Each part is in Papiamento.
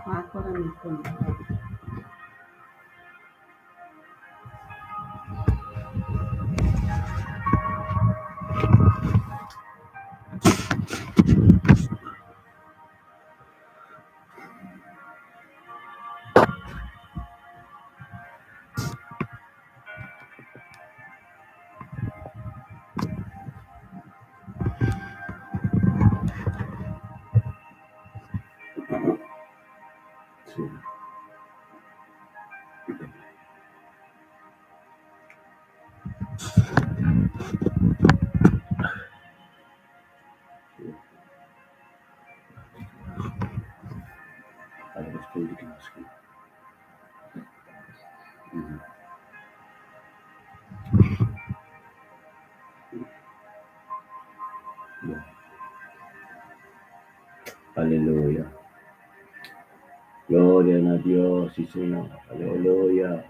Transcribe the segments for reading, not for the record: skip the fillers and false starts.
Wak ora mi pone off. Aleluya. Gloria na Dios, sí Señor. Aleluya.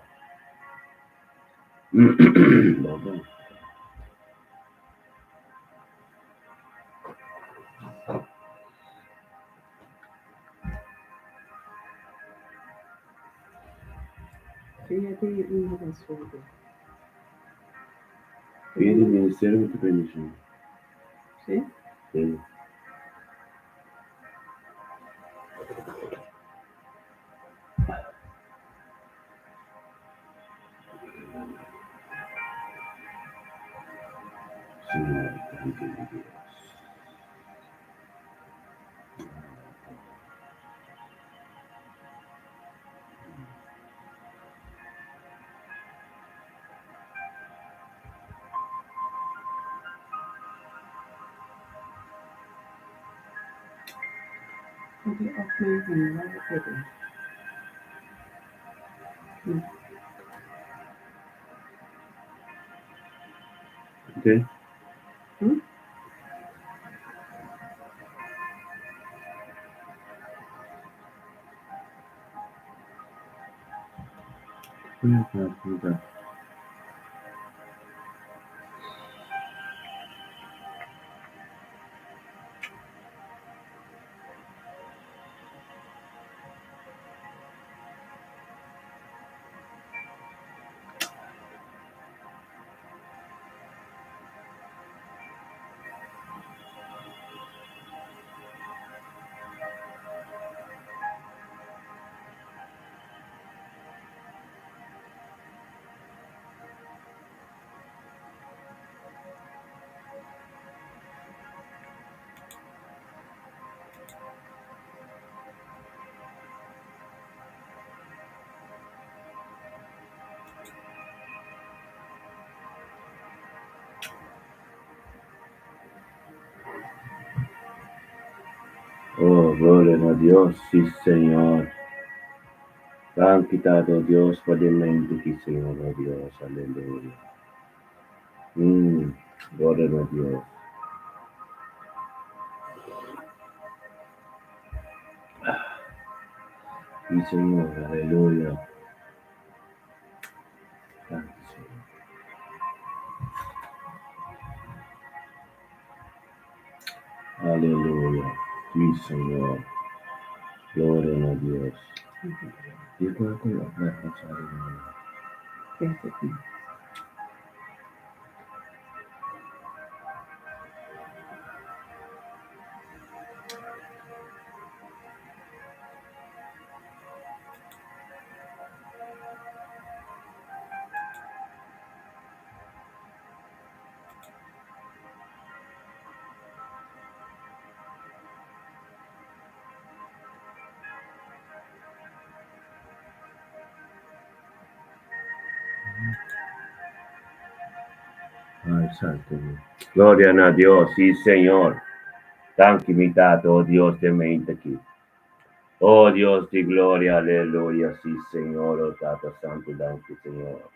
Fíjate una basura. Pide ministerio mi ta bendición. Sí? Sí. Señor, danki mi Dios. Pwede off mi ano, wala pwede. Okay. Oh, gloria na Dios, sí Señor. Danki Tata, oh Dios, pa den mente ki Señor, oh Dios, aleluya. Gloria na Dios. Sí Señor, aleluya. Danki Señor. Aleluya. Sí Señor. Gloria na Dios. Di ko ako yung apply ko sa aleluya. Pwede. Ay, santo Dios. Gloria na Dios, sí Señor. Danki mi Tata, oh Dios den mente aki. Oh Dios di gloria, aleluya, sí Señor, oh Tata Santo, danki Señor.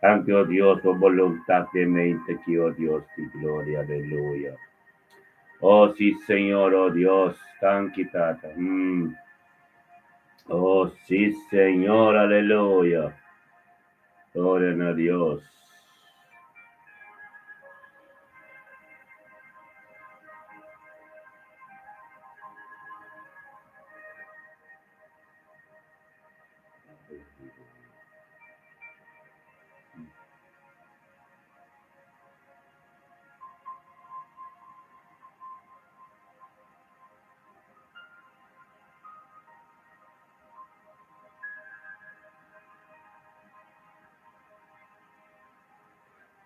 Danki, oh Dios, pa boluntad den mente aki, oh Dios di gloria, aleluya. Oh sí Señor, oh Dios, danki Tata. Oh sí Señor, aleluya. Gloria na Dios.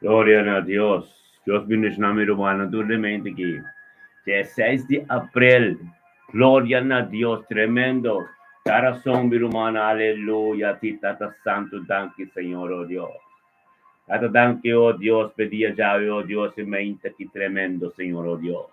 Gloria na Dios. Dios bendiciona mi rumannan tur den mente aki. Dje seis di aprel. Gloria na Dios. Tremendo. Ta rason mi rumannan. Aleluya. Ti Tata Santo danki Señor oh Dios. Tata danki oh Dios p'e dia djawe oh Dios e mente aki tremendo Señor oh Dios.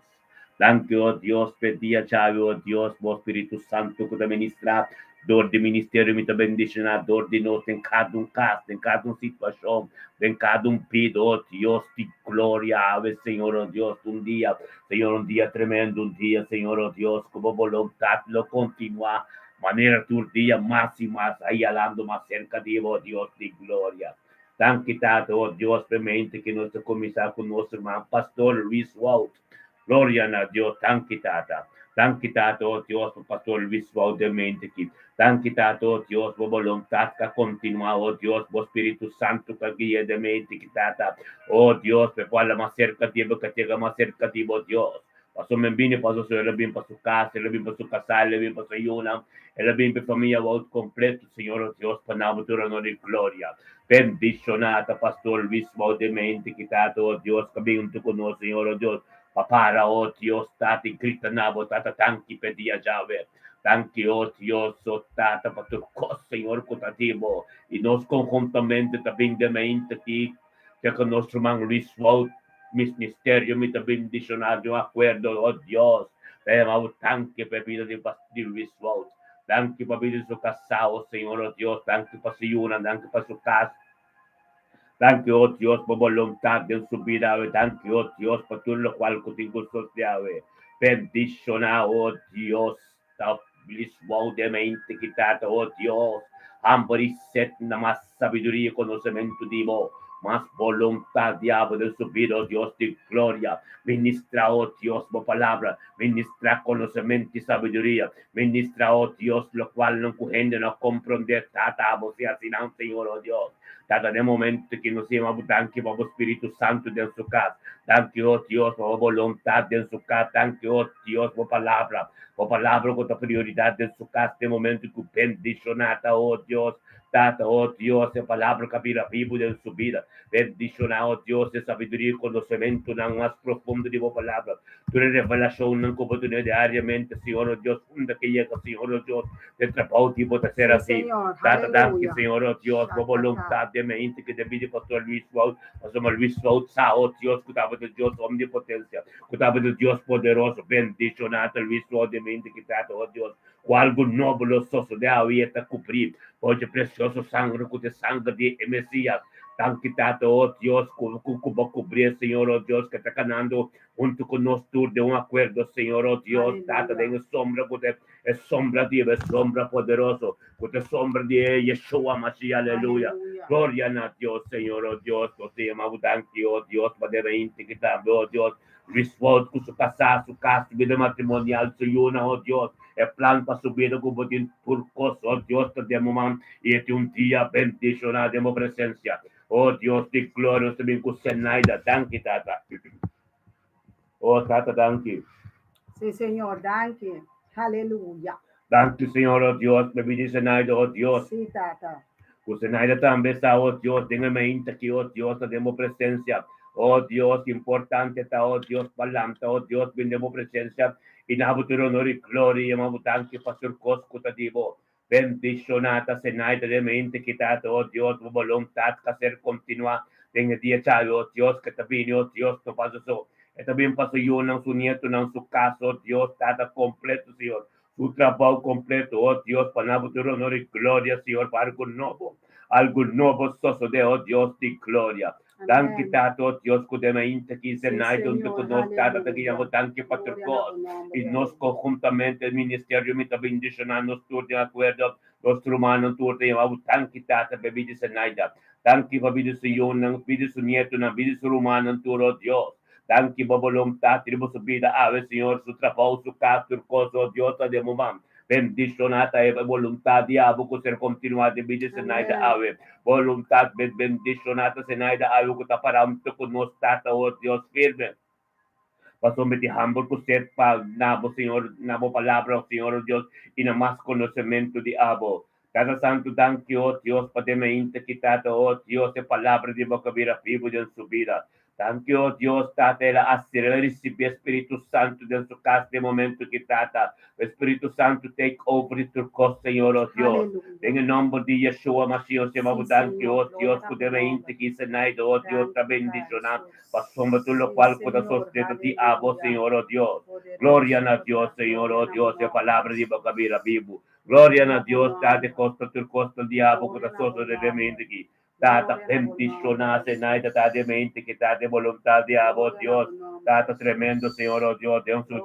Danki oh Dios p'e dia djawe oh Dios bo Spiritu Santo ku ta ministra dor di ministerio mi ta bendiciona dor di nos den kada un kas den kada un situacion den kada un bida oh Dios di gloria awe Señor oh Dios un dia Señor un dia tremendo un dia Señor oh Dios ku bo boluntad lo continua manera tur dia mas y mas hayalando mas cerca di bo Dios di gloria. Danki Tata, oh Dios, p'e mente ki nos ta kuminsá ku nos ruman Pastor Luis Wout. Gloria na Dios. Danki Tata. Danki Tata, oh Dios, pa Pastor Luis Wout den mente ki. Danki Tata, oh Dios, bo boluntat ka kontinuá, oh Dios, bo Spiritu Santu ka guia den mente ki, Tata. Oh Dios, p'e por hala mas serka di bo, ka chega mas serka di bo, Dios. Pasobra mi a bini pa su, el a bin pa su casa, el a bin pa su casá, el a bin pa su yunan, el a bin pa e famia Wout completo, Señor o Dios, pa nan bo duna honor y gloria. Bendiciona ta Pastor Luis Wout den mente ki Tata, o Dios, ka bin hunto cu nos, Señor o Dios, pa para, o Dios, Tata, y grita na bo, Tata, danki p'e dia djawe. Danki, o Dios, o Tata, pa tur cos, Señor, cu ta di bo. Y nos conhuntamente ta bin den mente ki, ya cu nos ruman Luis Wout, Ministerio mi ta bendiciona di un acuerdo, oh Dios, ta yama bo danki pa e bida di di Luis Wout, danki pa bida di su casa, oh Señor, oh Dios, danki pa su yunan, danki pa su casa, danki, oh Dios, pa boluntad den su bida awe, danki, oh Dios, pa tur locual cu tin cu sosode awe, bendiciona, oh Dios, ta Luis Wout den mente ki tata, oh Dios, hamber i set na mas sabiduria i konosementu di bo, mas boluntat di abo den su bida, oh Dios di gloria. Ministra, oh Dios, bo palabra, ministra konosementu i sabiduria, ministra, oh Dios, lokualnan ku hende no a komprondé, Tata, abo si hasi nan, Señor, oh Dios. Tata, den momento ki nos yama bo danki pa bo Spiritu Santu den su kas, danki, oh Dios, pa bo boluntat den su kas, danki, oh Dios, bo palabra, Bo palabra ku ta prioridat den su kas den momentu ku bendishoná ta, o Dios. Tata, o Dios, e palabra ka bira bibu den su bida. Bendishoná, o Dios, e sabiduria i konosementunan mas profundo di bo palabra. Tur e revelashonnan ku bo dun'é diariamente, Señor, o Dios, unda ke yega, Señor, o Dios, den trabou di bo ta ser Sí, así. Señor. Tata, danki, Aleluya. Señor, o Dios, bo Shakata. boluntat den mente ku den bida di Pastor Luis Wout, pasobra Luis Wout sa, o Dios, ku tabata Dios omnipotencia. Ku tabata Dios poderoso, bendishoná ta Luis Rodemente ki trata, oh Dios, ku algu nobo lo sosodé awe i e ta kubrí bo dje presioso sangre ku ta e sangre di e Mesías. Danki Tata, oh Dios, ku ku bo kubrié, Señor, oh Dios, ke ta kanando huntu ku nos tur den un akuerdo, Señor, oh Dios, Tata, Aleluya. den e sombra ku ta e sombra di e sombra poderoso, ku ta e sombra di e Yeshua Mashiach, aleluya. Aleluya. Gloria na Dios, Señor, oh Dios, nos ta yama bo danki, oh Dios, pa debe inti ki tambe, oh Dios, Luis Wout ku su kasá, su kas, su bida matrimonial, su yunan, oh Dios, e plan pa su bida ku bo tin tur kos, oh Dios, ta den bo man i e tin un dia bendishoná den bo presensia. Oh Dios di gloria, nos ta bin ku Zenaida. Danki, Tata. Oh Tata, danki. Sí, Señor, danki. Aleluya. Danki, Señor, oh Dios, pa bida di Zenaida, oh Dios. Sí, Tata. Ku Zenaida tambe sa, oh Dios, den e mainta aki, oh Dios, ta den bo presensia. Oh Dios, importante ta, oh Dios, pa lanta, oh Dios, bin den bo presensia i na bo tur honor i gloria i yama bo danki pa tur kos ku ta di bo. Bendishoná ta Zenaida den mainta aki, Tata, oh Dios, bo boluntat ka ser kontinuá den e dia djawe, oh Dios, ke ta bini, oh Dios, no pasa so. E ta bin pa su yunan, su nietonan, su kas, oh Dios, Tata, kompleto, Señor. Su trabou kompleto, oh Dios, pa nan bo tur honor i gloria, Señor, pa algu nobo, algu nobo sosodé, oh Dios di gloria. Danki, Amén. Tata, oh Dios, ku den mainta ki Sí, Zenaida huntu ku Señor. nos, Tata, ta guia Aleluya. bo danki pa tur Gloria na kos. bo nomber, I nos Yahweh. konhuntamente, e ministerio, mi ta bendishoná nos tur den akuerdo, nos rumannan tur ta yama bo danki, Tata, pa e bida di Zenaida. Danki pa bida su yunan, bida su nietonan, bida su rumannan tur, oh Dios. Danki bo boluntat riba su bida awe, Señor, su trabou, su kas, tur kos, oh Dios, ta den bo man. Bendishoná ta e boluntat di abo ku ser kontinuá den bida Zenaida awe. Boluntat bendishoná ta Zenaida awe ku ta pará huntu ku nos Tata, o Dios firme. Pasobra mi tin hamber ku set pa na bo, Señor, na bo palabra, o Señor, o Dios, i na mas konosementu di abo. Tata Santu, danki, o Dios, pa den mainta ki, Tata, o Dios, e palabra di bo ka bira bibu den su bida. Danki, o Dios, Tata, el a hasi, el a risibí e Spiritu Santu den su kas den momentu ki, Tata, e Spiritu Santu take over di tur kos, Señor, o Dios. Den e nomber di Yeshua Mashiach, nos yama bo danki, o Dios, ku den mainta ki Zenaida, o Dios, ta bendishoná. Pasobra tur lokual ku ta sosodé ta di abo, Señor, o Dios. Gloria na Dios, Señor, o Dios, e palabra di bo ka bira bibu. Gloria na Dios, Tata, e kos ta tur kos ta di abo ku ta sosodé den mente aki. Tata, bendishoná Zenaida, Tata, den mente aki, Tata, e boluntat di abo, Dios. Tata tremendo, Señor, o Dios, den su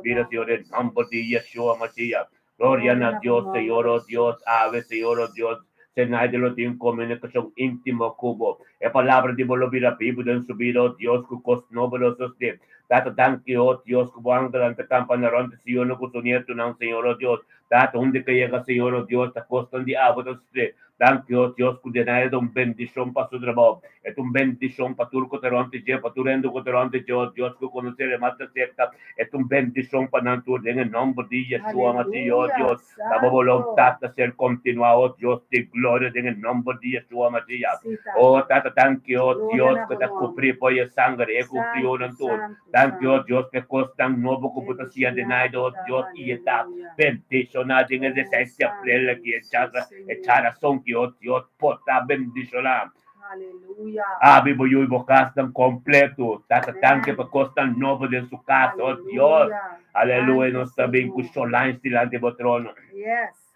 bida, Señor, den nomber di Yeshua Mashiach. Gloria na Dios, Señor, o Dios, awe, Señor, o Dios, Zenaida lo tin komunikashon íntimo ku bo. E palabra di bo lo bira bibu den su bida, o Dios, ku kos nobo lo sosdé. Tata, danki, o Dios, ku bo angelnan ta kampa na rònt di Sion ku su nietunan, Señor, o Dios. Tata, unda ke yega, Señor, o Dios, ta kosnan di abo ta sosdé. Danki, o Dios, ku Zenaida ta un bendishon pa su trabou. E ta un bendishon pa tur ku ta rònt di dje, pa tur hende ku ta rònt di dje, o Dios, ku konosé e mas ta serka. E ta un bendishon pa nan tur den e nòmber di Yeshua Masih, o Aleluya, Dios. Ta bo santo. boluntat ta ser kontinuá, o Dios di gloria, den e nòmber di Yeshua Mashiach. Sí, O Tata. Tata, danki, o Gloria Dios, na ku bo ta nòmber. kubrí bo e sanger e ku Santo, frionan tur. santo, Danki, o santo. Dios, pa e kosnan nobo ku bo ta siña den aire, o Bendishoná, Dios, i e ta aleluya. bendishoná den e Oh, 16 di aprel santo, aki, e sí, chara, e Señor. charason ki, o Dios, por ta bendishoná. Aleluya. Abi bo yu i bo kasnan kompleto. Tata danki Amen. pa kosnan nobo den su kas, o Dios. Aleluya. Aleluya, Danki, nos ta bin ku Señor. Solange dilanti bo trono. Yes,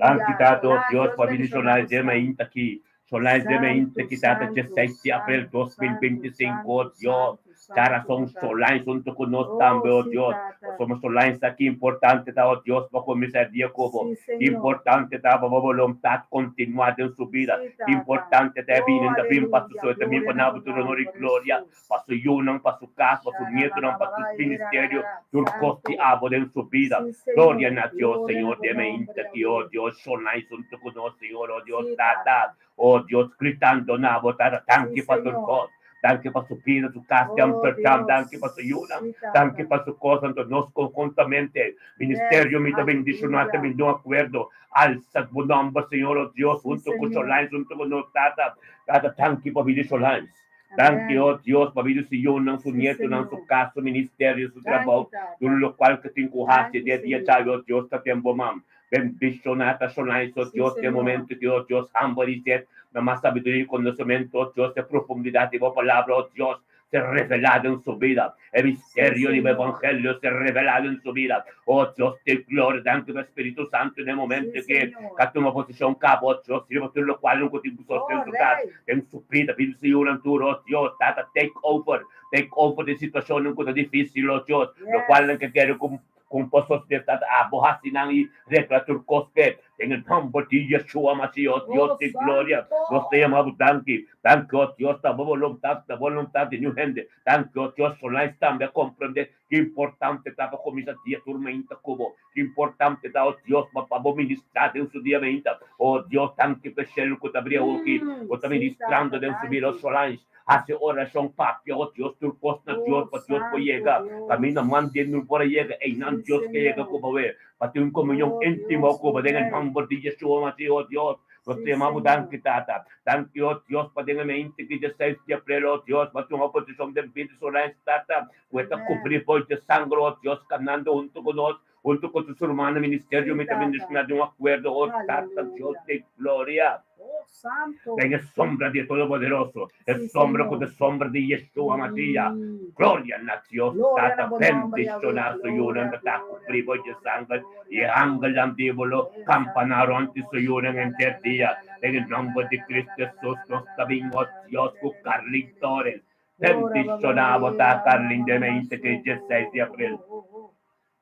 Danki aleluya. Tata, o Solange, Dios, Dios pa bini bendiciona Solange den bosnan. mainta aki. Solange den mainta Santo, aki, Tata, santo, 16 di aprel santo, santo, 2025, o santo, Dios. santo, santo, Charason Tata. Solange hunto ku nos tambe, Oh, o sí, Dios. Tata. Pasobra Solange sa ki importante ta, o Dios, pa kuminsá dia ku bo. Sí, Ki Señor. importante ta pa bo boluntat kontinuá den su bida. Sí, Ki Tata. importante ta e Oh, bini, ta bin pa su aleluya. so, ta bin Gloria pa na na bo bo tur honor i nombre, gloria, Jesús. pa su yunan, pa su kas, pa su nietunan, pa su ministerio, tur kos di Santo. abo den su bida. Sí, Gloria Señor. na Dios, Gloria na Señor, bo den nombre, mainta ki, o Yahweh. Dios, Solange hunto ku nos, Señor, o Dios, Sí, Tata. Tata. O Dios, gritando na bo, Tata, Sí, danki pa tur Señor. kos. Danki pa su bida, su kas di Oh, Amsterdam. Danki pa su Dios. yunan. Sí, Danki Tata. pa su kos. Anto nos konhuntamente, Yes, ministerio mi ta bendishoná, ta aleluya. bin den un akuerdo. Alsa bo nòmber, Señor, o Dios, Sí, hunto ku Señor. Solange, hunto ku nos, Tata. Tata, danki pa bida di Solange. Danki, Amén. o Dios, pa bida di su yunan, su Sí, nietunan, su Señor. kas, su ministerio, su Danki, trabou. Tur Tata. lokual ku tin ku hasi Danki, den dia Señor. djawe, o Dios, ta den bo man. Bendishoná ta Solange, o Sí, Dios, den Señor. momento ki, o Dios, hamber i set, na mas sabiduria i konosementu, o Dios, e profundidat di bo palabra, o Dios, ser revelá den su bida. E Sí, misterio di bo Señor. evangelio ser revelá den su bida. O Dios di gloria, danki pa Spiritu Santu den Sí, momento ki Señor. ka tuma posishon kaba, o Dios, riba tur lokual ku tin ku sosten Oh, su kas, Rey. den su bida, bida su yunan tur, o Dios, Tata, take over, take over den situashonnan ku ta difísil, o Dios, lokualnan Yes. ke kere ku Kon por sosodé ta abo hasi nan i regla tur kos p'e? Den e nòmber di Yeshua Mashiach, o Dios Oh, di gloria, nos ta yama bo danki. Danki, o Dios, ta bo boluntat, ta boluntat di niun hende. Danki, o Dios, Solange tambe a komprendé ki importante ta pa kuminsá dia tur mainta ku bo. Ki importante ta, o Dios, pa bo ministrá den su dia mainta. O Dios, danki p'e shelu ku ta bria awoki. Bo ta Sí, ministrando Tata, den su bida, o danki. Solange. Hasi orashon, papia, o Dios, tur kos na Dios, Oh, pa Dios por Santo yega. Kaminda Dios. man den no por a yega, einan Sí, Dios ke yega Señor. ku bo we. Pa tin un komunion Oh, íntimo Dios, ku bo mi den e Rey. nòmber di Yeshua Masih, o Dios. Nos Sí, ta yama bo Señor. danki, Tata. Danki, o Dios, pa den e mente ki 16 di aprel, o Dios, bo tin un oposishon den bida Solange, Tata, ku e ta Amén. kubrí bo di sanger, o Dios, kanando huntu ku nos, huntu ku tur su rumannan ministerio, Sí, mi ta Tata. bendishoná den un akuerdo, o Tata, Dios Aleluya. di gloria. Oh, Santo. Den e sombra di e Todopoderoso, e Sí, sombra ku ta Señor. sombra di Yeshua Mashiach. Gloria na Dios Gloria Tata, na bo nomber, Yahweh. bendishoná su yunan Gloria, ta ta gloria, kubrí bo di gloria, sanger i e gloria, angelnan gloria. di bo lo Eh, kampaná Santo rònt di Robo su yunan Shira, la henter la la dia. la la Den la e la la nòmber la di la la Cristo la la Hesus la nos la ta la bin, la o la. Dios, ku Carlin Torres. Ora ba ba Bendishoná bo ba ta era Carlin mama den mama mente so ki ho 16 di ho aprel. ho ho.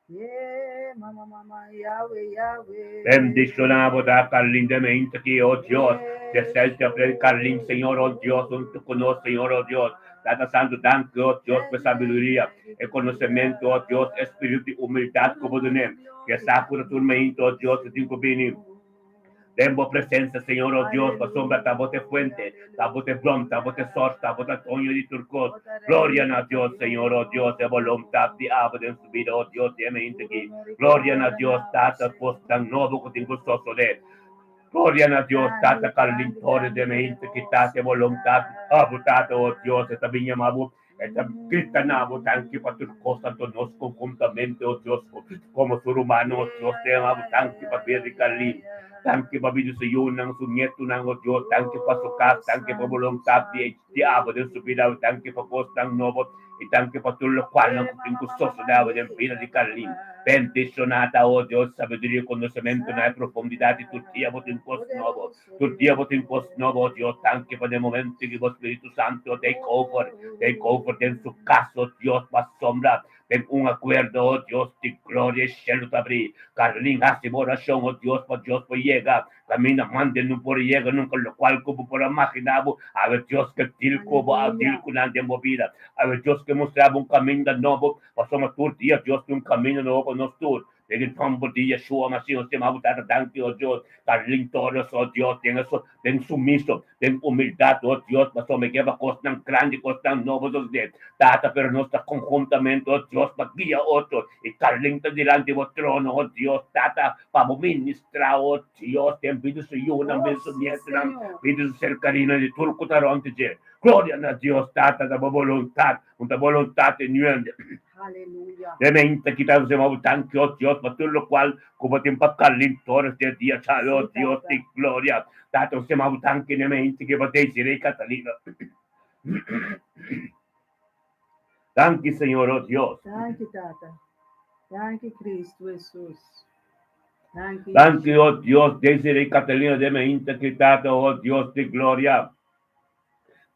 Yeah, mama. Bendishoná bo ta Carlin den mente aki, oh Dios. Deseo di aprel Carlin, Señor, oh Dios, hunto ku nos, Señor, oh Dios. Tata Santu, danki, oh Dios, pa e sabiduria, e konosementu, oh Dios, e spiritu di humildat ku bo dun'é. Ke sa ku ta tur mainta, oh Dios, e tin ku bini den bo presensia, Señor, oh Dios, pasobra ta bo ta e fuente, ta bo ta e bron, ta bo ta e sors, ta bo ta doño di tur kos. Gloria na Dios, Señor, oh Dios, e boluntat di abo den su bida, oh Dios, di e mainta aki. Gloria na Dios, Tata, kosnan nobo ku tin ku sosodé. Gloria na Dios, Tata Carlin Torres de mainta aki, Tata, e boluntat di abo, Tata, oh Dios, e ta bin yama bo. E ta grita na bo, Danki pa tur kos, tantu nos konhuntamente, o Dios, komo su rumannan, o Dios, ta yama bo, Danki pa bida di Carlin, danki pa bida di su yunan, su nietunan, o Dios, danki pa su kas, danki pa boluntat di di abo den su bida, danki pa kosnan nobo i danki pa tur lokualnan ku tin ku sosodé abo den bida di Carlin. Bendishoná ta, o Dios, sabiduria i konosementu na e profundidat di tur dia bo tin kos nobo. Tur dia bo tin kos nobo, oh Dios, danki pa den momento ki bo Spiritu Santo take over, take over den su kas, oh Dios, pa sombra den un akuerdo, oh Dios di gloria, e shelu ta abri. Carlin hasi bo orashon, oh Dios, pa Dios por yega kaminda mande no por yega nunka, lokual ku bo por a magina bo, awe Dios ke deal ku bo, a deal ku nan den bo bida, awe Dios ke mustra bo un kaminda nobo, pasobra tur dia Dios tin un kaminda nobo pa nos tur. Den e nomber di Yeshua Masih nos yama bo Tata danki, o Dios, pa lintornos, o Dios, den e den sumiso, den humildad, o Dios, pasobra mi ke pa kosnan grandi, kosnan nobo sosodé, Tata, pero nos ta konhuntamente, o Dios, pa guia otro i kalinta dilanti bo trono, o Dios, Tata, pa bo ministrá, o Dios, den bida su yunan, bida su nietunan, bida su serkaninan i tur ku ta rònt di dje. Gloria na Dios, Tata, ta bo boluntat. Un ta boluntat di nuende. Aleluya. Den mente kita nos yama bo danki, oh Dios, pa tur lokual ku bo tin pa Carlin Torres den dia djawe, oh Sí, Dios Tata. di gloria. Tata, nos yama bo danki den mente ke bo Desiree Catalina. Danki, Señor, oh Dios. Danki, Tata. Danki, Cristo Jesus. Danki, Danki, Yeshua. oh Dios, Desiree Catalina den mente ki Tata, oh Dios di gloria.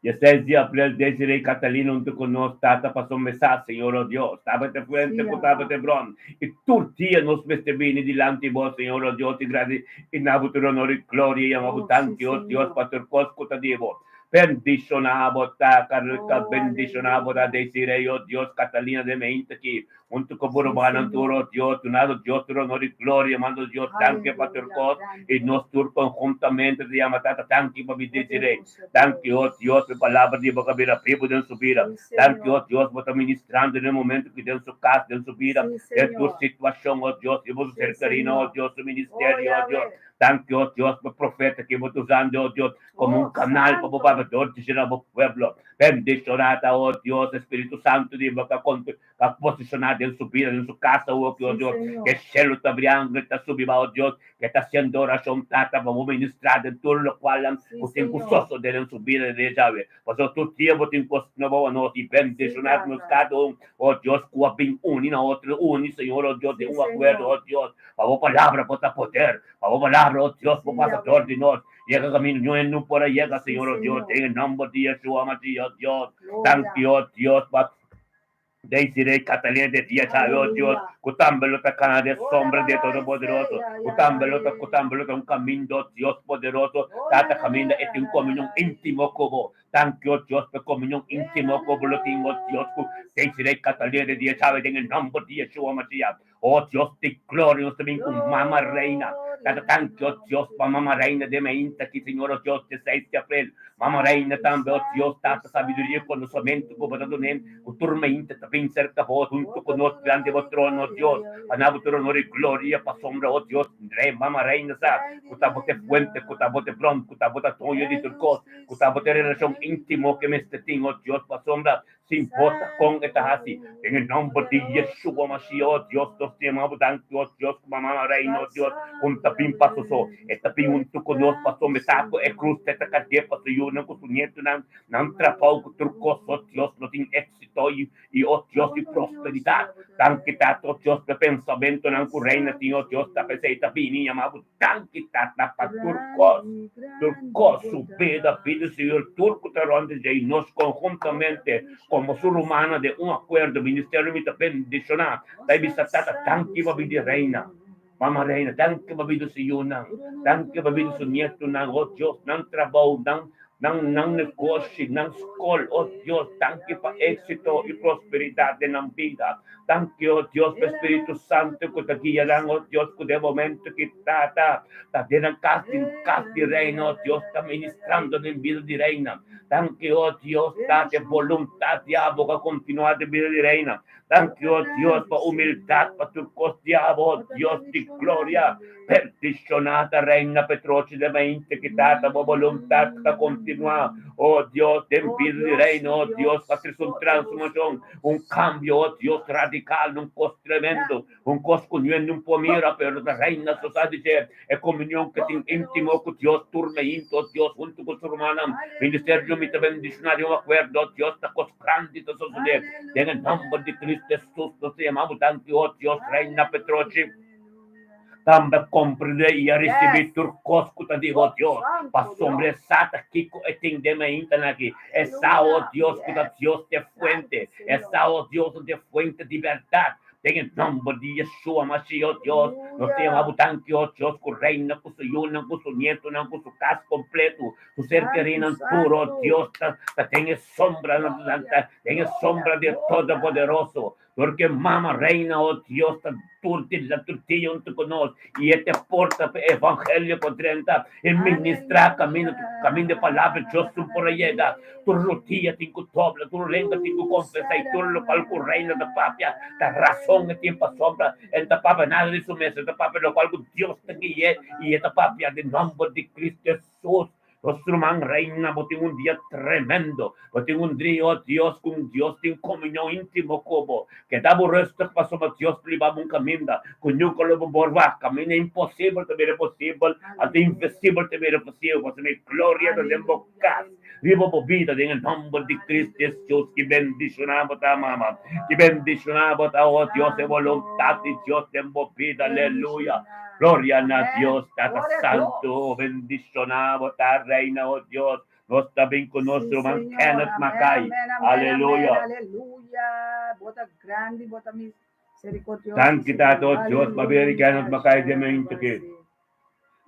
Dieseis di aprel Desiree Catalina huntu ku nos tata pasó mesa, Señor o Dios, tabata e fuente Sí, ku Abba. tabata e bron, i tur dia nos mester bini dilanti bo, Señor o Dios, i gradi i na bo tur honor i gloria i ama bo Oh, sí, danki, o Dios, Señor. pa tur kos ku ta di bo. Bendishoná bo ta, Carlita, Oh, bendishoná bo ta aleluya. Desiree, o Dios, Catalina den meinta aki, Huntu ku bo Sí, rumannan tur, Señor. o Dios, dunado Dios tur honor i gloria, mando Dios danki pa tur Aleluya. kos, i Danki. nos tur konhuntamente ta yama Tata danki pa mi Desiree. Poderoso Danki, o Dios. Dios, pa e palabra di bo ku a bira bibu den su bida. Sí, Danki, o Señor. Dios, bo ta ministrando den e momento aki den su kas, den su bida, Sí, den tur Señor. situashon, o Dios, i bo su Sí, serkarina, o Señor. Dios, su Oh, ministerio, o Dios. Yahweh. Danki, o Dios, pa e profeta ku bo ta usando, o Dios, komo un Oh, kanal pa bo Santo. papia dor di na bo pueblo. Bendishoná ta, o Dios, Spiritu Santu di bo ka posishoná den su bida, den su kasa, o Sí, Dios, ke Señor. shelu ta briando i ta subi ba, o Dios, ke ta hasiendo orashon, Tata, pa bo ministrá den tur lokualnan Sí, ku tin ku Señor. sosodé den su bida den e djawe. Pasobra tur dia bo tin kos nobo pa nos i Sí, bendishoná nos Tata. kada un, o Dios, ku a bin uni na otro, uni, Señor, o Dios, den Sí, un akuerdo, Señor. o Dios, pa bo palabra por ta poder, pa bo palabra, o Dios, por Sí, pasa dor Yahweh. di nos, yega kaminda niun hende no por a yega, Sí, Señor, o Dios, Señor. den e nòmber di Yeshua Mashiach, o Dios. Gloria. Danki, o Dios, pa Desiree Catalina de dia djawe, o Dios, Aleluya. ku tambe lo ta kana den Ora sombra di e baba Todopoderoso, ese, ya, ku ya, tambe lo ta, ku ya. tambe lo ta un kaminda, o Dios poderoso, Ora Tata la, kaminda e la, tin un la, la, komunion la. íntimo ku bo. Danki, o Dios, pa e komunion íntimo ku bo lo tin, o Dios, ku Desiree Catalina de dia djawe den e nòmber di Yeshua Mashiach. O Dios di gloria, nos ta bin ku Mama Reina. Tata danki, o Dios, pa Mama Reina den mainta aki, Señor, o Dios, di seis di aprel. Mama Reina tambe, o Dios, Tata, sabiduria i konosementu ku bo ta dun'é, ku tur mainta ta bin serka bo huntu ku nos dilanti bo trono, o Dios, pa na bo tur honor i gloria pasobra, o Dios, Mama Reina sa ku ta bo ta e fuente, ku ta bo ta e bron, ku ta bo ta doño di tur kos, ku ta bo ta e relashon íntimo ku e mester tin, o Dios, pasobra Sin importa kon e ta hasi, den e nomber di Yeshua Mashiach, oh Dios, nos ta yama bo danki, oh Dios, ku Mama Reina, oh Dios, ku ta bin pa soso, e ta bin huntu ku nos pasobra e ta ku e krus, e ta kard'é pa su yu. yunan, ku su nietunan, nan trabou, ku tur kos, o Dios, lo tin éksito i, i, o Dios, i prosperidat. Danki, Tata, o Dios, pa e pensamentunan ku Reina tin, o Dios, ta p'esei ta bini yama bo. Danki, Tata, pa tur kos, tur kos, su bida, bida di Señor, tur ku ta rònt di dje, i nos konhuntamente, komo su rumannan den un akuerdo, ministerio mi ta bendishoná, ta bisa, Tata, danki pa bida di Reina. Mama Reina, danki pa bida su yunan, danki pa bida su nietonan, oh Dios, nan trabou, nan nan nan negoshi, nan skol, oh Dios, danki pa éxito i prosperidat den nan bida. Danki, oh Dios, pa Spiritu Santu ku ta guia nan, oh Dios, ku den momento ki ta ta ta den nan kas di kas di Reina, oh Dios, ta ministrando den bida di Reina. Danki, oh Dios, ta e boluntat di abo ku a kontinuá den bida di Reina. Danki, o Dios, pa humildad pa tur cos di abo, Dios di gloria. Bendiciona ta Reina Petrochi de Mainte, ki tata bo boluntad ta continua, o Dios, den bida di Reina, o Dios, pa trece un transformacion, un cambio, o Dios, radical, un cos tremendo, un cos cu niun no por mira, pero ta Reina so sa di dje. E comunion cu tin intimo cu Dios tur meinto, o Dios, hunto cu su rumannan. Ministerio mi ta bendiciona den un acuerdo, o Dios, ta cos grandi ta sosode. Den e nomber di Cristo Jesus nos ta yama bo danki, o Dios, Reina Petrochi tambe comprende y a ricibi tur cos cu ta di bo, Dios, pasobra e sa ta kico e tin den meintanan aki. E sa, o Dios, cu ta Dios t'e fuente. E sa, o Dios, cu t'e fuente di berdad. Den e nomber di Yeshua Mashiach, o Dios, nos ta yama bo danki, o Dios, ku Reina, ku su yunan, ku su nietonan, ku su kas kompleto, su ser kerinan tur, o Dios, ta ta den e sombra, nan ta den e sombra di e Todopoderoso. Dor ku e mama Reina, o Dios, ta tur di la tur dia huntu ku nos, i e ta e porta pa e evangelio por drenta i ministrá kaminda kaminda e palabra di Dios tur por a yega. Tur rodia tin ku dobla, tur lenga tin ku konfesá i tur lokual ku Reina ta papia ta rason e tin pasobra e no ta papia nada di su mes, e ta papia lokual ku Dios ta gui'é i e ta papia den nòmber di Cristo Hesus. Nos ruman Reina, bo tin un dia tremendo, bo tin un dria, oh Dios, ku Dios tin komunion íntimo ku bo. Keda bo rustig pasobra Dios por liba bo un kaminda ku nunka lo bo por wak. Kaminda imposibel ta bira posibel, anto invisibel ta bira posibel pasobra e gloria ta den bo kas. Riba bo bida den e nomber di Cristo Jesus ki bendiciona bo ta mama ki bendiciona bo ta oh Dios e voluntad di Dios den bo bida aleluya gloria na Dios tata santo bendiciona bo ta reina oh Dios nos ta bin cu nos ruman Kenneth Mackay aleluya. Danki tata oh Dios pabia di Kenneth Mackay den mente ki.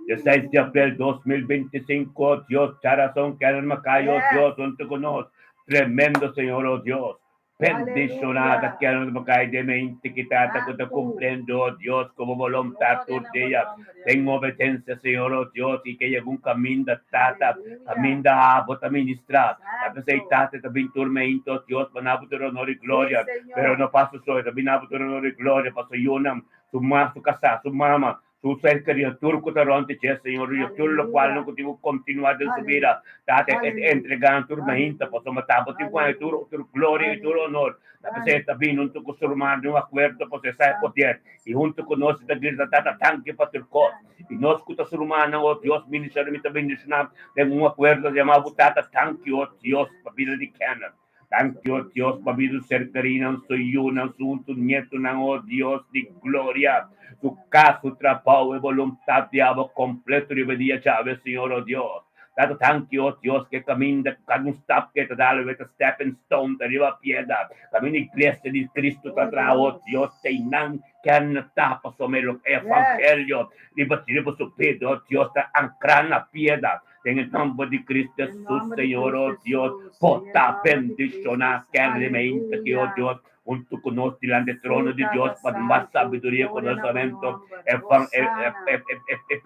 Dia seis di aprel 2025, Dios djarason Kenneth Mackay, oh Dios, hunto ku nos. Tremendo Señor, oh Dios. Bendicionada Kenneth Mackay den mente ki tata ku ta cumpliendo, oh Dios, ku bo voluntad tur dia. Den obedencia, Señor, oh Dios, i ke yega un caminda, Tata, caminda abo ta ministra. Ta p'esei, Tata, ta bin tur mente, oh Dios, pa na bo tur honor i gloria. Pero no pa su so, e ta bin na bo tur honor i gloria pa su yunan, su ma, su casá, su mama, Su ser kerido, tur ku ta rònt di dje, Señor, i tur lokual nan ku tin ku kontinuá den su bida, Tata, e ta entregá nan tur mainta, pasobra ta Bo tin ku haña tur tur gloria i tur onor. Ta p'esei e ta bini huntu ku su rumannan den un akuerdo, pasobra e sa e poder, i huntu ku nos e ta grita, Tata, danki pa tur kos. I nos ku ta su rumannan, o Dios, ministerio mi ta bendishoná den un akuerdo, ta yama Bo, Tata, danki, o Dios, pa bida di Kenneth. Danki, o Dios, pa bidu ser kerinan, su yunan, su huntu nietunan, o Dios di gloria, su kas, su trabou, e boluntat di abo kompleto riba e dia djawe, Señor, o Dios. Tata, danki, o Dios, ku e kaminda ku kada un stap ku e ta dal ta stepping stone ta riba piedra, kaminda iglesia di Cristo ta traha, o Dios, ta einan kende ta pasobra e lo evangelio riba riba su bida, o Dios, ta ankrá na piedra. Den e nomber di Cristo Jesus, Señor, oh Dios, bo ta bendiciona Kerly Meinta ki, oh Dios, hunto cu nos dilanti e trono di Dios pa mas sabiduria y conocemento, e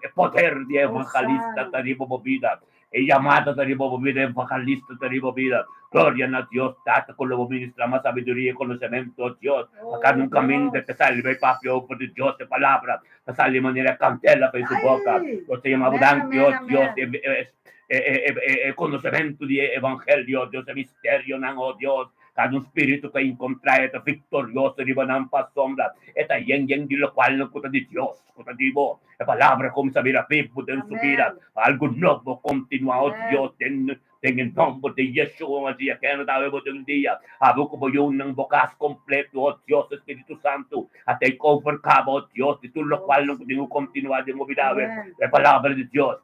e poder di evangelista ta riba bo bida, e yamada ta riba bo bida, e evangelista ta riba bo bida. Gloria na Dios Tata cu lo bo ministra mas sabiduria y conocemento, oh Dios, pa cada un caminda ta sali bay papia over di Dios e palabra. Ta sali manera kandela pa su boka. Nos ta yama bo danki, oh Dios, e konosementu di e evangelio, Dios, e misterionan, oh Dios. Kada un spiritu ku a enkontrá e ta viktorioso riba nan pasobra e ta yen yen di lokualnan ku ta di Dios, ku ta di bo. E palabra kuminsá bira bibu den su bida. Algu nobo kontinuá, oh Dios, den. Den e nòmber di Yeshua Masiah, kende ta awe bo den dia, abo ku bo yunan bo kas kompleto, o Dios, Spiritu Santu a take over kaba, o Dios, di tur lokualnan ku tin ku kontinuá den bo bida awe, e Palabra di Dios.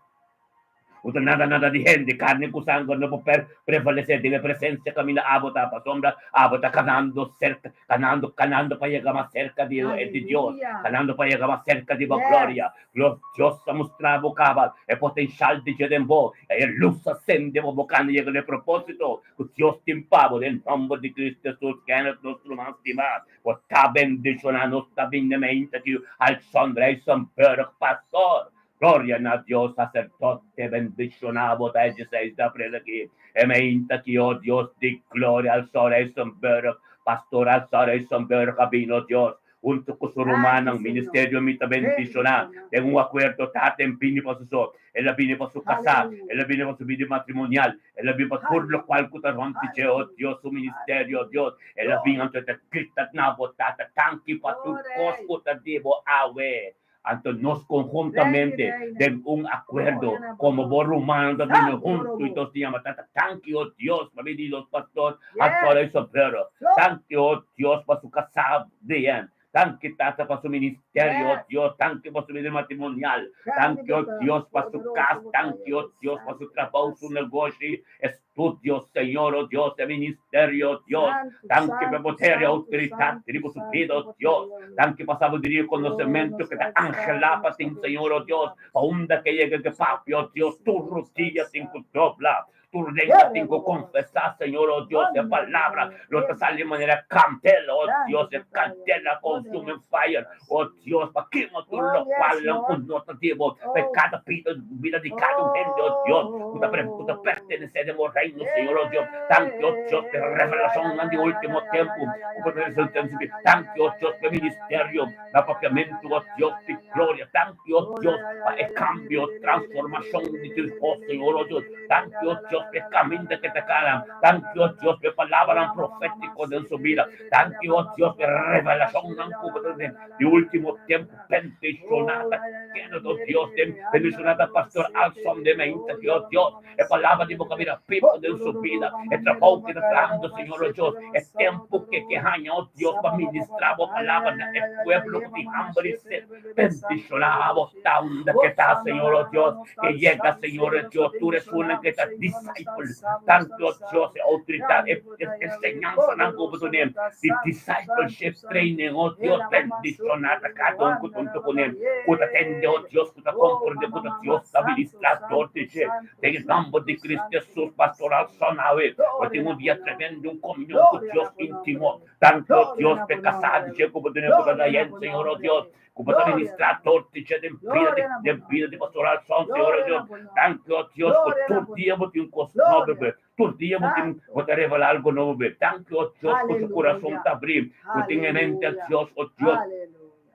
Bo ta nada nada di hende, karni ku sanger no por prevalesé den e presensia kaminda abo ta, pasobra abo ta kanando serka, kanando, kanando pa yega mas serka di di Dios, kanando pa yega mas serka di bo gloria. Dios a mustra bo kaba e potenshal di dje den bo, i e lus a sende pa bo kanda yega na e propósito ku Dios tin pa bo. Den nòmber di Kristu Hesus, Kenneth, nos ruman stimá, bo ta bendishoná, nos ta bini meinta ki Alson Rijsenburg, pastor. Gloria na Dios, sacerdote bendiciona bo ta e dieseis di april aki. E meinta aki, oh Dios di gloria, Alsor Eisenberg, Pastor Alsor Eisenberg a bini, oh Dios, hunto cu su rumannan, ministerio mi ta bendiciona den un acuerdo, Tata en bini pa su so, el a bini pa su casa, el a bini pa su vida matrimonial, el a bini pa tur locual cu ta rond di dje, oh Dios, su ministerio, oh Dios, el a bini anto e ta grita na bo, Tata, tanki pa tur cos cu ta di bo awe. Anto nos konhuntamente den un akuerdo komo bo rumannan ta bini huntu i nos ta yama Tata, Tanki, o Dios, pa bini nos pastor Alfaro i Sobrero. Tanki, o Dios, pa su kasá Diane. Tanki, Tata, pa su ministerio, o Dios. Tanki pa su bida matrimonial. Tanki, o Dios, pa su kas. Tanki, o Dios, pa su trabou, su negoshi, Estudio, Señor, oh Dios, e ministerio, oh Dios. Danki pa e poder i outoridat riba su bida, oh Dios. Danki pa sabiduria i konosementu ku ta anhelá pa tin, Señor, oh Dios. Pa unda ke yega ke papia, oh Dios, tur rodia tin ku dobla, tur lenga tin ku konfesá, Señor, oh Dios, e palabra lo ta sali manera kandela, oh Dios, e kandela consuming fire, oh Dios, pa kima tur lokualnan ku no ta di bo, pa e kada pida bida di kada un hende, oh Dios, ku ta ku ta pertenesé den bo reino, Señor, oh Dios. Danki, oh Dios, pa e revelashonnan di último tempu ku bo ta resulta den su bida. Danki, oh Dios, pa e ministerio na papiamentu, oh Dios di gloria. Danki, oh Dios, pa e kambio, transformashon di tur kos, Señor, oh Dios. Danki, oh Dios, pa e kaminda ke ta kana. Danki, oh Dios, pa e palabranan profétiko den su bida. Danki, oh Dios, pa e revelashonnan ku bo ta den di último tempu. Bendishoná ta kende, oh Dios, den bendishoná ta Pastor Alson den mainta aki, oh Dios. E palabra di bo ka bira pipo den su bida. E trabou ke ta trahando, Señor, oh Dios, e tempu ke ke haña, oh Dios, pa ministrá bo palabra na e pueblo ku tin hamber i set. Bendishoná bo ta unda ke ta, Señor, oh Dios, ke yega, Señor, oh Dios, tur esunnan ke ta disipel. Tantu, oh Dios, e outoridat, e enseñansanan ku bo dun'é di discipleship training, oh Dios, bendishoná ta kada un ku ta huntu kuné, ku ta tende, oh Dios, ku ta komprendé ku ta Dios ta ministrá dor di dje. Den e nòmber di Cristo Hesus, Pastor Alson awe, bo tin un dia tremendo, un komunion ku Dios íntimo. Danki, oh Dios, p'e kasá di dje ku bo dun'é ku ta dayen, Señor, oh Dios, ku bo ta ministrá dor di dje den bida di den bida di Pastor Alson, Señor, oh Dios. Danki, oh Dios, ku tur dia bo tin un kos nobo be. Tur dia bo tin bo ta revelá algu nobo be. Danki, oh Dios, ku su kurason ta abrí. Bo tin e mente, Dios, oh Dios,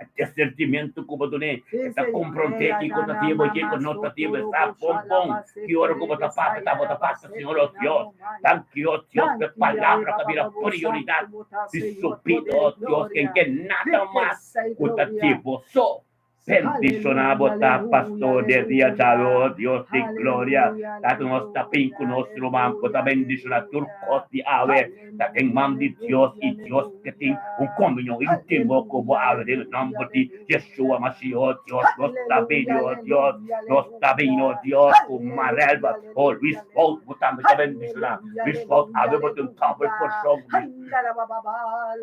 e disernimentu ku bo dun'é. E ta komprondé kiko ta di bo i kiko no ta di bo. E sa bon bon ki ora ku bo ta papia ta bo ta papia, Señor, oh Dios. Danki, oh Dios, pa e palabra ku a bira prioridat di su bida, oh Dios, ken ke nada mas ku ta di bo so. Bendiciona bo ta pastor de dia djawe oh Dios di gloria ta nos ta bin cu nos ruman bo ta bendiciona tur cos di awe ta den man di Dios y Dios ke tin un comunion intimo cu bo awe den nomber di Yeshua Mashiach oh Dios nos ta bini oh Dios nos ta bini oh Dios cu Marelba oh Luis Wout bo tambe ta bendiciona Luis Wout awe bo tin double porcion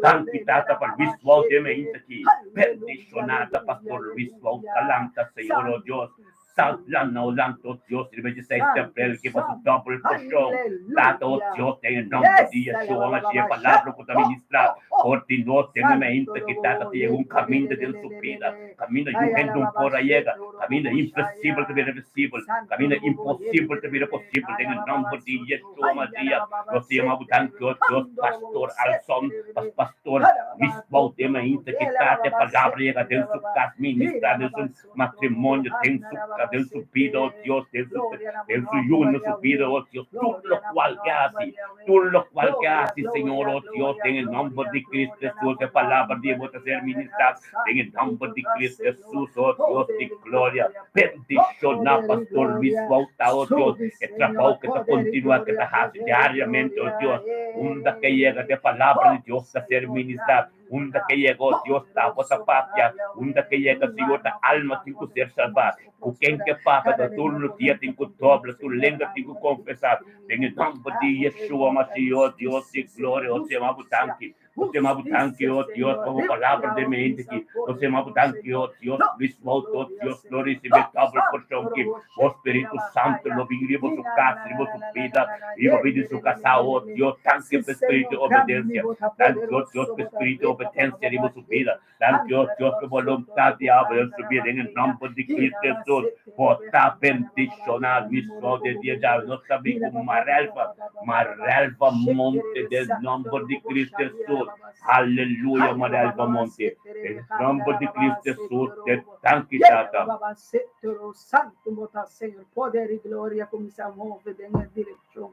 Danki Tata pa Luis Wout den mainta aki. Bendiciona ta Pastor Luis Wout Calanta Señor oh Dios sal lana oh lanta oh Dios riba 16 di april ki pa su double porcion Tata oh Dios den e nomber di Yeshua Mashiach e palabra cu ta ministra for di nos den e mainta ki Tata ta yega un caminda den su bida caminda yu hende un por a yega caminda imposibel ta bira visibel caminda imposibel ta bira posibel den e nomber di Yeshua Mashiach nos ta yama bo danki oh Dios Pastor Alson Pastor Luis Bautema inta ki tata e palabra yega den su kas ministra den su matrimonio den su. Tata, den su bida, oh Dios, den su, den su yunan su bida, oh Dios, tur lokual ke hasi, tur lokual ke hasi, Señor, oh Dios, den e nòmber di Cristo Hesus, e palabra di bo ta ser ministrá, den e nòmber di Cristo Hesus, oh Dios di gloria, bendishoná Pastor Luis Wouta, oh Dios, e trabou ke ta kontinuá, ke ta hasi diariamente, oh Dios, unda ke yega, e palabra di Dios ta ser ministrá. Unda ke yega, oh Dios, ta bo ta papia. Unda ke yega, Señor, ta alma tin ku ser salbá. Ku ken ke papia ta tur lo dia tin ku dobla, tur lenga tin ku konfesá. Den e nòmber di Yeshua Mashiach, oh Dios di gloria, oh Señor, bo danki. Nos yama bo danki, oh Dios, pa bo palabra den mi hende aki. Nos yama bo danki, oh Dios, Luis Wout, oh Dios, lo risibí dòbel porshon ki bo Spiritu Santu lo bin riba su kas, riba su bida, riba bida di su kasá, oh Dios. Danki pa e spiritu di obedensia. Danki, oh Dios, pa e spiritu di obedensia riba su bida. Danki, oh Dios, pa e boluntat di abo den su bida. Den e nòmber di Kristu Hesus, bo ta bendishoná Luis Wout den dia djawe. Nos ta bin ku Marelva, Marelva Monte, den nòmber di Kristu Hesus. Aleluya, Marelva Monte. Den nòmber di Kristu Hesus, te danki, Tata.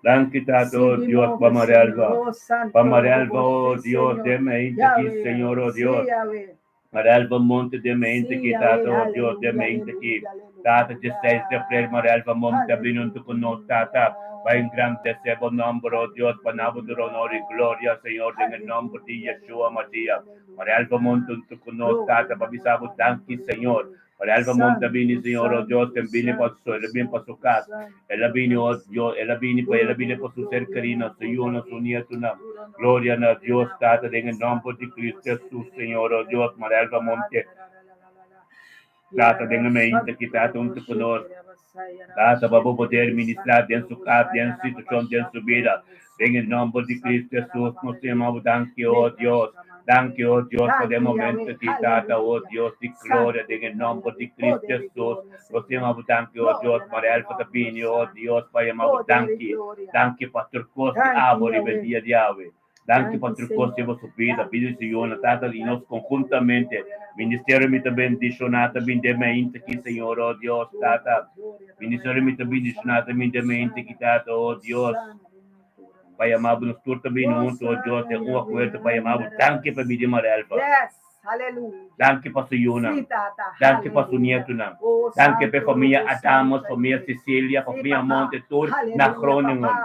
Danki, Tata, oh Dios, pa Marelva. Pa Marelva, oh Dios, den mente aki, Señor, oh Dios. Marelva Monte den mente aki, Tata, oh Dios, den mente aki. Tata, dieseis di aprel, Marelva Monte a bini huntu ku nos, Tata, pa engrandesé bo nòmber, oh Dios, pa na bo dura honor i gloria, Señor, den e nòmber di Yeshua Mashiach. Marelva Monte huntu ku nos, Tata, pa bisa bo danki, Señor. Marelva Monte a bini, Señor, oh Dios, el bini pa su, el a bini pa su kas. El a bini, oh Dios, el a bini pa, el a bini pa su ser kerí, su yunan, su nietunan. Gloria na Dios, Tata, den e nòmber di Cristo Hesus, Señor, oh Dios, Marelva Monte. Tata, den e mainta aki, Tata, huntu ku nos. Tata, pa bo poder ministrá den su kas, den su situashon, den su bida. Den e nòmber di Cristo Hesus, nos ta yama bo danki, oh Dios. Danki, oh Dios, pa den momento aki, Tata, oh Dios di gloria, den e nòmber di Cristo Hesus, nos ta yama bo danki, oh Dios. Maria Elfa ta bini, oh Dios, pa yama bo danki. Danki pa tur kos di abo riba e dia di awe. Danki pa tur kos di boso bida, bida di Señor, Tata, i nos konhuntamente. Ministerio mi ta bendishoná ta bin den mente aki, Señor, oh Dios, Tata. Ministerio mi ta bendishoná ta bin den mente aki, Tata, oh Dios. Pa yama bo nos tur ta bini huntu, oh Dios, den un akuerdo pa yama bo. Danki pa bida di Marelva. Danki pa su yunan. Danki pa su nietunan. Danki pa e famia Adamos, famia Cecilia, famia Monte, tur na Groningen.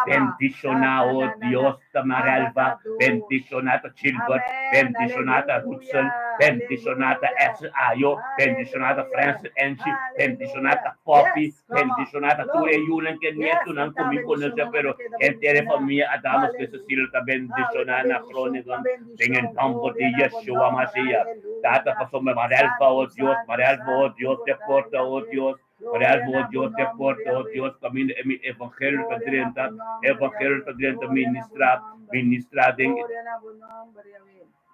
Bendishoná, o Dios, ta Marelva, bendishoná ta Chilbert, bendishoná ta Rutsen, bendishoná ta Esther Ayo, bendishoná ta Francis Enchi, bendishoná ta Poppy, Bendishoná ta tur e yunan ku e nietunan ku mi konosé, pero henter e famia Adamos ku Cecilia ta bendishoná na Groningen den e nòmber di Yeshua Mashiach. Tata, pasobra Marelva, o Dios, Marelva, o Dios, te porta, o Dios, Marelva, o Dios, te porta, o Dios, kaminda e mi evangelio ta drenta, evangelio ta drenta ministrá, ministrá den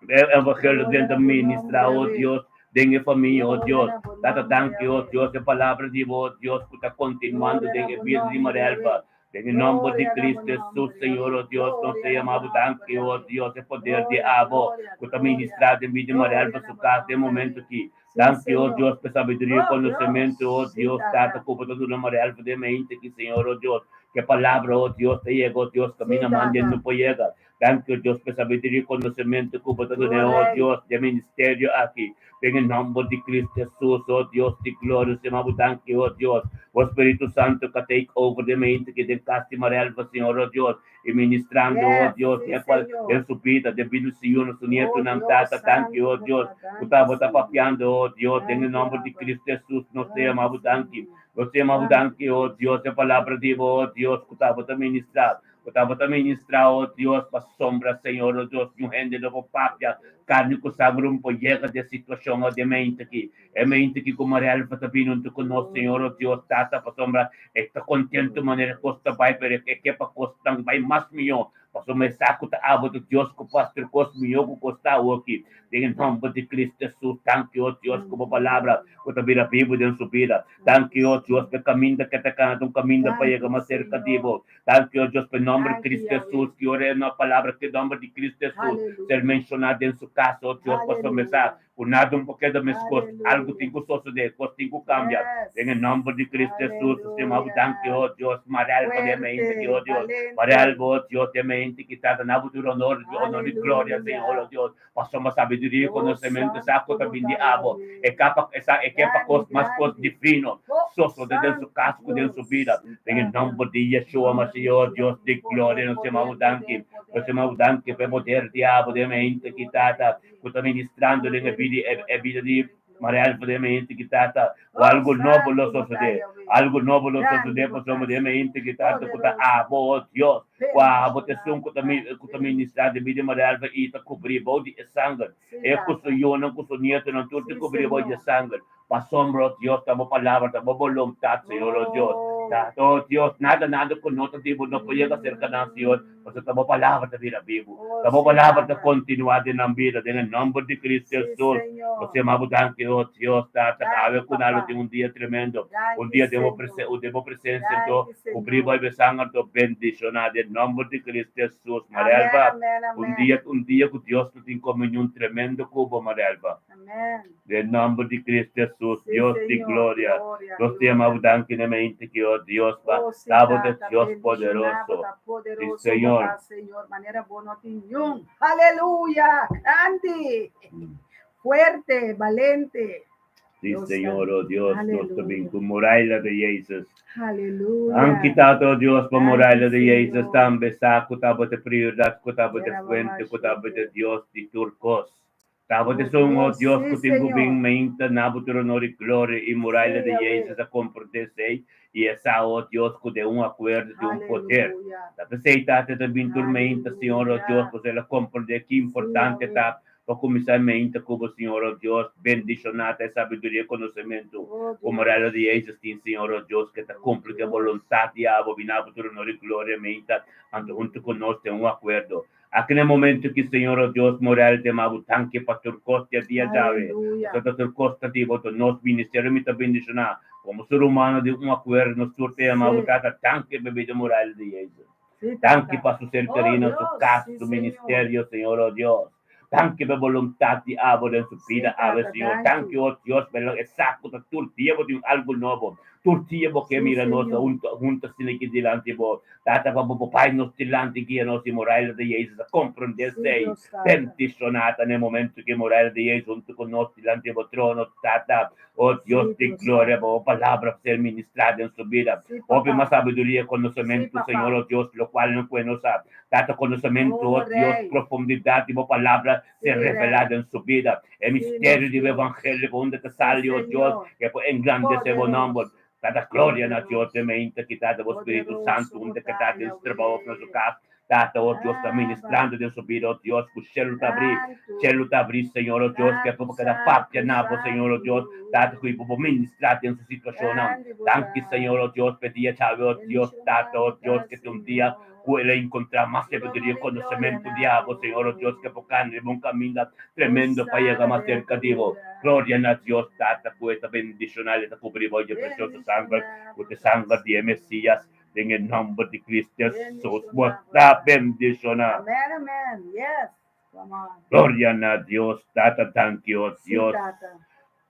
E evangelio den ta ministra, oh Dios, den e famia, oh Dios. Tata danki, oh Dios, e palabra di bo, oh Dios, ku ta kontinuando den e bida di Marelva. Den e nomber di Cristo Jesus, Señor, oh Dios, nos ta yama bo danki, oh Dios, e poder di abo ku ta ministra den bida di Marelva su kas den momento aki. Danki, oh Dios, pa e sabiduria i konosementu, oh Dios, Tata, ku bo ta duna Marelva den mente aki, Señor, oh Dios. Ku e palabra, oh Dios, ta yega, oh Dios, kaminda manda no por yega. Danki, o Dios, pa e sabiduria i konosementu ku bo ta dun'é, o Dios, di e ministerio aki. Den e nòmber di Kristu Hesus, o Dios di gloria, Señor, bo danki, o Dios. Bo Spiritu Santu ka take over den mente aki den kas di Marelva, Señor, o Dios, i ministrando, o Dios, den kual, den su bida, den bida di su yunan, su nietunan, Tata, danki, o Dios, ku ta bo ta papiando, o Dios, den e nòmber di Kristu Hesus, nos ta yama bo danki. Nos ta yama bo danki, o Dios, e palabra di bo, o Dios, ku ta bo ta ministra. Bo tabata ministrá, o Dios, pasobra, Señor, o Dios, niun hende no por papia karni ku sangre un por yega di e situashon o di e mente aki. E mente aki ku Marelva ta bini huntu ku nos, Señor, o Dios, Tata, pasobra e ta kontentu manera e kos ta bai, pero e ke pa kosnan bai mas mihó, pasobra e sa ku ta abo ta Dios ku por hasi tur kos mihó ku kos ta awoki. Den e nòmber di Cristo Hesus, danki, o Dios, ku bo palabra ku ta bira bibu den su bida. Danki, o Dios, pa e kaminda ke ta kana ta un kaminda pa yega mas serka di bo. Danki, o Dios, pa e nomber di Cristo Hesus, ki ora e no palabra ki e nomber di Cristo Hesus ser menshoná den su kas, o Dios, pasobra mi sa Ku nada un por keda meskos. Algu tin Aleluya. ku sosodé, kos tin ku kambia. Den e Yes. nòmber di Kristu Hesus, nos yama bo danki, Aleluya. o Dios. Marelba den mente ki, o Fuerte, Dios. Marelba, valente. o Dios, den mente ki Tata, na bo tur honor, honor i gloria, Señor, Aleluya. o Dios. Pasobra sabiduria i Oh, konosementu sa ku santo ta bin di bota abo. E Yahweh. kapa, e sa, e ke pa Grandi, kos mas kos grandi. divino Oh, sosodé den su santo kas ku den su Dios. bida. Sí, Den e Tata. nòmber di Yeshua Nombre de Mashiach, o Yeshua, Dios di gloria, poder, nos yama bo poder, danki. poder, Nos poder, yama bo poder, danki pa e poder, poder di poder, abo den poder, mente ki gloria, Tata, Yahweh. ku ta ministrando den e Poder, bida, e e gloria, bida di poder, Mariel gloria. den mente ki Tata, ku Oh, algu nobo lo santo bota sosodé. Yahweh. Algu nobo lo Grandi sosodé bota, pasobra den Señor. mente ki Tata ku ta Poderoso. abo, o Dios, ku abo ta Bendicionado esun ku ta ta. ku ta ministrá den bida di Mariel i ta kubrí bou di e sanger. Sí, E ku su Tata. yunan, ku su nietonan, tur ta Sí, kubrí bou di e Señor. sanger. Pasobra, o Dios, ta bo palabra, ta bo boluntat, Señor, o Dios. Oh. Ta, o Dios, nada, nada ku no ta di bo no por yega serka nan, Señor, pasobra ta bo palabra ta bira bibu. Oh, Ta bo sí, palabra ta Tata. kontinuá den nan bida, den e nòmber di Cristo Sí, Hesus. Nos Señor. yama bo danki, o Dios, Tata, awe Danki, ku nan lo Papá. tin un dia tremendo, un Danki, dia den bo Señor. den bo presensia, anto Danki, kubrí bo Señor. e sanger, anto bendishoná den nòmber di Cristo Hesus. Amén, Marelva, amén, un amén. dia, un dia ku Dios lo tin komunion tremendo ku bo, Marelva. Amén. Den nòmber di Cristo Hesus, Sí, Dios di Señor. gloria. Gloria, Nos te yama bo gloria. danki na mente ki, o Dios, pa Oh, sí, ta bo ta Tata, Dios bendishoná bo poderoso. ta Sí, poderoso bo Señor. ta, Señor, manera bo no tin niun. Aleluya! Grandi, fuerte, balente. Sí, Dios Señor, ta. oh Dios, nos ta bin Aleluya. ku muraila di Jesus. Aleluya. Danki Tata, oh Dios, pa Danki, muraila di Jesus Señor. tambe sa ku ta bo ta prioridat, ku ta bo ta Era fuente, ku ta bo ta mamá Dios di tur kos. Ta bo Oh ta esun, oh Dios, Dios, sí, ku tin ku bin Señor. meinta na bo tur honor i gloria i muraila Sí, di Yahweh. Jesus a komprendé esei i e sa, oh Dios, ku den un akuerdo tin un poder. Aleluya. Ta p'esei, Tata, ta bin tur meinta, Señor, oh Dios, Aleluya. pasobra el a komprendé ki Sí, importante Yahweh. ta pa kuminsá meinta ku bo, Señor, oh Dios. Bendishoná ta e sabiduria i konosementu Oh ku muraila Dios. di Jesus tin, Señor, oh Dios, ku ta Oh kumpli ku e Dios. boluntat di abo. Bin na bo tur honor i gloria meinta, anto huntu ku nos den un akuerdo. Aki na e momento ki Señor o Dios Morel te ma bo tanki pa tur kos di e dia djawe. Aleluya. Pasobra tur kos ta di bo, to nos ministerio mi ta bendishoná. Komo ser humano di un akuerdo nos tur te yama bo Sí, Tata tanki pa bida Morel di Jesus. sí, Tanki Tata. pa su ser Oh kerino, su Dios, kas, sí, su Señor. ministerio, Señor o Dios. Danki pa e boluntat di abo den su Sí, bida awe, Tata, Señor. danki. Danki, o Dios, pa e sa ku ta tur dia bo tin algu nobo. Tur dia bo ke Sí, mira nos Señor. huntu huntu asina aki dilanti bo. Tata, pa bo bo bai nos dilanti guia nos i Moraila di Jesus a komprendé Sí, esei. Dios, Tata. Bendishoná ta na e momento ku Moraila di Jesus huntu ku nos dilanti bo trono, Tata. O Dios Sí, di Dios, gloria, Tata. pa bo palabra ser ministrá den su bida. Sí, Hopi mas Papá. sabiduria i Sí, konosementu, Señor, Papá. o Dios, lokual no kue nos sa. Tata, konosementu, Oh, o Dios, Rei. profundidat di bo palabra Sí, ser revelá Rei. den su bida. E Sí, misterio nos di bo Dios. evangelio pa unda ta Sí, sali, o Dios, Señor. ke por engrandesé bo nòmber. Poderoso. Tata, gloria na Dios Poderoso. den mente ki Tata, bo Spiritu Santu Poderoso unda ke bo ta ta, den su trabou òf na su Yahweh. kas. Tata, o Dios, ta Abba. ministrando den su bida, o Dios, ku shelu ta abrí. Santu. Shelu ta abrí, Señor, o Dios, ke Santu, por keda papia santu, na bo, Señor, o Dios. Tata, ku santu. bo por ministrá den su situashonnan. Grandi bo Danki, ta. Señor, o Dios, p'e dia djawe, o Dios, Tata, Bendishoná o bo Dios, ta, ke ta un dia ku Señor. el a enkontrá mas Tur sabiduria honor i i gloria konosementu na di abo, Señor, o Dios, bo. ke por kana riba un kaminda tremendo pa yega Hosana mas den serka di bo. altura. Gloria na Dios, Tata, ku e ta bendishoná, el ta kubrí bo dje presioso sanger, Bendishoná ku bo ta ta, sanger di e Señor. Mesías, den e nòmber di Cristo Hesus, bo Bendishoná bo ta ta. bendishoná. Amen, amen. Yes. Come on. Gloria na Dios, Tata, danki, o Sí, Dios, Tata.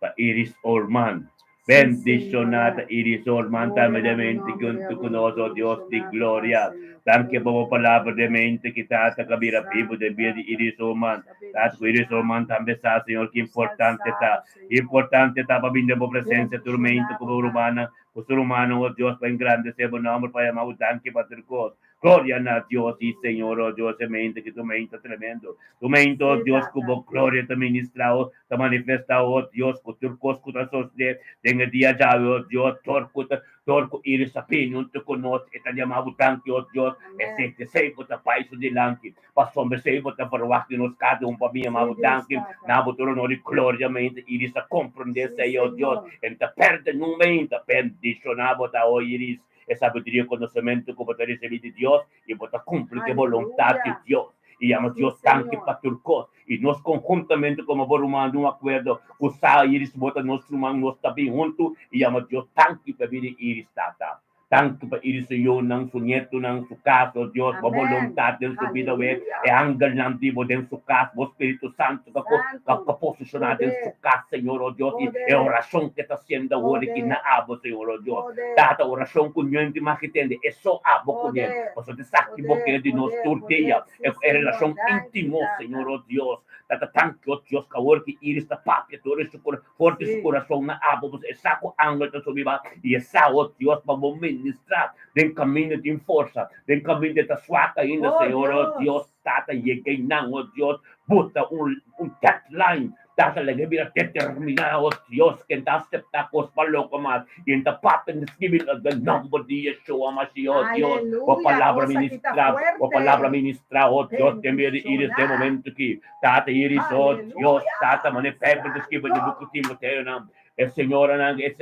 pa Iris Orman. Sí, Bendishoná ta Señor. Iris Orman Gloria tambe na de bo mente nombre, huntu ku Yahweh. nos, o Dios di Bendishoná bo ta, gloria. Señor. Danki pa bo palabra de Poderoso. mente ki Tata ka bira bibu Santo, den bida di Tata. Iris Orman. Nos ta Tata ku Iris bendishoná Orman bo. tambe sa, Señor, ki Nos ta importante alsá ta. bo, Señor. Importante ta pa bin den bo presencia tur mente Bendishoná ku bo bo ta. rumannan, ku su rumannan, o Dios, pa engrandesé bo nomber, pa yama bo danki pa tur kos. Gloria na Dios, sí Señor, o Dios, e mente ki tu mente tremendo. Tu mente, o Sí, Dios, ku Tata. bo gloria ta ministra, o ta manifesta, o Dios, ku tur kos ku ta sosodé den e dia djawe, o Dios, tur ku ta, tur ku Iris a bini huntu ku nos, e ta yama bo danki, o Dios, Amén. esei, esei bo ta bai su dilanti, pasobra esei bo ta verwagt di nos kada un pa bin yama Sí, bo Dios, danki, Tata. na bo tur honor i gloria, mente Iris a komprendé Sí, esei, o Dios, Señor. e no ta pèrdè nun mente, bendishoná bo ta, o Iris. E sabiduria i konosementu ku bo ta risibí di Dios i bo ta kumpli ku e boluntat di Aleluya. Dios. I yama Sí, Dios danki Señor. pa tur kos. I nos konhuntamente komo bo ruman di un akuerdo ku sa Iris bo ta nos ruman, nos ta bin huntu i yama Dios danki pa bida di Iris, Tata. Danki pa Iris su yunan, su nietunan, su kas, oh Dios, bo boluntat den su bida wee, e angelnan di bo den su kas, bo Spiritu Santu ka ka posishoná den su kas, Señor, oh Dios, i e orashon ke ta hasiendo awor aki na abo, Señor, oh Dios. Tata, orashon ku niun di mas tende, e so abo kuné, pasobra esaki bo kere di nos tur dia, e relashon íntimo, Señor, oh Dios. Tata, danki, oh Dios, ku awor ki Iris ta papia tur su For di su kurason na abo bo e sa ku angel ta subi ba i e sa o Dios pa bo ministra den kaminda tin forsa den kaminda ta swak ainda Señor o Dios tata yega einan o Dios buta un un deadline tata laga e bira determina o Dios ken ta asepta kos pa loko mas i e ta papia ta skibi den nomber di Yeshua Mashiach o Dios bo palabra ministra bo palabra ministra o Dios den bida di Iris den momento aki Tata Iris, oh Dios, Tata, mane Bijbel ta skibi den buki Timoteonan, e señoranan, e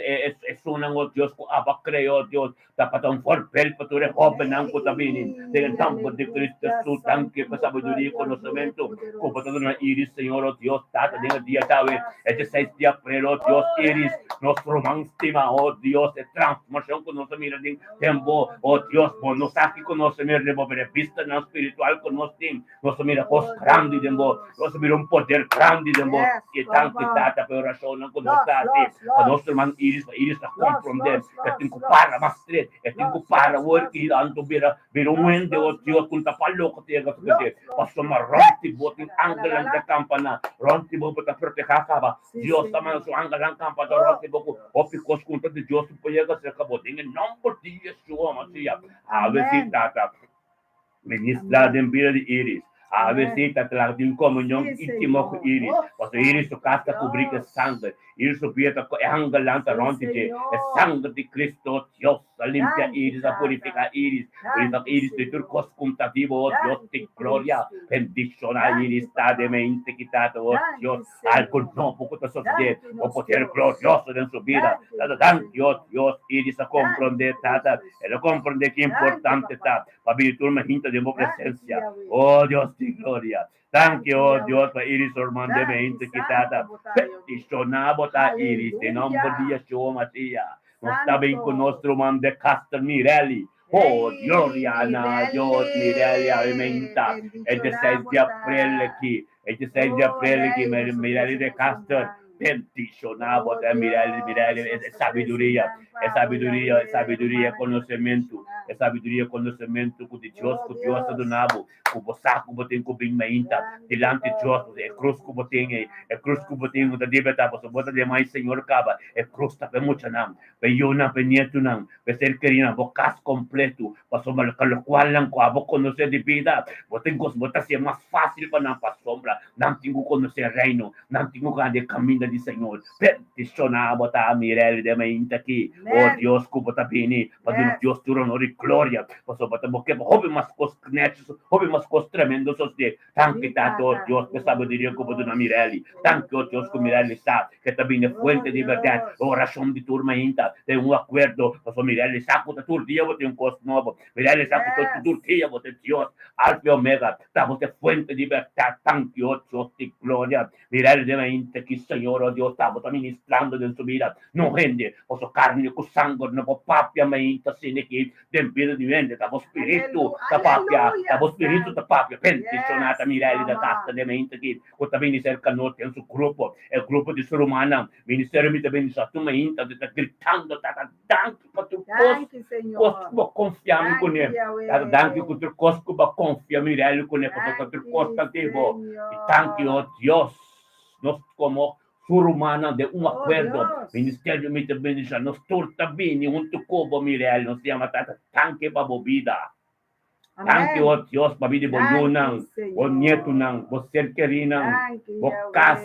esunnan, oh Dios, ku aba krea, oh Dios, ta pa ta un voorbeeld pa tur e hobennan ku ta bini den e nomber di Cristo Jesus. Danki pa sabiduria i konosementu ku bo ta duna Iris, Señor, oh Dios, Tata, den e dia djawe, e dieseis di aprel, oh Dios, Iris, nos ruman stima, oh Dios, e transformashon ku nos a mira den den bo, oh Dios, bo no sa kiko nos a mira den bo, pero e bistanan spiritual ku nos tin, Nos a mira kos grandi den bo. Nos a mira un poder grandi den bo. I danki, Tata, pa e orashonnan ku nos ta hasi pa nos ruman Iris, pa Iris ta komprondé ku e tin ku para mas stret, e tin ku para wor i anto bira bira un hende, o Dios, ku no ta pa loko ta yega su kende. Pasobra rònt di bo tin angelnan ta kampa na rònt di bo, bo ta protehá kaba. Dios ta manda su angelnan kampa ta rònt di bo ku hopi kos ku no ta di Dios por yega serka bo. Den e nòmber di Yeshua Masiya, awe si, Tata. Ministra den bida di Iris. Awe si ta traha di un komunion intimo ku Iris. Pasobra Iris su kas ta kubrí ku e sanger. Iris su bida ta ku e angelnan ta rònt di dje. E sanger di Cristo, Dios, a limpia Iris, a purifiká Iris. Purifiká Iris di tur kos ku ta biba, o Dios di gloria. Bendishoná Iris ta den mente kitá, o Dios. Algo nobo ku ta sosodé, bo poder glorioso den su bida. Tata, danki, o Dios. Iris a komprondé, Tata. El a komprondé ki importante ta pa bini tur mahinta den bo presensia. O Dios di gloria! Danki, o Dios, pa Iris su ruman den mahinta ki, Tata. Bendishoná bo ta, Iris, den nomber di Yeshua Masiah. Nos ta bin ku nos ruman de Castel Mirelli. O gloria na Dios, Mirelli a mahinta e dieseis di aprel aki. E dieseis di aprel aki, Mirelli de Castel. Bendishoná bo ta, Mirelli, Mirelli, e sabiduria. E sabiduria, e sabiduria, e konosementu, e sabiduria, e konosementu ku di Dios, ku Dios ta duna bo, ku bo sa ku bo tin ku bin mainta dilanti Dios, pasobra e krus ku bo tin ei, e krus ku bo tin ku ta debe ta, pasobra bo ta den mai Señor kaba, e krus ta pa e muchanan, pa e yunan, pa e nietunan, pa e ser kerinan, bo kas kompletu, pasobra lokualnan ku abo konosé di bida, bo tin kos, bo ta hasié mas fásil pa nan, pasobra nan tin ku konosé e Reino, Nan tin ku kanda e kaminda di Señor. Bendishoná bo ta, Mirel, den mainta aki. O Dios, ku bo ta bini pa duna Dios tur honor i gloria, pasobra bo ta bo ke pa hopi mas kos knèchi, hopi mas kos tremendo sosodé. Danki, Tata, o Dios, pa e sabiduria ku bo duna Mirel. Danki, o Dios, ku Mirel sa ke ta bini e fuente di bèrdat, e orashon di tur mainta ta un akuerdo, pasobra Mirel sa ku ta tur dia bo tin un kos nobo. Mirel sa ku tur dia bo ta Dios, Alfa i Omega. Ta bo ta fuente di bèrdat, danki, o Dios di gloria. Mira el den ainda ki Señor, o Dios, ta bo ta ministrando den su bida. No hende, boso karni ku sanger no por papia mainta asina ki den bida di hende. Ta bo spiritu ta papia, ta bo spiritu ta papia. Bendishoná ta mira el gasta den mainta ki ku ta bini serka nos den su grupo, e grupo di su rumannan. Ministerio mi ta bendishoná tur mainta ta gritando, Tata, Danki pa tur kos kos ku bo konfia mi kuné. Tata, danki ku tur kos ku bo konfia mi rèl kuné, pasobra tur kos ta di bo. I danki, o Dios, nos komo su rumannan den un akuerdo, ministerio mi ta bendishoná, nos tur ta bini huntu ku bo, mi rèl. Nos yama Tata, danki pa bo bida. Danki, o Dios, pa bida di bo yunan, bo nietunan, bo ser kerinan, bo kas,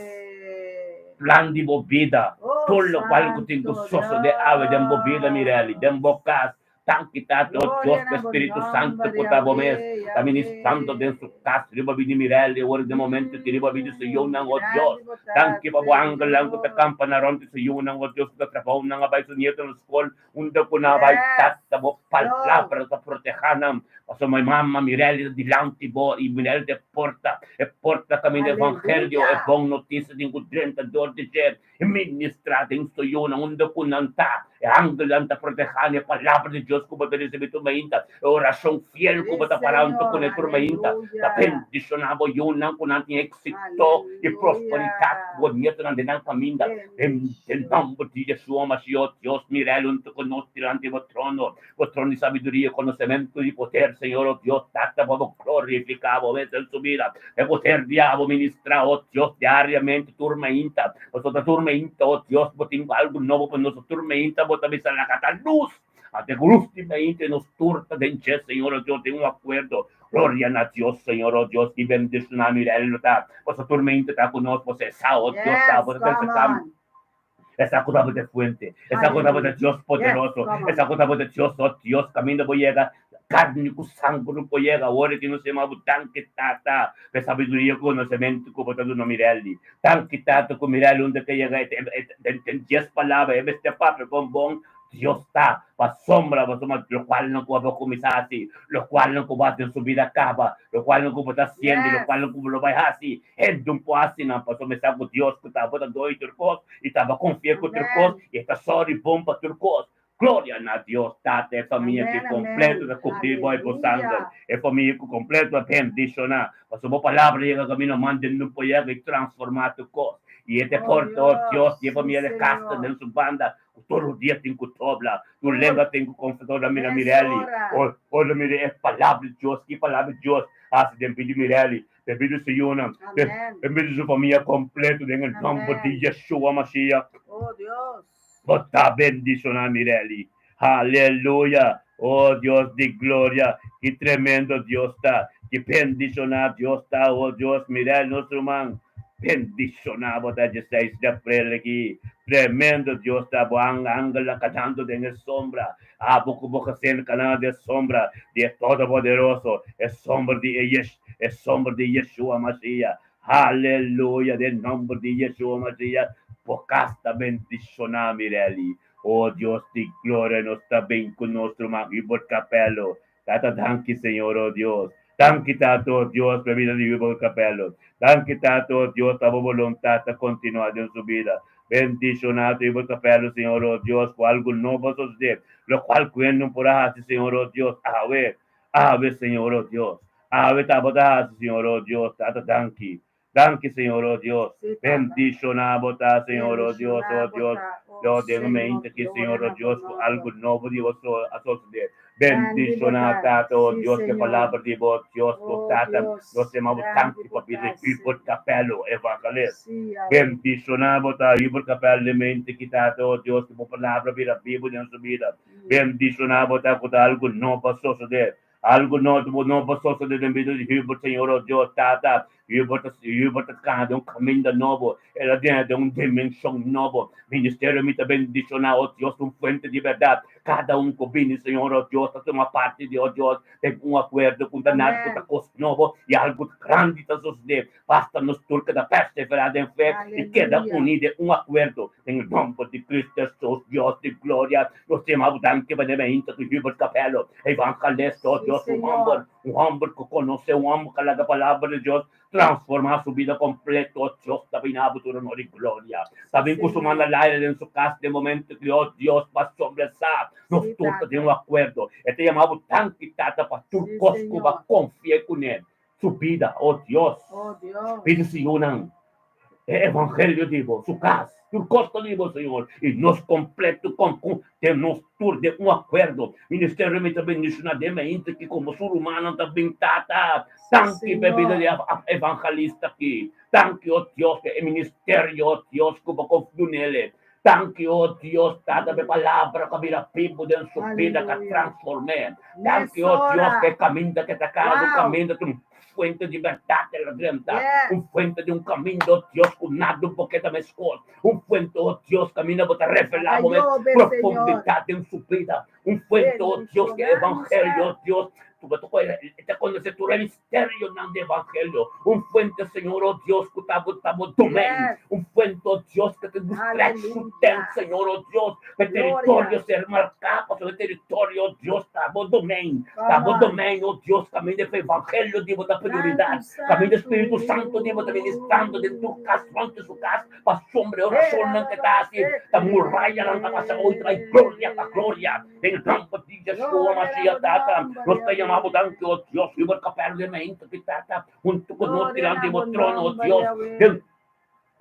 plan di bo bida, tur lokual ku tin ku sosodé awe den bo bida, Mirelly, den bo kas. Danki, Tata, o Dios, pa e Spiritu Santu ku ta bo mes ta ministrando den su kas riba bida di Mirelly awor den momento ki riba bida di su yunan, o Dios. Danki pa bo angelnan ku ta kampa na rònt di su yunan, o Dios, ku ta trabou nan a bai su nietunan skol. Unda ku nan a bai Tata bo palabra ta protehá nan, pasobra mi mama Mirelli ta dilanti bo i Mirelli ta e porta, e porta kaminda evangelio, e bon notisia tin ku drenta dor di dje i ministrá den su yunan unda ku nan ta. E angelnan ta protehá e palabra di Dios ku bo ta risibí tur mainta, e orashon fiel ku bo ta para huntu kuné tur mainta, ta bendishoná bo yunan ku nan tin éksito i prosperidat ku bo nietonan den nan kaminda. Den e nòmber di Yeshua Mashiach, Dios, mir'El huntu ku nos dilanti bo trono, bo trono di sabiduria, konosementu i poder, Señor, o Dios Tata, pa bo glorifiká bo mes den su bida. E poder di abo ministrá, o Dios, diariamente tur mainta. Pasobra tur mainta, o Dios, bo tin algu nobo pa nos. Tur mainta bo ta bisa laga ta lus. Ante ku lus di mainta nos tur ta den dje, Señor, o Dios, den un akuerdo. Gloria na Dios, Señor, o Dios, ki bendishoná mira El lo ta. Pasobra tur mainta ta ku nos, bo sa esá, o Dios, ta bo ta trese kam. Esá ku tabata e fuente, esá ku tabata Dios poderoso, esá ku tabata Dios, o Dios, kaminda bo yega, karni ku sanger no por yega. Awor aki nos yama bo danki, Tata, pa e sabiduria ku konosementu ku bo ta duna Mirelli. Danki, Tata, ku Mirelli unda ke yega e den dies palabra e mester papia kon bon Dios ta, pasobra pasobra lokualnan ku abo kuminsá hasi, lokualnan ku bo hasi den su bida kaba, lokualnan ku bo ta hasiendo i lokualnan ku bo lo bai hasi. Hende un por hasi nan pasobra e sa ku Dios ku tabata doi tur kos i tabata konfia ku tur kos i e ta sòru bon pa tur kos. Gloria na Dios Tata, e famia ki kompleto ta kubrí bo i bo sanger, e famia ku kompleto a bendishoná pasobra bo palabra yega kaminda manda den un por yega i transformá tur kos. I e ta e porta, o Dios, di e famia di kasta den su banda ku tur dia tin ku dobla, tur lenga tin ku konfesá ora mira Mirelli, ora mira e palabra di Dios, ki palabra di Dios hasi den bida di Mirelli. Debido su yunan, debido su famia kompleto den e nòmber di Yeshua Mashiach. Oh Dios. Bo ta bendishoná Mirelli. Aleluya! Oh Dios di gloria, ki tremendo Dios ta! Ki bendishoná Dios ta! Oh Dios, Mirelli nos ruman, bendishoná bo ta dieseis di aprel aki. Tremendo Dios ta! Bo angelnan kanando den e sombra. Abo ku bo gesin kana den sombra di e Todopoderoso, e sombra di e Yesh, e sombra di Yeshua Mashiach. Haleluya! Den nomber di Yeshua Mashiach, bo kas ta bendishoná, Mirelli. O Dios di gloria, nos ta bin ku nos ruman Hubert Capello. Tata, danki, Señor, o Dios. Danki, Tata, o Dios, pa e bida di Hubert Capello. Danki, Tata, o Dios, pa bo boluntat ta kontinuá den su bida. Bendishoná ta Hubert Capello, Señor, o Dios, ku algu nobo a sosodé, lokual ku e no por a hasi, Señor, o Dios, awe. Awe, Señor, o Dios. Awe tabata hasi, Señor, o Dios. Tata, danki. Danki, Señor, o Dios. Bendishoná bo ta, Señor, o Dios, o Dios. Yo den mente aki, Señor, o Dios, ku algu nobo di bo a sosodé. Bendishoná, Tata, o Dios, ku e palabra di bo, Dios, ku Tata, nos yama bo danki pa bida di Hubert Capello, evangelist. Bendishoná bo ta, Hubert Capello, den mente aki, Tata, o Dios, ku bo palabra bira bibu den su bida. Bendishoná bo ta ku ta algu nobo a sosodé. Algu nobo nobo a sosodé den bida di Hubert, Señor, o Dios, Tata. Hubert ta Hubert ta kana den un kaminda nobo. El a drenta den un dimenshon nobo. Ministerio mi ta bendishoná, o Dios, un fuente di bèrdat. Kada un ku bini, Señor, o Dios, ta tuma parti di, o Dios, den un akuerdo ku ta nada ku ta kos nobo i algu grandi ta sosodé. Basta nos tur keda perseverá den fe i keda uní den un akuerdo. Den e nòmber di Cristo Hesus, Dios di gloria, nos ta yama bo danki pa debe hinta ku Hubert Capello, evangelista, oh Dios, un hòmber, un hòmber ku konosé, un hòmber ku a laga palabra di Dios transformá su bida kompleto, oh Dios, ta bini abo tur honor i gloria. Ta bin ku su man al aire den su kas den momento ku, oh Dios, pa sobresá nos tur ta den un akuerdo. E ta yama bo danki, Tata, pa tur kos ku bo a konfia kuné. Su bida, oh Dios. Pidi su yunan e evangelio di bo, su kas, tur kos ta di bo, Señor, i nos kompleto kon ku den nos tur den un akuerdo. Ministerio mi ta bendishoná den mainta ki komo su rumannan ta bin Tata. Danki pa e bida di e evangelista aki. Danki, oh Dios, pa e ministerio, oh Dios, ku bo konfia dunele. Danki, oh Dios, Tata, pa e palabra ku a bira bibu den su bida, ku a transform'é. Danki, oh Dios, pa e kaminda ku e ta kana, un kaminda ta un fuente di bèrdat el a drenta, un fuente di un kaminda, oh Dios, ku nada por keda meskos, un fuente, oh Dios, kaminda bo ta revelá bo mes profundidat den su bida, un fuente, oh Dios, di e evangelio, oh Dios. Bo ta konosé tur e misterionan di evangelio. Un fuente, Señor, oh Dios, ku ta bo ta bo domein. Un fuente, oh Dios, ku ta stretch su tent, Señor, oh Dios, pa e teritorio ser marká, pasobra e teritorio, oh Dios, ta bo domein. Ta bo domein, oh Dios, kaminda e evangelio di bo ta prioridat, kaminda e Spiritu Santu di bo ta ministrando den tur kas, rònt di su kas. Pasobra e orashonnan ke ta hasi ta murayanan ta pasa oy trae gloria pa gloria den nòmber di Yeshua Mashiach. Tata, nos ta yama bo danki, o Dios, riba e kapèl di meinta di Tata huntu ku nos dilanti bo trono, o Dios, den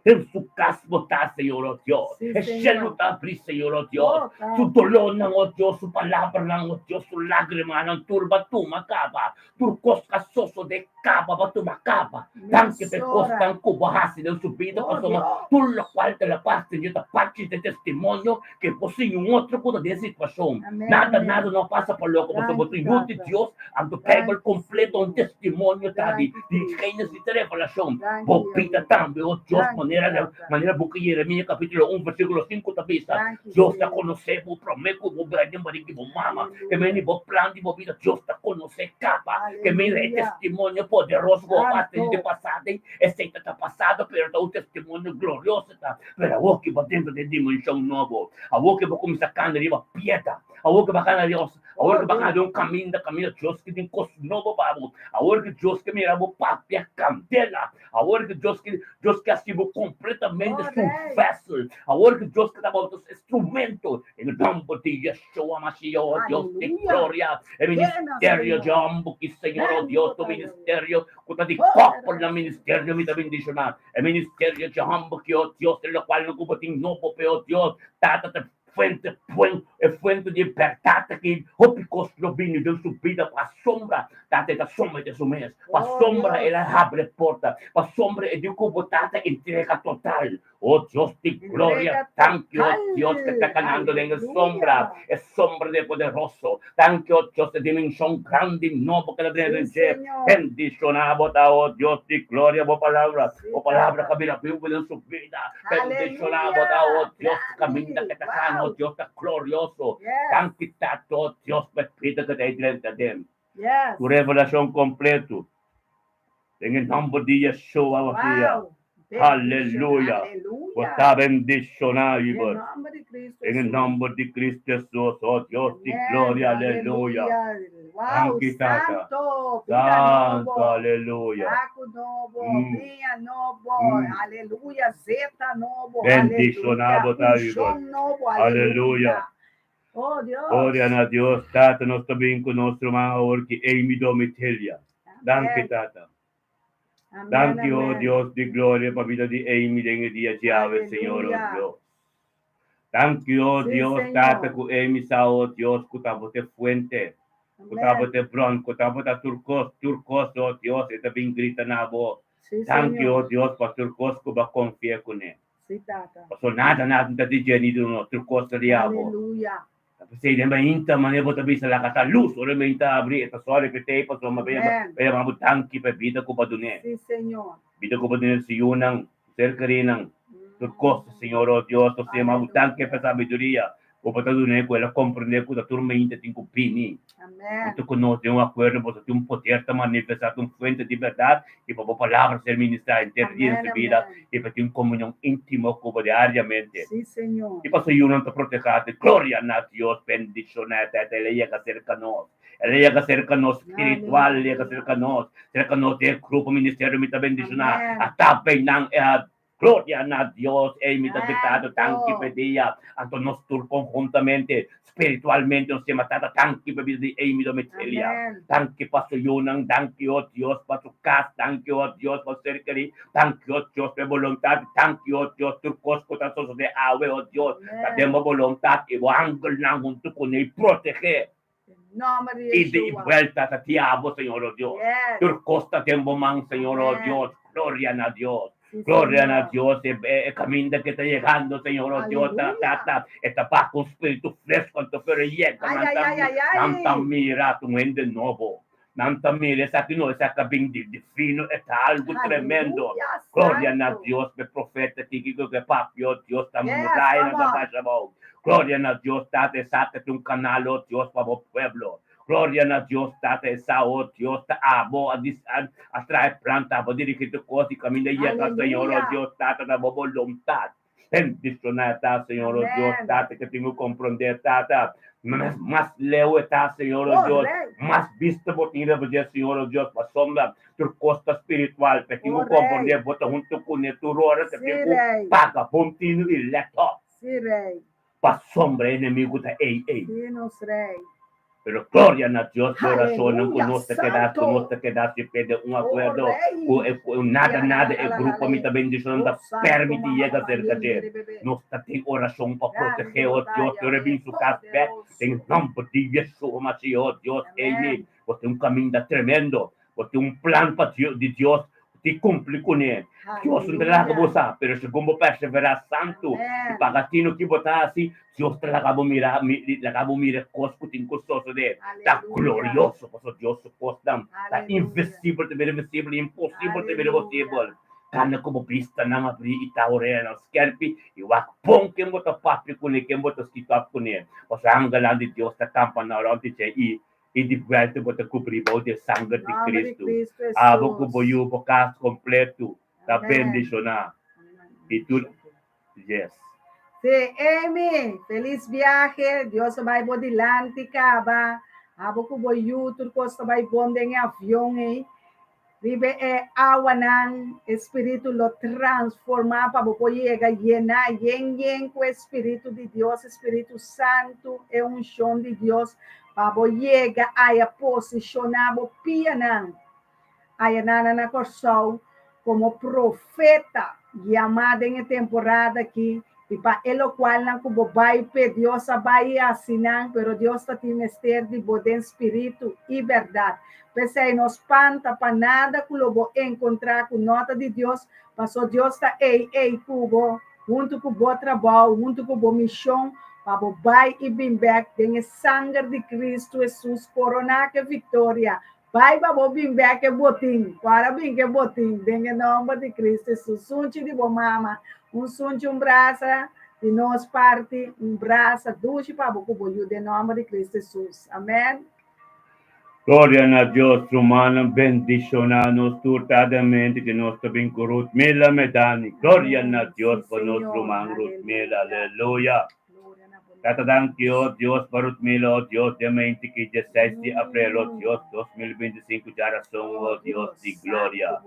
den su kas bo ta, Señor, o Dios. E shelu ta abrí, Señor, o Dios. Su dolónan, o Dios, su palabranan, o Dios, su lágrimanan tur bo a tuma kaba. Tur kos a sosodé kaba bo tuma kaba. Danki pa e kosnan ku bo hasi den su bida pasobra tur lokual ta la pas den dje ta parti di e testimonio ke por siña un otro ku ta den e situashon. Nada nada no a pasa pa loko pasobra bo ta yu di Dios anto Beibel kompleto un testimonio ta di Génesis te Revelashon. Bo bida tambe o Dios manera manera buki Yeremia kapitulo un versíkulo sinku ta bisa Dios ta konosé bo promé ku bo bira den barika di bo mama. Ke meni bo plan di bo bida Dios ta konosé kaba. Ke meni e testimonio poderoso ku bo a tene di pasado ei, esei ta ta pasado pero ta un testimonio glorioso ta. Pero awor ke bo dentro di e dimenshon nobo, awor ke bo kuminsá kana riba piedra, awor ke bo kana riba awor ke bo kana den un kaminda kaminda Dios ke tin kos nobo pa bo, awor ke Dios ke mira bo papia kandela, Awor ku Dios ke Dios ke hasi bo kompletamente su vessel. Awor ku Dios ke ta bo su instrumento. En nomber di Yeshua Mashiach, oh Dios di gloria, e ministerio di homber ki Señor, oh Dios, tu ministerio ku ta di koppel na ministerio mi ta bendishoná. E ministerio di homber ki, oh Dios, den lokual no ku bo tin nobo pe, oh Dios, Tata ta fuente puen e fuente di bèrdat aki hopi kos lo bini den su bida pasobra tata e ta somete su mes pasobra el a habri e porta pasobra e di ku bo tata entrega total o Dios di gloria danki o Dios ke ta kanando den e sombra e sombra di e poderoso danki o Dios e dimenshon grandi nobo ke ta drenta den dje bendishona bo ta o Dios di gloria bo palabra bo palabra ka bira bibu den su bida. Bendiciona bo ta, oh Dios, caminda que ta cana, oh Dios ta glorioso. Danki Tata, oh Dios, pa e bida que ta e drenta den. Tu revelacion completo. Den e nomber di Yeshua Mashiach. Aleluya. Bo ta bendiciona, Hubert. Den e nomber di Cristo Jesus, oh Dios di gloria, aleluya. Wow, Danki Tata. santo, bida Santo, nobo, aleluya. saku nobo, biña nobo, aleluya, zeta nobo, Bendiciona aleluya, bo ta, Hubert. unshon nobo, Aleluya. aleluya. Oh Gloria Dios. na Dios. Tata, nos ta bin ku nos ruman awor ki Amy Domitelia. Danki, Amén. Tata. Amén, Danki, oh amén. Dios di gloria, pa bida di Amy den e dia djawe, Señor, oh Aleluya. Dios. Danki, oh Sí, Dios, Tata, Señor. ku Amy sa, oh Dios, ku ta bo t'e fuente, ku ta bo Amén. t'e bron, ku ta bo ta tur kos, tur kos, oh Dios, e ta bin grita na bo. Sí, Danki, Señor. oh Dios, pa tur kos ku bo a konfia kuné. Sí, Tata. Pasobra nada, nada no ta di dje ni di nos, tur kos ta di abo. Aleluya. Ta p'esei den mainta manera bo ta bisa laga ta lus, ora e mainta abri e ta sòri p'esei pasobra mi Amén. a yama bo danki pa e bida ku bo a dun'é. Sí, Señor. Bida ku bo a dun'é su yunan, su ser kerinan, tur kos, Señor, oh Dios, nos ta yama bo danki pa e sabiduria ku bo ta dun'é ku el a komprendé ku ta tur mainta tin ku bini. Amén. Huntu ku nos den un akuerdo boso tin un poder ta manifestá, tin un fuente di bèrdat i pa bo palabra ser ministrá henter dia den Amén, su bida amén. i pa tin un komunion íntimo ku bo diariamente. Sí, Señor. I pasobra yunan ta protehá di gloria na Dios bendishoná ta el a yega serka nos. El a yega serka nos spiritual, el a yega Aleluya. serka nos, serka nos den e grupo ministerio mi ta bendishoná. Amén. Ata beinan e a Gloria na Dios, ey mi ta dictado tanki Santo. p'e dia, anto nos tur conhuntamente, spiritualmente nos yama Tata tanki p'e bida di Amy Domitilia, Amen. danki pa su yunan, danki oh Dios pa su cas, danki oh Dios pa su ser keri, danki oh Dios p'e boluntad, danki oh Dios tur cos cu ta sosode awe oh Dios, ta den Amen. bo boluntad y bo angelnan hunto cune y protege. Den nomber di Y di Yeshua. vuelta ta ti abo, Señor, oh Dios. Yes. Tur cos ta den bo man, Señor, oh Amen. Dios. Gloria na Dios. Sí, Gloria na Señor. Dios. E, e, e caminda que ta llegando, Señor, oh Dios, ta, Aleluya. ta, ta, e ta bajo un spiritu fresco, anto pero llega, Ay, nan ay, ta, ay, ay, nan ta ay. mira tu hende nobo. Nan ta mira, esaki no, esaki a bin di divino, e ta algo tremendo. Aleluya, Gloria na santo. Dios, pe profeta ki ki ke papia, oh Dios, ta Yes, muraya come na on. basha abou. Gloria na Dios, Tata, esaki ta un canal, oh Dios, pa bo pueblo. Gloria na Dios Tata e sa oh Dios ta abo a dis a a traha e plan ta abo dirigi tur kos i kaminda yega Señor oh Aleluya. Dios Tata na bo boluntat. Bendishoná e ta Señor oh Dios Amén. Tata ke tin ku komprondé Tata mas mas leu e ta Señor oh Oh, Dios Rey. mas bista bo tin riba dje Señor oh Dios pasobra tur kos ta spiritual pe tin Oh, ku komprondé Rey. bo ta huntu kuné tur ora te Sí, tin ku Rey. paga bon tinu i lèt op. Sí, Rey. Pasobra e enemigu ta ei ei. Sí, nos Rey. Pero gloria na Dios pa oracionnan cu Aleluya, nos ta keda, cu nos santo. ta keda si pe den un Oh, acuerdo cu Rey. e cu nada nada e grupo mi ta bendicionan Oh, ta santo, permiti mama, yega mama, cerca dje. yendere, bebé. Nos ta tin oracion pa Grande protege, oh Dios, batalla, lo rebin su cas bek den poderoso. nomber di Yeshua Mashiach, oh Dios, Amén. Amy, bo tin un caminda tremendo, bo tin un plan pa Dios, di Dios Ti kumpli kuné. Dios no ta laga bo Aleluya. sa, pero segun bo perseverá santu i Amén. paga tinu ki bo ta hasi, Dios ta laga bo mira, mi, laga bo mira kos ku tin ku sosodé. Ta Aleluya. glorioso, pasobra Dios su kosnan ta Aleluya. invisibel ta bira visibel i imposibel ta bira Aleluya. posibel. Kana ku bo bistanan abrí i ta oreanan skèrpi i wak bon ken bo ta papia kuné, ken bo ta skit òp kuné, pasobra angelnan di Dios ta kampa nan rònt di dje i I di buelta bo ta kubrí bou di e sanger di Nomber di Kristu. Cristo Abo ku bo Jesús. yu, bo kas kompletu ta Amén. bendishoná. I tur, yes. Sí, Amy, feliz viaje. Dios ta bai bo dilanti kaba. Abo ku bo yu, tur kos ta bai bon den e avion ei. Riba e awanan, e Spiritu lo transformá pa bo por yega yená yen yen ku e Spiritu di Dios, e Spiritu Santu, e unshon di Dios, pa bo yega aya posishoná bo pianan aya nana na Kòrsou komo profeta yamá den e temporada aki I pa e lokualnan ku bo bai p'e, Dios a bai i hasi nan, pero Dios ta tin mester di bo den spiritu i bèrdat. P'esei no spanta pa nada ku lo bo enkontrá ku no ta di Dios, paso Dios ta ei ei ku bo, huntu ku bo trabou, huntu ku bo mishon, pa bo bai i bin bèk den e sanger di Kristu Hesus koroná ku e viktoria. Bai pa bo bin bèk e botin, ku ora bin ku e botin, den e nòmber di Kristu Hesus. Sunchi di bo mama, un sunchi, un brasa di nos parti, un brasa dushi pa bo ku bo yu den nòmber di Kristu Hesus. Amèn. Gloria na Dios, rumannan bendiciona nos tur tardamente que nos ta bin cu Ruth Mila Medani. Gloria na Amèn. Dios Sí, pa nos Señor. ruman Ruth Mila. Aleluya. Aleluya. Tata danki o Dios pa Ruthmila o Dios den mente ki dje seis di aprel o Dios 2025 djarason o Dios di gloria.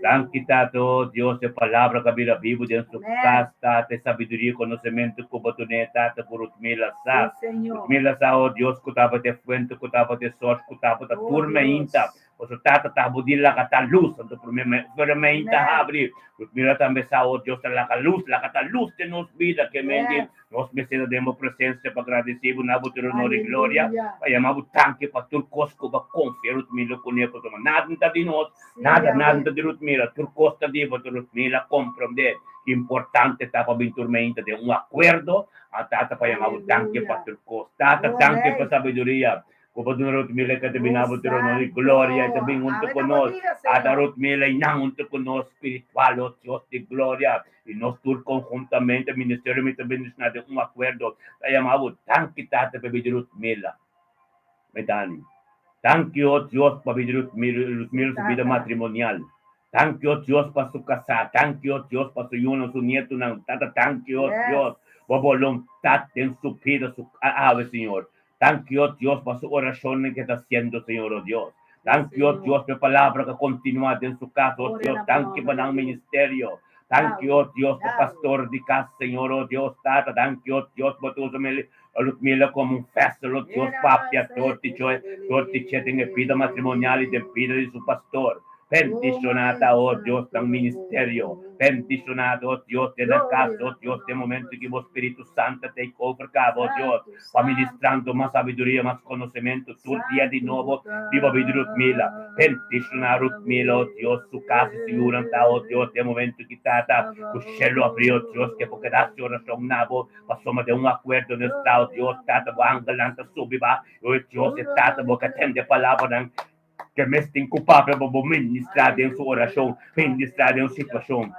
Danki Tata o Dios e palabra ka bira bibu den su kas Tata e sabiduria i konosementu ku bo dun'é Tata ku Ruthmila sa. Ruthmila sa o Dios ku tabata e fuente ku tabata e sors ku tabata tur meinta Boso tata ta bo di laga ta lus, anto prome me fuera me inta habri. Nos mira tambe sa, oh Dios ta laga lus, laga ta lus den nos bida, ke men di nos mester ta den bo presencia pa gradeci bo, na bo tur honor y gloria, pa yama bo danki pa tur cos cu bo a confia Rutmila cune, pasobra nada no ta di nos, nada, nada no ta di Rutmila, tur cos ta di bo, anto Rutmila comprende ki importante ta pa bin tur me inta den un acuerdo, a tata pa yama bo danki pa tur cos. Tata, danki pa sabiduria. Ku bo duna Ruth Miller ka ta bin abo tur honor i gloria i ta bin huntu ku nos. Ata Ruth Miller i nan huntu ku nos spiritual, o Dios di gloria, i nos tur konhuntamente ministerio mi ta bendishoná den un akuerdo ta yama bo danki Tata pa bida Ruth Miller. Medani. Danki o Dios pa bida Ruth Miller, Ruth Miller su bida matrimonial. Danki o Dios pa su kasá. Danki o Dios pa su yunan, su nietunan. Tata danki o Dios bo boluntat den su bida su awe Señor. Danki, o Dios, pa su orashonnan ke ta hasiendo, Señor, o Dios. Danki, o Dios, pa e palabra ku a kontinuá den su kas, o Dios. Danki pa nan ministerio. Danki, o Dios, pa pastor di kas, Señor, o Dios, Tata. Danki, o Dios, bo ta usa mi Ludmila komo un vessel, o Dios, papia dor di djoe, dor di dje den e bida matrimonial i den bida di su pastor. Bendishoná ta, o Dios, nan ministerio. Bendishoná, o Dios, den nan kas, o Dios, den momento ki bo Spiritu Santu a take over kaba, o Dios. Pa ministrando mas sabiduria, mas konosementu tur dia di nobo riba bida di Rutmila. Bendishoná Rutmila, o Dios, su kas i su yunan ta, o Dios, den momentu ki tata ku shelu abrí, o Dios, ke por keda hasi orashon na bo, pasobra den un akuerdo nos ta, o Dios, Tata, bo angelnan ta subi ba, o Dios, e Tata bo ke tende palabranan ke mes tin ku papia pa bo ministrá den su orashon, ministrá den su situashon.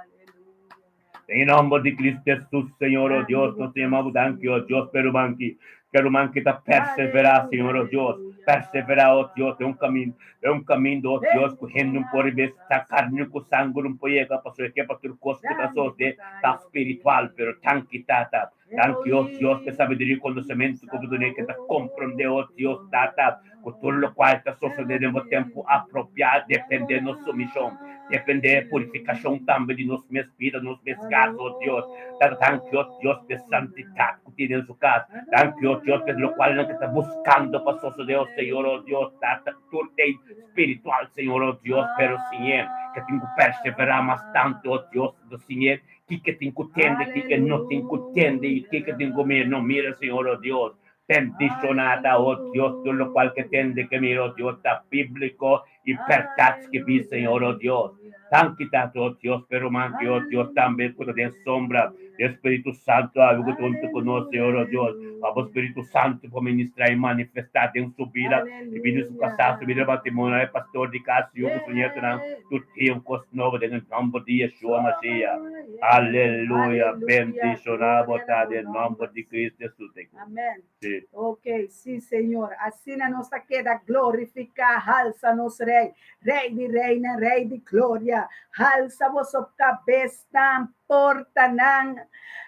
Den e nomber di Cristo Jesus, Señor, oh Dios, nos ta yama bo danki, oh Dios, pa e ruman ki, ku e ruman ki ta perseverá, Señor, oh Dios, Perseverá, o Dios, den un kaminda, den un kaminda, o Dios, ku hende no por riba ta karni ku sanger no por yega, pasobra e ke pa tur kos ku ta sosodé ta spiritual. Pero danki, Tata, danki, o Dios, pa e sabiduria i konosementu ku bo dun'é ke ta komprondé, o Dios, Tata, ku tur lokual ta sosodé den bo tempu apropiá dependé nos sumishon, dependé e purifikashon tambe di nos mes bida, nos mes kas, o Dios. Tata, danki, o Dios, pa e santidat ku tin den su kas. Danki, o Dios, pa e lokualnan ku ta buskando pa sosodé, o Señor, o Dios, Tata, tur ta spiritual, Señor, o Dios, pero siñ'é ke tin ku perseverá mas tantu, o Dios, siñ'é kiko tin ku tende, kiko no tin ku tende i kiko tin ku mira, no mira, Señor, o Dios. Bendishoná ta, o Dios, tur lokual ke tende ke mira, o Dios, ta bíbliko i bèrdat skibí, Señor, o Dios. Danki Tata, o Dios, p'e ruman ki, o Dios, tambe ku ta den sombra di e Spiritu Santu awe ku ta huntu ku nos, Señor, o Dios. Pa bo Spiritu Santu por ministrá i manifestá den su bida i bida di su kasá, su bida di matrimonio, e pastor di kas, su yu ku su nietunan, tur dia un kos nobo den e nòmber di Yeshua Mashiach. Aleluya! Bendishoná bo ta den nòmber di Cristo Hesus. Amén. Sí. Ok, sí, Señor. Asina nos ta keda glorifiká, halsa nos Rei, Rei di reinan, Rei di gloria. Halsa boso kabesnan, portanan.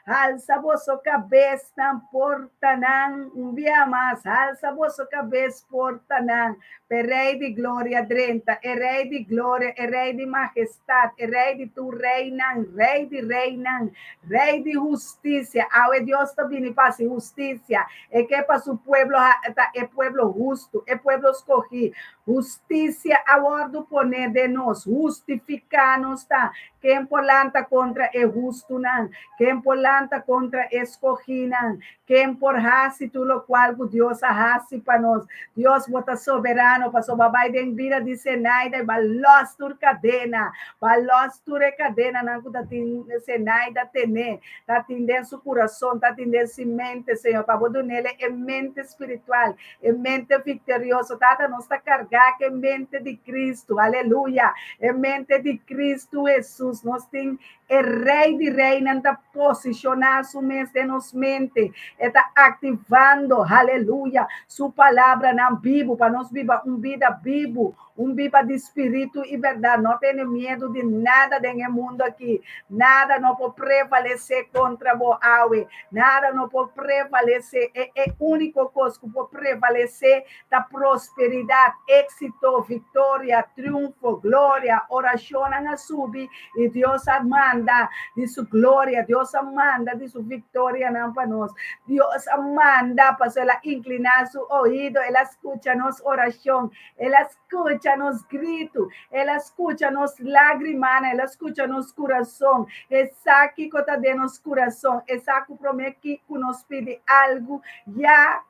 Halsa boso kabesnan, portanan. Un bia mas, halsa boso kabes, portanan. P'e Rei di gloria drenta, e Rei di gloria, e Rei di mahestat, e Rei di tur reinan, Rei di reinan, Rei di hustisia. Awe Dios ta bini pa hasi hustisia. E ke pa su pueblo ta e pueblo hustu, e pueblo skohí. Hustisia a wòrdu poné den nos, hustifiká nos ta. Ken por lanta kontra e hustunan? Ken por lanta kontra e skohínan? Ken por hasi tur lokual ku Dios a hasi pa nos? Dios, bo ta soberano, pasobra bo a bai den bida di Zenaida i bo a lòs tur kadena. Bo a lòs tur e kadenanan ku ta tin Zenaida tené, ta tin den su kurason, ta tin den si mente, Señor, pa bo dun'el e mente spiritual, e mente viktorioso. Tata, nos ta kargá ku e mente di Kristu, aleluya, e mente di Kristu Hesus. Nos tin E Rei di Reinan ta posishoná su mes den nos mente. E ta aktivando, haleluya, su palabranan bibu pa nos biba un bida bibu, un biba di spiritu i bèrdat. No tene miedu di nada den e mundu akí. Nada no por prevalesé kontra bo awe. Nada no por prevalesé. E e úniko kos ku por prevalesé ta prosperidat, éksito, viktoria, triunfo, gloria. Orashonnan a subi i Dios a manda di su gloria, Dios a manda di su viktorianan pa nos. Dios a manda pasobra el a inkliná su oido, el a skucha nos orashon, el a skucha nos gritu, el a skucha nos lágrimanan, el a skucha nos kurason. E sa kiko ta den nos kurason, e sa ku promé ku nos pidi algu, ya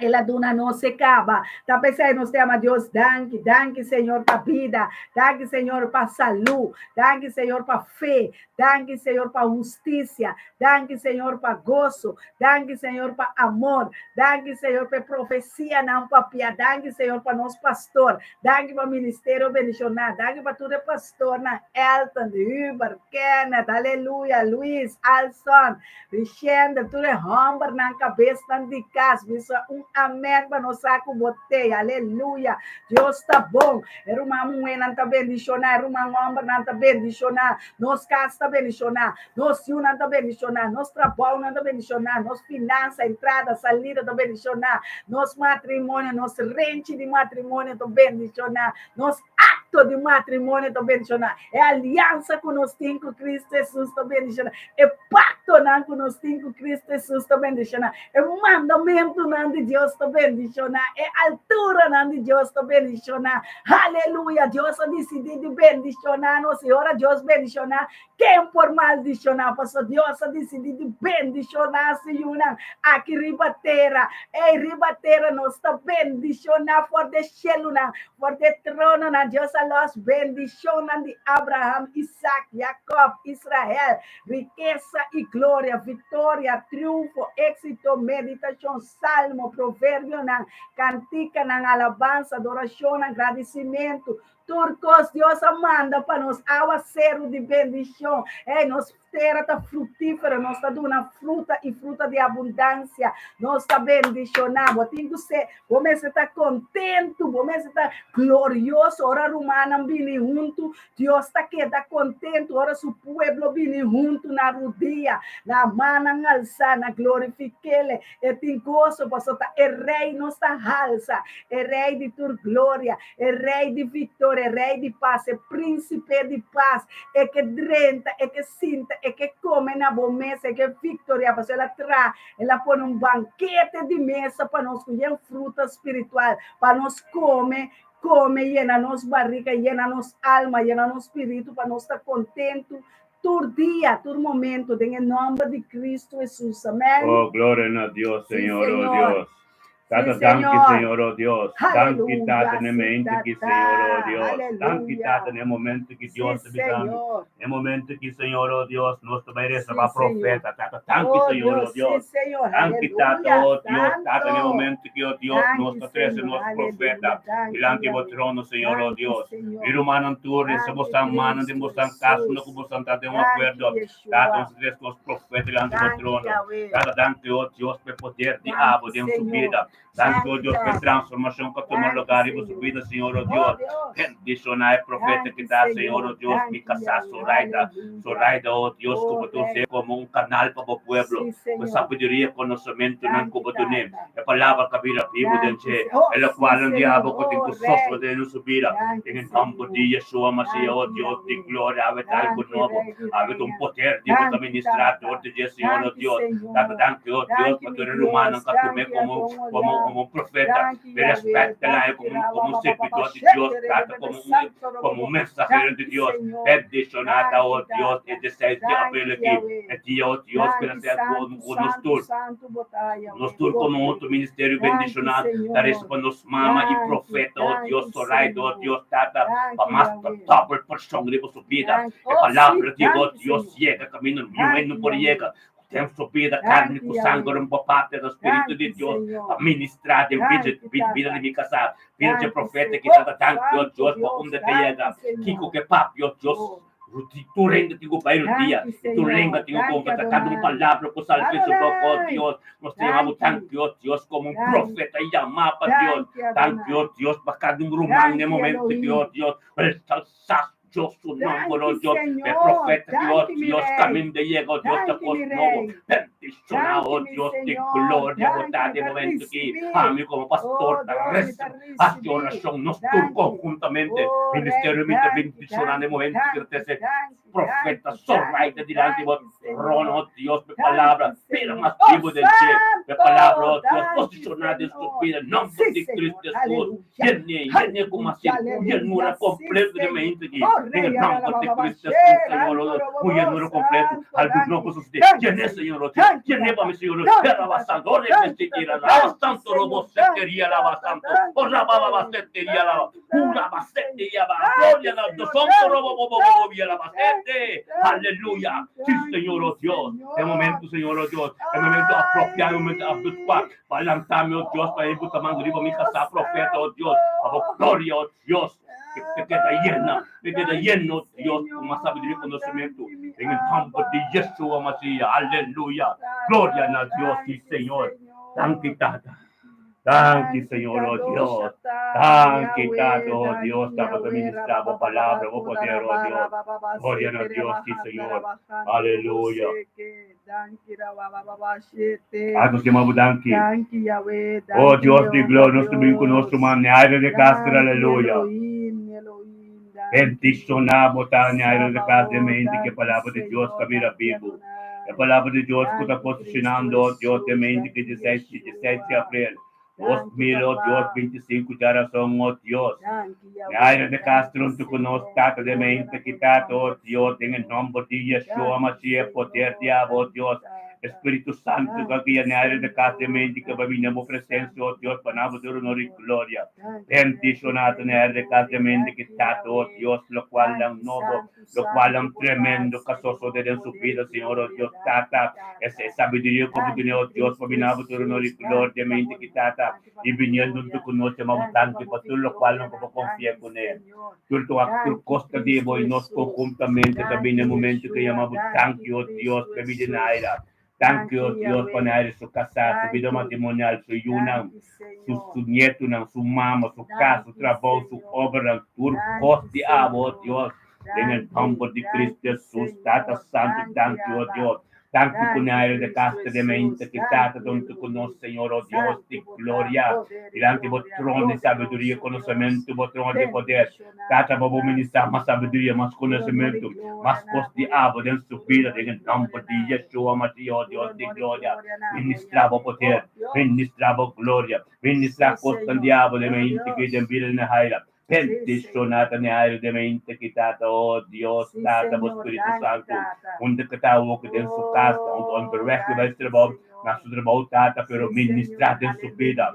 El a duna nos e kaba. Ta p'esei nos ta yama Dios danki. Danki, Señor, pa bida. Danki, Señor, pa salú. Danki, Señor, pa fe. Danki, Señor, pa hustisia. Danki, Señor, pa goso. Danki, Señor, pa amor. Danki, Señor, pa e profesianan papiá. Danki, Señor, pa nos pastor. Danki pa ministerio bendishoná. Danki pa tur e pastornan, Elton, Hubert, Kenneth, aleluya, Luis, Alson, Richender, tur e hòmbernan, kabesnan di kas. Bisa un amèn pa nos sa ku bo t'ei. Aleluya. Dios ta bon. E ruman muhénan ta bendishoná, e ruman hòmbernan ta bendishoná. Nos kas ta bendishoná, nos yunan ta bendishoná, nos trabounan ta bendishoná, nos finansa, entrada, salida ta bendishoná, nos matrimonio, nos renchi di matrimonio ta bendishoná, nos akto di matrimonio ta bendishoná, e aliansa ku nos tin ku Kristu Hesus ta bendishoná, e paktonan ku nos tin ku Kristu Hesus ta bendishoná, e mandamentunan di Dios ta bendishoná, e alturanan di Dios ta bendishoná. Aleluya! Dios a disidí di bendishoná nos, i ora Dios bendishoná, ken por maldishoná? Pasobra Dios a disidí di bendishoná su yunan aki riba tera. Ei, riba tera nos ta bendishoná for di e shelunan, for di e trononan. Dios a lòs bendishonnan di Abraham, Isak, Jakòb, Israel, Rikesa i gloria, viktoria, triunfo, éksito, meditashon, salmo, proverbionan, kantikanan, alabansa, adorashonnan, gradisimentu, Tur kos Dios a manda pa nos, awaseru di bendishon. Hey, nos tera ta fruktífero, nos ta duna fruta i fruta di abundansia. Nos ta bendishoná. Bo tin ku ser, bo mester ta kontentu, bo mester ta glorioso ora rumannan bini huntu. Dios ta keda kontentu ora su pueblo bini huntu na rudia, na mannan alsá, na glorifik'Ele. E tin goso pasobra ta e Rei nos ta halsa, e Rei di tur gloria, e Rei di viktoria, e Rei di pas, e Prínsipe di pas. E ke drenta, e ke sinta, e ke kome na bo mesa, e ke viktoria pasobra el a traha, el a pone un bankete di mesa pa nos ku yen fruta spiritual pa nos kome, kome, yena nos barika, yena nos alma, yena nos spiritu pa nos ta kontentu Tur dia, tur momento, den e nomber di Cristo Jesus. Amen. Oh, gloria na Dios, Sí, Señor, oh Señor. Dios. Tata, Sí, danki, Señor. Señor, oh Dios. Danki, Aleluya, Tata, na sí, mente ki, Señor, oh Tata. Dios. Danki, Tata, Aleluya. na momento ki Sí, Dios ta bisami. Señor. Na momento ki, Señor, oh Dios, nos ta bai resa Sí, pa Señor. profeta, Tata. Danki, Oh, Señor, oh Dios, sí, Dios. Señor. Danki, Tata, Aleluya. oh Dios, Tata, na Santo. momento ki, oh Dios, nos Danki, ta trese Señor. nos Aleluya. profeta Danki, dilanti bo Yahweh. trono, Señor, oh Danki, Dios. Señor. Mi rumannan tur, resa Danki, bosan manan den Cristo bosan kas, unda ku Jesús. bosan ta den un Danki, akuerdo. Tata, Yeshua. nos ta trese nos profeta dilanti bo Danki, trono. Yahweh. Tata, danki, oh Dios, pa e poder di Danki, abo den su Señor. bida. Danki, oh Danki, Dios, pa e Tata. transformashon ku a tuma Danki, lugá riba su Señor. bida, Señor, oh Oh, Dios. Dios. Bendishoná e profeta Danki, ki ta, Señor, Señor. oh Dios, mi Danki, kasá Yahweh. Zoraida. Aleluya. Zoraida, oh Dios, ku Oh, bo ta us'é Rey. komo un kanal pa bo pueblo. Sí, Ku Señor. sabiduria i konosementunan ku Danki, bo dun'é. Tata. E palabra ka bira bibu den Danki, dje, Se- Oh, e sí, lokual un Señor. diablo ku tin Oh, ku sofra Rey. den su bida. Danki, Den e nòmber Señor. di Yeshua Mashiach, oh Danki, Dios di Yahweh. gloria, awe ta algu Danki, nobo, Rey di awe ta un Reynan. poder di bo ta Danki, ministrá Tata. dor di dje, Señor, oh Danki, Dios. Tata, Señor. danki, oh Dios, Danki, pa mi tur e rumannan Dios. ku a tum'é Danki, komo, Adon komo, Olam. komo un profeta. Danki, Mi Yahweh. rèspèt el Danki, komo, Rawa komo un Baba Baba sirbidó di Dios, Tata, Shetere komo un, Santo komo Robo. un mensahero di Danki, Dios. Señor. Bendishoná ta, Danki, oh Dios, e Tata. 16 di aprel Danki, aki, Yahweh. e dia, oh Dios, ku el a Danki, ser Santo, ku nos Santo, tur. Santo Botá, Nos Yahweh. tur komo Bote. otro ministerio Danki, bendishoná ta resa Señor. pa nos mama i Danki, profeta, oh Dios, danki, Zoraida, oh Señor. Dios, Tata, pa Danki, mas Yahweh. double porshon riba su bida. Danki. E Oh, sí, palabra di oh danki, Dios Señor. yega kaminda niun hende Danki, no por Yahweh. yega. Ku den su bida karni Danki, ku sanger Yahweh. un bo papia do Spiritu di Danki, Dios pa Señor. ministrá den bida Danki, bida di Tata. mi kasá, bida dje Danki, profeta Señor. ki Oh, tata. Danki, oh Santo Dios, pa Dios. unda ke yega. Danki, Kiko Señor. ke papia, oh Dios, Oh. Tur hende tin ku bai rodia, Danki, i tur lenga Señor. tin ku Danki, konfesá kada un Adonai. palabra ku sali di su boka, oh Adonai. Dios. Nos ta yama bo Danki. danki, oh Dios, komo un Danki. profeta yamá pa Dios. Danki, Danki, Adonai. oh Dios, pa kada un ruman den Danki, momento ki, Elohim. oh Dios, resalsá Dios su nomber, oh Danki, Dios. E Señor. profeta ki, oh Danki, mi Dios, Rey. kaminda yega, oh Dios, ta Danki, kos mi nobo. Rey. Bendishoná, Danki, oh mi Dios di Señor. gloria, bo Danki, ta mi den ta momento ki risibí. ami komo pastor Oh, ta Dios, mi resa. ta Hasi risibí. orashon nos tur Danki. konhuntamente. Oh, Rey, Ministerio mi ta danki, bendishoná den danki, momento ki danki, ta trese danki, profeta danki, Zoraida danki, dilanti bo danki, trono, Señor. oh Dios, mi palabra Danki, bira Señor. mas Oh, bibu den dje. Mi palabra, Santo, oh Dios, danki, posishoná den su Señor. bida, nòmber Sí, di Señor. Cristo Jesus. Aleluya. Yene, yene ku Aleluya, mas un llenura aleluya. Sí, kompleto den Señor. mente aki. Oh, Den e Rey, nòmber di Cristo Jesus, Señor, oh Dios, un llenura kompleto. Santo, Algu no danki. ku sosodé. Danki, Yene, Señor. Señor, oh Dios. Danki, Yene pa Tata. mi, Señor, oh Dios. Danki, Lava Tata. santo, oh, Danki, repetir, Tata. lava Danki, santo, robo, Señor. Danki, seteria, lava Tata. santo. Danki, Oh, raba, baba, Rey. seteria, lava. Danki, Ura, danki, sete, Señor. ba. Danki, Gloria a Dios. Señor. Santo, Danki, robo, bobo, bobo, danki, lava, danki, sete. danki, Aleluya. Sí, Señor, oh danki, Dios. E Señor. momento, Señor, oh Dios. E momento apropiado, e momento adecuado. Pa lantami, oh Dios, pa e buta man riba mi Oh, kasá, profeta, oh Dios. Pa bo Santo. gloria, oh Dios. Que te queda llena, te queda Danki, lleno, Dios, con más sabiduría y Señor. conocimiento. Danki, mi En el nombre de Abba. Yeshua Mashiach. Aleluya. Gloria Tata, a Dios, sí, danki, Señor. Danki, Señor. Tata. Danki, Danki, Señor, oh Dios. Kadoshata, Danki, Tata, Yahweh, oh Dios, danki, Tata, Yahweh, ministra, bo palabra, bo poder, oh Dios. Gloria a Dios, sí, Señor. Aleluya. Danki, Rabababashete. Ah, nos yama bo danki. Danki, Yahweh, Oh danki, Dios di Jehová gloria, nos ta bin ku nos Dios. ruman Neaira de Castro, Danki, aleluya. Elohim, Elohim, danki. Bendishoná bo ta Neaira de Castro, Sabaoth, mente ku e danki, palabra di Dios Señor, ta bira danki, bibu. E Adonai. palabra di Dios ku ta Danki, Cristo posicionando, oh Dios, den Jesus, mente ku danki, 16, 17 di Yeshua. aprel. Dos Danki, mil, oh Dios, Papá. 25 djarason, oh Dios. Danki, Neaira Yahweh, de danki, Castro huntu ku nos, Señor. Tata den Gloria mente na ki bo Tata, oh nomber, Dios, den e Señor. nomber di Yeshua Danki, Mashiach, poder di Señor. abo, oh Danki, Dios. Tata. Espíritu Santo ku a guia na área di kas di mente ku a bini na bo presensia, o Dios, pa nan bo duna honor i gloria. Bendishoná ta na área di kas di mente ki Tata, o Dios, lokualnan nobo, lokualnan tremendo ku a sosodé den su bida, Señor, o Dios, Tata, e sabiduria ku bo duna, o Dios, pa bini na bo duna honor i gloria di mente ki Tata, i biniendo huntu ku nos, yama bo danki pa tur lokualnan ku bo konfia kuné. Tur tur kos ta di bo i nos konhuntamente ta bini e momentu ke yama bo danki, o Dios, pa e bida di Naira. Danki, o Dios, pa Naira su kasá, su bida matrimonial, su yunan, su su nietunan, su mama, su kas, su trabou, su obranan, tur kos di abo, o Dios, den e nòmber di Cristo Jesus. Tata Santu, danki, o Dios. Danki ku Naira de Castro de mente ki Tata ta huntu ku nos, Señor, o Dios di gloria, dilanti bo trono di sabiduria i konosementu, bo trono di poder. Tata, pa bo ministrá mas sabiduria, mas konosementu, mas kos di abo den su bida, den e nòmber di Yeshua Mashiach, o Dios di gloria. Ministrá bo poder, ministrá bo gloria, ministrá kosnan di abo den mente ki den bida di Naira. Bendiciona ta ne aire de mente ki tata, oh Dios, tata, bo Spiritu Santu, unda ku ta awor den su cas, onderweg di bai su trabou, na su trabou tata, pero ministra den su bida.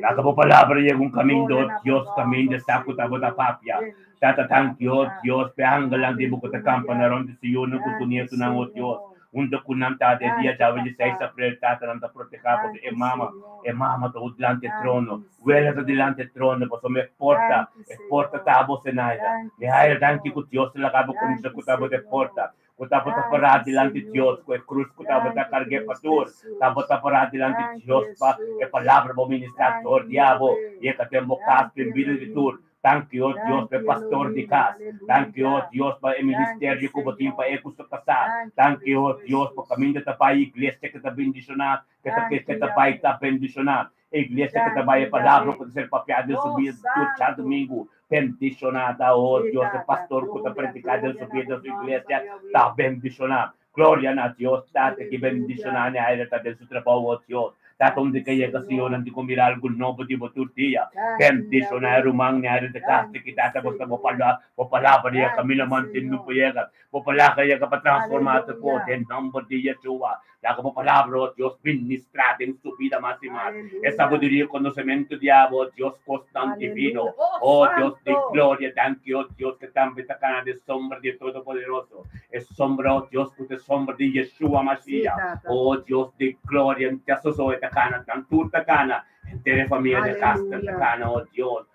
Laga bo palabra yega un caminda, oh Dios, caminda sa ku ta bo ta papia. Tata, danki, oh Dios, p'e angelnan di bo ku ta campa na rond di su yunan ku su nietunan, oh Dios. Hunto ku nan ta den dia djawe di seis aprel tata nan ta protehá pasobra e mama e mama ta dilanti e trono wela ta dilanti e trono pasobra e porta e porta ta abo Zenaida mi haira danki ku Dios ta laga bo kuminsá ku tabata e porta ku tabata pará dilanti Dios ku e krus ku tabata karg'é pa tur tabata pará dilanti Dios pa e palabra bo ministrá dor di abo yega den bo kas den bida di tur Danki, o Dios, pa e pastor di kas. Danki, o Dios, pa e ministerio ku bo tin pa e ku su kasá. Danki, o Dios, pa kaminda ta bai iglesia ku ta bendishoná, ku ta ke ta bai ta bendishoná. E iglesia ku ta bai e palabra ku ta ser papiá den su bida tur djadumingu, bendishoná ta, o Dios. E pastor ku ta prediká den su bida, den su iglesia, ta bendishoná. Gloria na Dios, Tata ki bendiciona ne aire ta den su trabou, oh Dios. Tata un di ke yega Señor nan tin ku mira algu nobo di bo tur dia. Bendiciona e ruman ne aire di kas di ki Tata bo sta bo pala bo palabra yega kaminda mantin no por yega. Bo palabra yega pa transforma tur kos den nomber di Yeshua. Laga bo palabra, oh Dios, ministra den su bida mas i mas. E sabiduria i konosementu di abo, oh Dios, kosnan divino. Oh Dios di gloria, danki, oh Dios, ke tambe ta kana den sombra di e Todopoderoso. E sombra, oh Dios, ku ta e sombra di Yeshua Mashiach. Oh Dios di gloria, nta soso e ta kana, nan tur ta kana, henter e famia di Caster ta kana, oh Dios.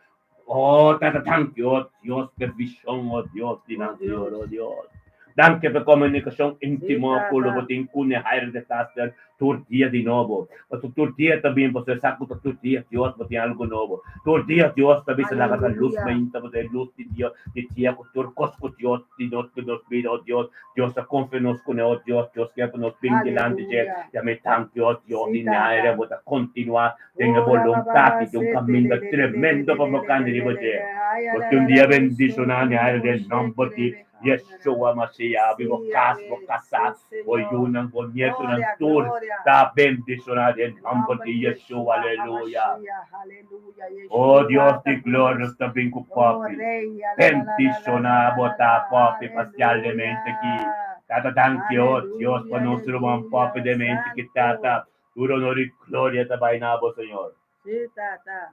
Oh Tata, danki, oh Dios, p'e vision, oh Dios, di nan Señor, oh Dios. Danki p'e komunikashon íntimo ku lo bo tin ku Nehair de Caster tur dia di nobo. Pasobra tur dia ta bin, pasobra e sa ku ta tur dia Dios bo tin algu nobo. Tur dia Dios ta bisa laga ta lus mainta, pasobra e lus di Dios di dia ku tur kos ku Dios di nos ku nos bida, oh Dios, Dios a konfia nos kuné, oh Dios, Dios ke pa nos bin dilanti dje. Yam'é danki, oh Dios, di Nehair bo ta kontinuá den e boluntat di un kaminda tremendo pa bo kanda riba dje. Paske un dia bendishoná mi aire den nòmber di Yeshua Mashiach. Abi bo kas, bo kasá, bo yunan, bo nietunan, tur ta bendishoná den nòmber di Yeshua. Aleluya. O Dios di gloria, nos ta bin ku Poppy. Bendishoná bo ta, Poppy, pasialmente ki. Tata, danki, o Dios, pa nos ruman Poppy den mente ki Tata. Tur honor i gloria ta bai na bo, Señor. Sí, Tata.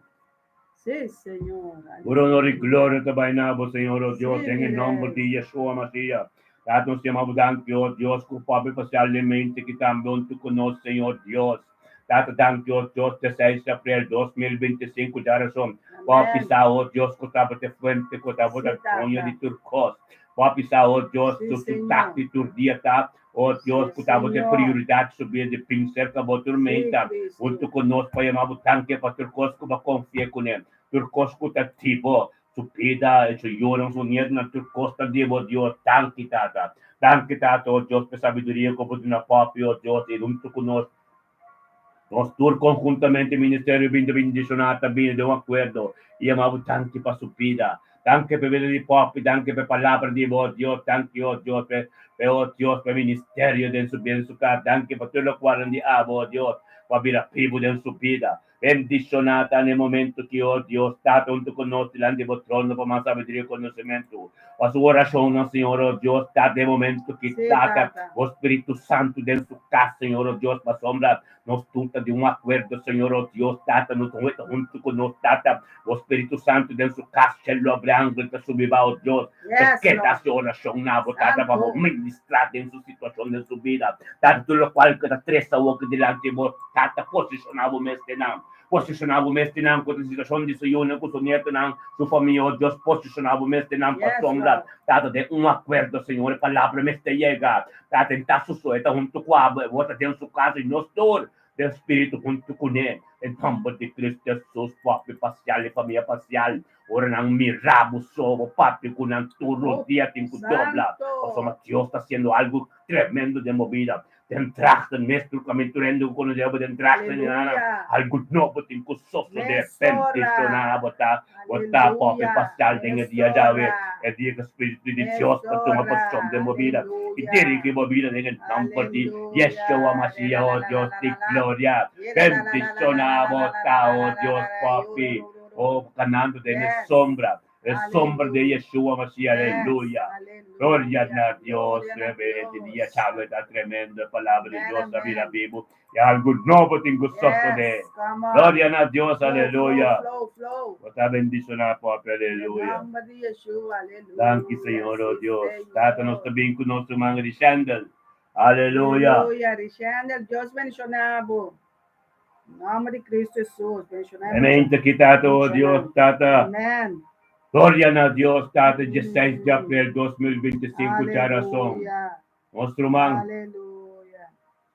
Sí, Señor. Tur honor i gloria ta bai na bo, Señor, o Dios, Sí, den mi e nomber Rey. di Yeshua Mashiach. Tata, nos yama bo danki, o Dios, ku papia pasialmente ki tambe huntu ku nos, Señor Dios. Tata, danki, o Dios, te seis di aprel 2025, djarason, Bo a Amén. bisa, o Dios, ku tabata e fuente, ku Sí, tabata doño Tata. di tur kos. Bo a bisa, o Dios, Sí, su su Señor. tak di tur dia ta O Dios, Sí, ku ta bo te Señor. prioridat subir di bin serka bo Sí, turmenta, Cristo. huntu ku nos pa yama bo danki pa tur kos ku bo konfia kuné, tur kos ku ta di bo, su bida, su yunan, su nietunan, tur kos ta di bo, Dios. Danki, Tata. Danki, Tata, o Dios, pa e sabiduria ku bo duna papi, o Dios, i huntu ku nos, nos tur konhuntamente ministerio bin ta bendishoná, ta bini den un akuerdo i yama bo danki pa su bida. Danki pa e bida di Poppy, danki pa e palabra di bo, Dios, danki, o Dios, pa e, o Dios, pa e ministerio den su bida, den su kas, danki pa tur lokualnan di abo, o Dios, ku a bira bibu den su bida. Bendishoná ta na e momento ki, o Dios, Tata huntu ku nos dilanti di bo trono pa mas sabiduria i konosementu. Pa su orashonnan, Señor, o Dios, Tata, e momento ki, Sí, Tata, Tata. bo Spiritu Santu den su kas, Señor, o Dios, pasobra nos tur ta di un akuerdo, Señor, o Dios, Tata, nos ta huntu ku nos, Tata, bo Spiritu Santu den su kas, shelu abri, angel ta subi ba, o Dios, ta Yes, keda Lord. hasi orashon na bo, Tata, pa bo Santu. ministrá den su situashon, den su bida. Tata, tur lokual ku ta trese awoki dilanti bo, Tata, posishoná bo mes den nan. Posishoná bo mes den nan ku ta situashon di su yunan, ku su nietonan, su famia, o Dios, posishoná bo mes den nan Yes, pasobra, Lord. Tata, den un akuerdo, Señor, e palabra mester yega. Tata, e ta su so, e ta huntu ku abo, e bo ta den su kas i nos tur den spiritu huntu kuné. Den nòmber di Cristo Jesus, papi pasial i famia pasial, ora nan mira bo so, bo papia ku nan tur Oh, dia tin ku dobla, pasobra Santo. Dios ta hasiendo algu tremendo den bo bida. Den drachten mes tur kamin tur hende ku konosé bo den drachten di nana Aleluya. algu nobo tin ku sosodé. Mesora. Bendishoná bo ta bo ta popi Aleluya. pasal den e dia djawe, Mesora. e dia ku Spiritu di Dios ta tuma posishon Mesora. den bo bida i Aleluya. dirigi bo bida den e nòmber di Aleluya. Yeshua Mashiach, La o la la la Dios la di la la. gloria. Ye la la la la la la Bendishoná la bo la la ta, la o la la Dios la la. popi, o kanando den e Yes. sombra. E sombra de Aleluya. Yeshua Mashiach, Yes. aleluya. Gloria Aleluya. na Dios, Gloria na reverente dia Dios. chave ta tremendo, palabra de Amen, Dios ta bira amen. vivo. Y algo nobo tin ku sosode. Yes, come on. Gloria na Dios, Flow, flow, aleluya. flow, flow. Bo ta bendicioná, papi, En aleluya. nombre de Yeshua, Danki, aleluya. Señor, oh Sí, Dios. Tata, nos Señor. ta bin ku nos ruman Rishandel. Aleluya. Aleluya. Rishandel, Dios bendicioná bo. Nombre di Cristo Jesus, bendiciona Amén. Te quitata, oh Dios, Tata. Amen. Gloria na Dios, Tata, 16 de abril 2025, djarason. Aleluya. Nos ruman, Aleluya.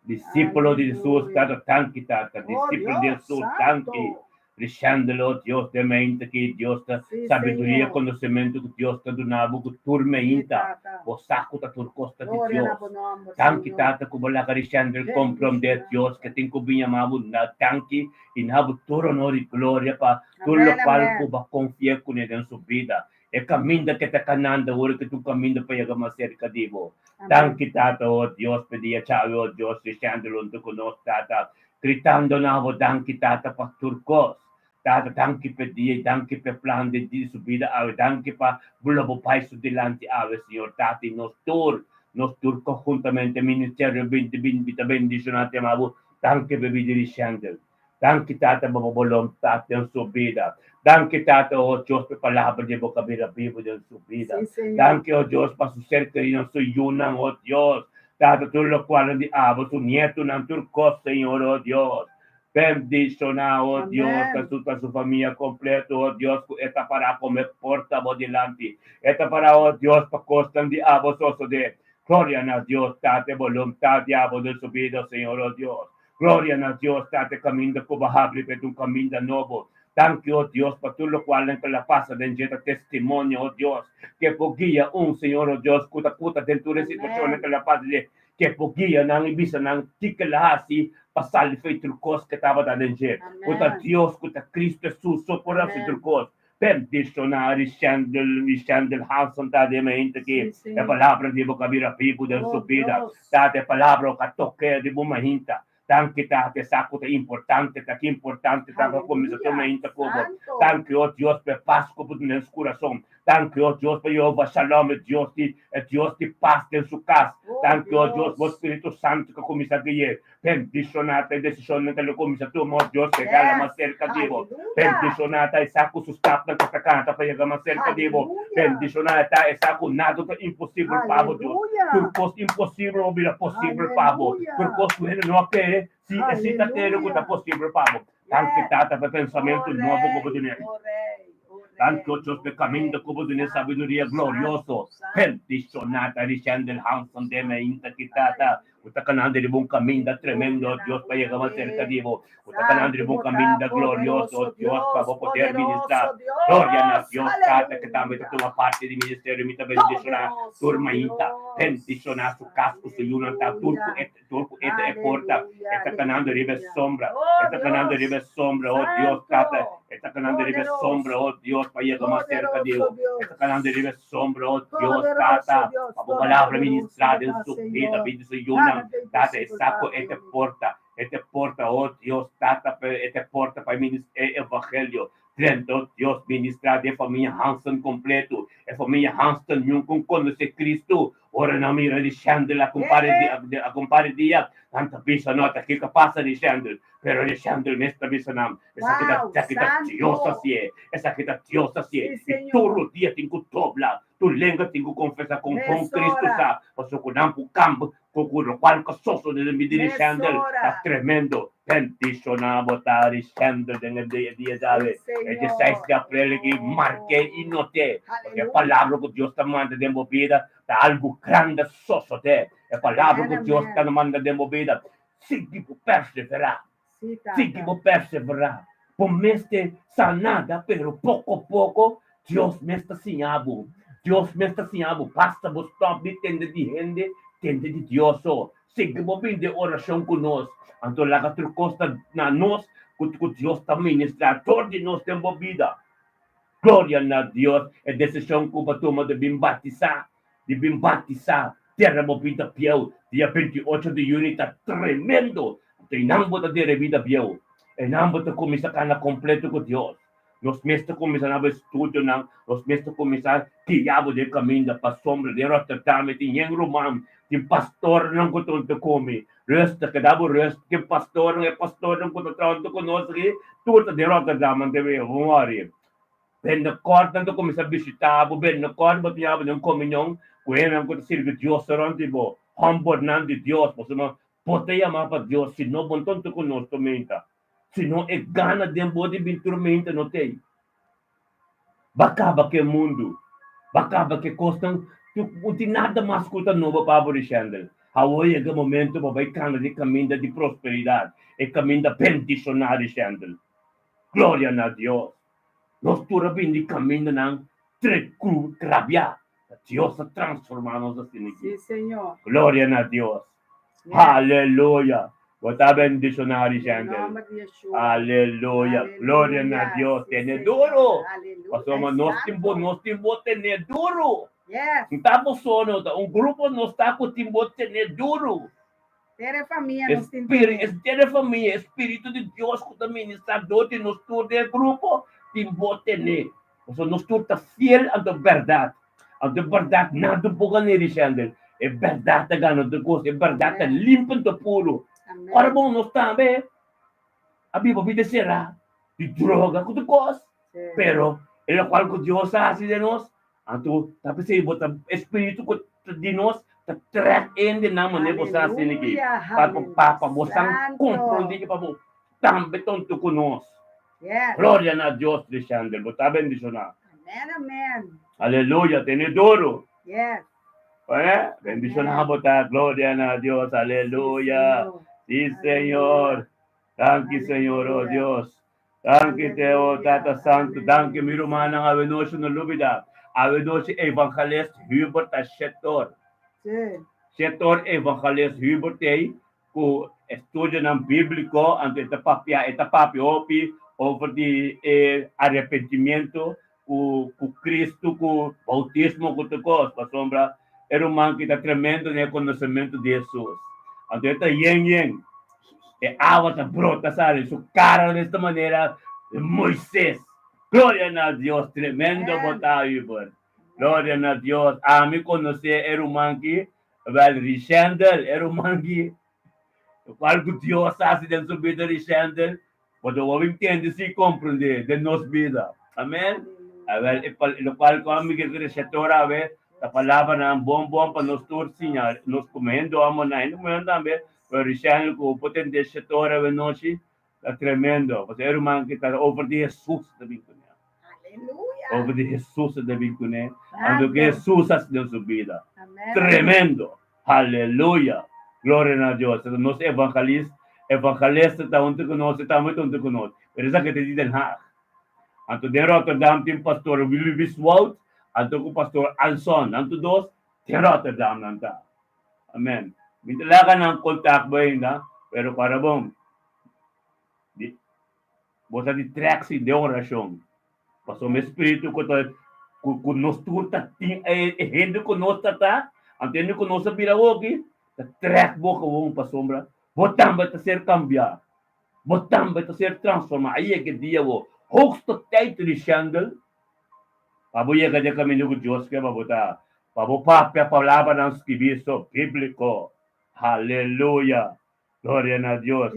discípulo di Jesus, Aleluya. Tata, tanki, Tata, Oh discípulo di Dios, Jesus, tanki. santo. Rishandelo, Dios de mente que Dios ta Sí, sabiduria, Señor. conocimiento que Dios ta dunabo ku tur Sí, meinta. Tata. Bo sa ku ta tur costa di Gloria na Dios. bo nomber, Tanki Señor. Tata ku bo laga Rishandel comprende Dios Bendicionado. que tin ku biña mabu na tanki i nabu tur honor i gloria pa tur Amen, lokual ku amen. ba konfia kuné den su bida. E kaminda ke ta kanando ora ke ta un kaminda pa yega mas serka di bo. Amen. Danki Tata, oh Dios, pa e dia djawe, oh Dios, Rishandel huntu ku nos, Tata, gritando na bo, danki Tata pa tur kos. Tata, danki pa e dia i danki pa e plan di di su bida awe. Danki pa bo lo bo bai su dilanti awe, Señor Tata, i nos tur, nos tur konhuntamente, Ministerio 2020 ta bendishoná te ama bo. Danki pa e bida di Rishandel. Danki Tata pa bo boluntat den su bida. Danki Tata, oh Dios, pa e palabra di bo ka bira bibu den su bida. Sí, Señor. Danki, oh Dios, pa su ser kerido, su yunan, oh Dios. Tata, tur lokualnan di abo, su nietunan, tur kos, Señor, oh Dios. Bendishoná, oh Dios, ta Amen. su, ta su famia kompleto, oh Dios, ku e ta pará kome porta bo dilanti. E ta pará, oh Dios, pa kosnan di abo sosodé. Gloria na Dios, Tata, e boluntat di abo den su bida, Señor, oh Dios. Gloria na Dios, Tata, e kaminda ku bo habri pa e ta un kaminda nobo. Danki, oh Dios, pa tur lokualnan ku el a pasa den dje ta testimonio, oh Dios, ke por guia un, Señor, oh Dios, ku ta kuta den tur e situashonnan Amen. ku el a pasa den dje, ke por guia nan i bisa nan kiko el a hasi pa sali for e tur kos ku tabata den dje. Ku ta Amen. Dios, ku ta Cristo Jesus so por hasi tur Amen. kos. Bendishoná Rishandel, Rishandel Hanson ta den mente ki Sí, e Señor. palabra di bo ka bira bibu den su Oh bida. Dios. Tata, e palabra ku a tok'é di bo mainta. Danki, Tata, e sa ku ta importante, ta ki importante ta pa kuminsá tur Aleluya. mainta ku bo. Santo. Danki, oh Dios, pa e pas ku bo duna den su kurason. Danki, oh Dios, pa Jehová Shalom, e Dios di, e Dios di pas den su kas. Oh Danki, oh Dios, bo Dios. Spiritu Santu ku a kuminsá gui'é. Bendishoná ta e desishonnan ku lo kuminsá tuma, oh Dios, yega la mas Yes. serka di bo. Aleluya. Bendishoná ta esá ku su stapnan ku ta kanta pa yega mas serka di bo. Aleluya. Bendishoná ta esá ku nada ta imposibel pa bo, Dios. Tur Aleluya. kos imposibel lo bira posibel pa bo. Tur Aleluya. kos ku hende no a kere, si esei ta kere ku ta Aleluya. posibel pa bo. Danki, Yes. Tata, pa e pensamentu Oh nobo ku bo Rey, dun'é. oh Rey, oh Danki, Rey, oh Dios, pa oh e kaminda Rey. ku bo dun'é Santo, sabiduria santo, glorioso. santo, Bendishoná ta santo, Rishandel Hanson den santo. mainta ki, Tata. Bo ta kanando riba un kaminda tremendo, Aleluya na Dios, bo pa yega mas serka Yahweh. di bo. Bo ta kanando Santo riba un bo ta, kaminda glorioso, poderoso Dios, pa Dios, bo poder ministrá. poderoso Gloria na Dios. Dios, Tata, ku tambe ta Aleluya. tuma parti di ministerio. Mi ta bendishoná tur Poderoso mainta. Dios. Bendishoná su kas ku su yunan ta tur ku Aleluya. e tur ku e ta e porta. Aleluya, E ta kanando riba e aleluya. sombra. Oh E ta kanando riba Dios. e sombra, oh Dios, Tata. Santo. E ta kanando riba e sombra, Poderoso. oh Dios, pa yega mas serka di Poderoso bo. E ta kanando Dios. riba e sombra, oh Dios, Poderoso Tata. Dios, Pa bo palabra todopoderoso ministrá bo den ta, su bida, Señor. bida di su yunan. Nada ta Tata, e imposibel sa pa ku bo. e ta e porta. E ta e porta, oh Dios, Tata, e ta e porta. pa e evangelio. Drenta Dios ministra den famia Hansen kompleto. E famia Hansen nunka konosé Kristu. Ora nan mira di Shendel a kumpare dia, nan ta bisa, No, ta kiko pasa di Shendel? Pero di Shendel mes ta bisa nan, Esaki ta, esaki ta Dios hasié, esaki ta Dios hasié. I tur dia tin ku dobla, tur lenga tin ku konfesá kon bon Kristu sa, pasobra ku nan por kamba ku ku lokual ku sosode den bida di Shendel ta tremendo. Bendishoná bo ta di Shendel den e dia djawe, e dieseis di aprel aki, mark'é i not'é, pasobra e palabra ku Dios ta manda den bo bida ta algu grandi sosodé. E palabra ku Dios ta manda den bo bida, sigui bo perseverá, sigui bo perseverá. Bo mester sa nada, pero poko poko Dios mes ta siña bo. Dios mes ta siña bo. Basta bo stòp di tende di hende, tende di Dios so. Sigui bo bini den orashon ku nos. Anto laga tur kos ta na nos ku Dios ta ministrá dor di nos den bo bida. Gloria na Dios! E desishon ku bo tuma di bin batisá, di bin batisá, tera bo bida bieu, dia 28 di yüni ta tremendo! Anto einan bo ta dera e bida bieu. Einan bo ta kuminsá kana kompleto ku Dios. Nos mes ta kuminsá na bo estudionan, nos mes ta kuminsá guia bo den kaminda pasobra den Rotterdam e tin yen ruman, tin pastornan ku ta huntu ku mi. Rustig, keda bo rustig, tin pastornan, e pastornan ku ta traha huntu ku nos aki, tur ta den Rotterdam, nan ta bin wòri. Binnenkort nan ta kuminsá bishitá bo, binnenkort bo ta yama bo den komunion ku hendenan ku ta sirbi Dios rònt di bo, hòmbernan di Dios, pasobra bo ta yamá pa Dios, si no bo no ta huntu ku nos tormenta. Sino e gana den bo di bin turmenta no t'ei. Ba kaba ku e mundu, ba kaba ku e kosnan, no tin nada mas ku ta nobo pa bo, Rishendel. Awor yega e momento pa bai kana di kaminda di prosperidat, e kaminda bendishoná, Rishendel. Gloria na Dios! Nos tur a bin di kamindanan trekru, krabiá, ta Dios a transformá nos asina aki. Gloria na Dios! Aleluya! Bo ta bendishoná, Rishendel. Aleluya! Gloria na Dios! Tene duru! Pasobra nos tin bo, nos tin bo tene duru. No ta bo so no, ta un grupo nos ta ku tin bo tene duru. Tere famia, e Spiritu di Dios ku ta ministrá dor di nos tur den e grupo tin bo tene. Pasobra nos tur ta fiel anto bèrdat. Anto e bèrdat nada por gana Rishendel. E bèrdat ta gana tur kos. E bèrdat ta limpi anto puru. Ora bon nos tambe a biba bida será di droga ku tur kos. Pero e lokual ku Dios a hasi den nos, anto ta p'esei bo ta e spiritu ku ta di nos ta trèk hendenan manera bo sa asina aki pa pa bo san komprondé i pa bo tambe tonto ku nos. Gloria na Dios, Lishander, bo ta bendishoná. Amen, amen. Aleluya, tene duro. Yes. Eh? Bendishoná bo ta, gloria na Dios, aleluya. Sí, Señor. Danki, Señor, oh Dios. Danki te, oh Tata Santu. Danki, mi rumannan, awe nochi no lubida. Awe nochi evangelist Hubert ta shetor. Sí. Shetor evangelist Hubert ei ku estudionan bíbliko, anto e ta papia, e ta papia hopi over di e arepentimiento ku ku Cristo, ku boutismo, ku tur kos, pasobra e ruman ki ta tremendo den e konosementu di Hesus. Anto e ta yen yen, e awa ta brota sali su kara den esta manera Moises. Gloria na Dios, tremendo bo ta, Hubert. Gloria na Dios. Ami konosé e ruman ki Wel, Rishendel, e ruman ki lokual ku Dios hasi den su bida, Rishendel, bo ta wou intende si komprendé den nos bida. Amen. Awel, e lokual ku ami ke kere shetor awe, ta palabranan bon bon pa nos tur siña, nos komo hende hòmber nan, hende muhé tambe, pero Rishendel ku bo por tende shetor awe nochi, Ta tremendo. Pasobra e ruman ki ta over di Hesus ta bin kuné. Aleluya. Over di Hesus ta bin kuné. Anto ke Hesus hasi den su bida. Tremendo. Aleluya. Gloria na Dios. Esta nos evangelist, evangelista ta huntu ku nos, e tambe ta huntu ku nos. Pero esaki ta di Den Haag. Anto den Rotterdam tin pastor Willy Wiswoud, anto ku pastor Alson. Nan tur dos den Rotterdam nan ta. Amen. Mi ta laga nan kontak bo ainda, pero para bon. Di, bo ta di trek si den orashon. Pasobra mi spiritu ku ta ku ku nos tur ta tin e e hende ku nos ta ta, anto hende ku nos a bira hopi, ta trek bo gewoon pasobra bo tambe ta ser kambiá. Bo tambe ta ser transformá. A yega e dia bo hoogste tijd Richendel pa bo yega den kaminda ku Dios ke pa bo ta, pa bo papia palabranan skibí so bíbliko. Haleluya! Gloria na Dios.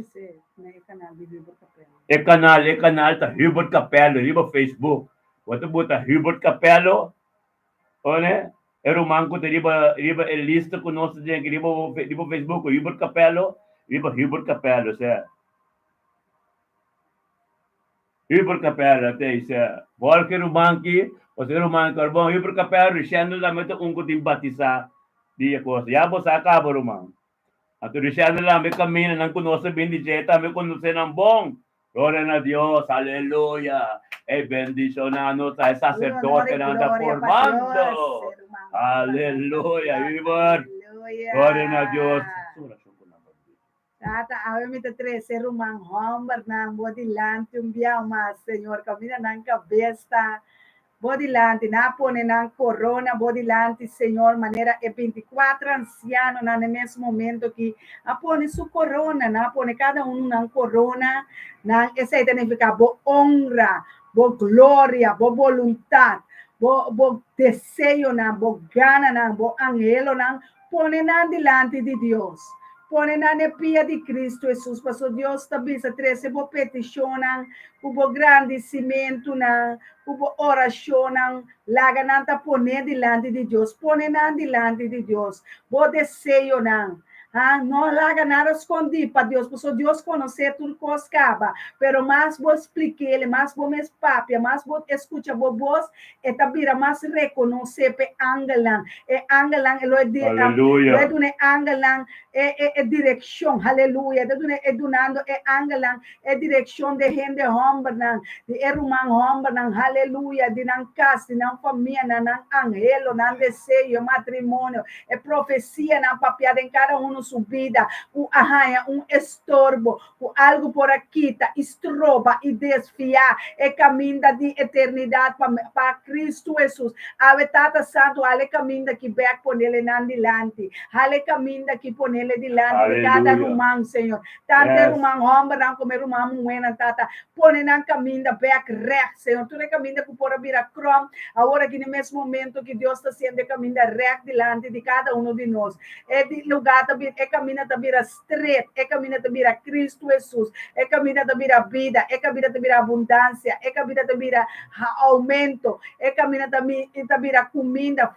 E kanal, e kanal ta Hubert Capello riba Facebook. Bo ta buta Hubert Capello, one, e ruman ku ta riba riba e lista ku nos ta tin aki riba riba Facebook, Hubert Capello, riba Hubert Capello, sea. Hubert Capello ta ei, sea. Volg e ruman aki, pasobra e ruman aki ora bon Hubert Capello, Richendel tambe ta un ku tin batisá di e kos. Ya bo sa kaba ruman. Anto Richendel tambe kamindanan ku nos a bin di dje tambe konosé nan bon. Gloria na Dios, aleluya. E bendishoná nos ta e saserdotenan ta formando. Aleluya, Hubert. Gloria na Dios. Tata, awe mi ta trese ruman hòmbernan bo dilanti un bia mas, Señor, kaminda nan kabes ta Bo dilanti, nan a pone nan korona bo dilanti, Señor, manera e binticuatro ansianonan na e mes momento aki a pone su korona, nan a pone kada unu nan korona, nan, esei ta nifiká bo onra, bo gloria, bo boluntat, bo, bo deseonan, bo gananan, bo anhelonan, Pone nan dilanti di Dios. Pone nan n'e pia di Cristo Jesus, pasobra Dios ta bisa, Trece bo peticionnan, cu bo grandicimentunan, cu bo oracionnan, laga nan ta poné dilanti di Dios. Pone nan dilanti di Dios, bo deseonan. Ha, no laga nada scondí pa Dios, pasobra Dios conocé tur cos caba. Pero mas bo splik'El, mas bo mes papia, mas bo escucha bo bos, E ta bira mas rekonosé p'e angelnan. E angelnan, e lo e di, Aleluya. lo e duna e angelnan e, e, e direkshon. Haleluya. E ta duna, e dunando e angelnan e direkshon di e hende hòmbernan, di e ruman hòmbernan. Haleluya. Di nan kas, di nan famianan, nan anhelo, nan deseo, e matrimonio, e profesianan papiá den kada unu su bida ku a haña un estorbo, ku algu por a kita i stroba i desviá e kaminda di eternidat pa pa Kristu Hesus. Awe Tata Santu, hala e kaminda ki bèk ponele nan dilanti. Hala e kaminda ki ponele dilanti di kada Aleluya. ruman, Señor. Tantu e Yes. ruman hòmbernan komo e ruman muhénan, Tata. Pone nan kaminda bèk règt, Señor. Tur e kaminda ku por a bira kròm, awor aki na e mes momento ki Dios ta hasiendo e kaminda règt dilanti di kada uno di nos. E di lugá ta bira, e kaminda ta bira stret, e kaminda ta bira Kristu Hesus, e kaminda ta bira bida, e kaminda ta bira abundansia, e kaminda ta bira oumento, e kaminda ta ta bira kuminda,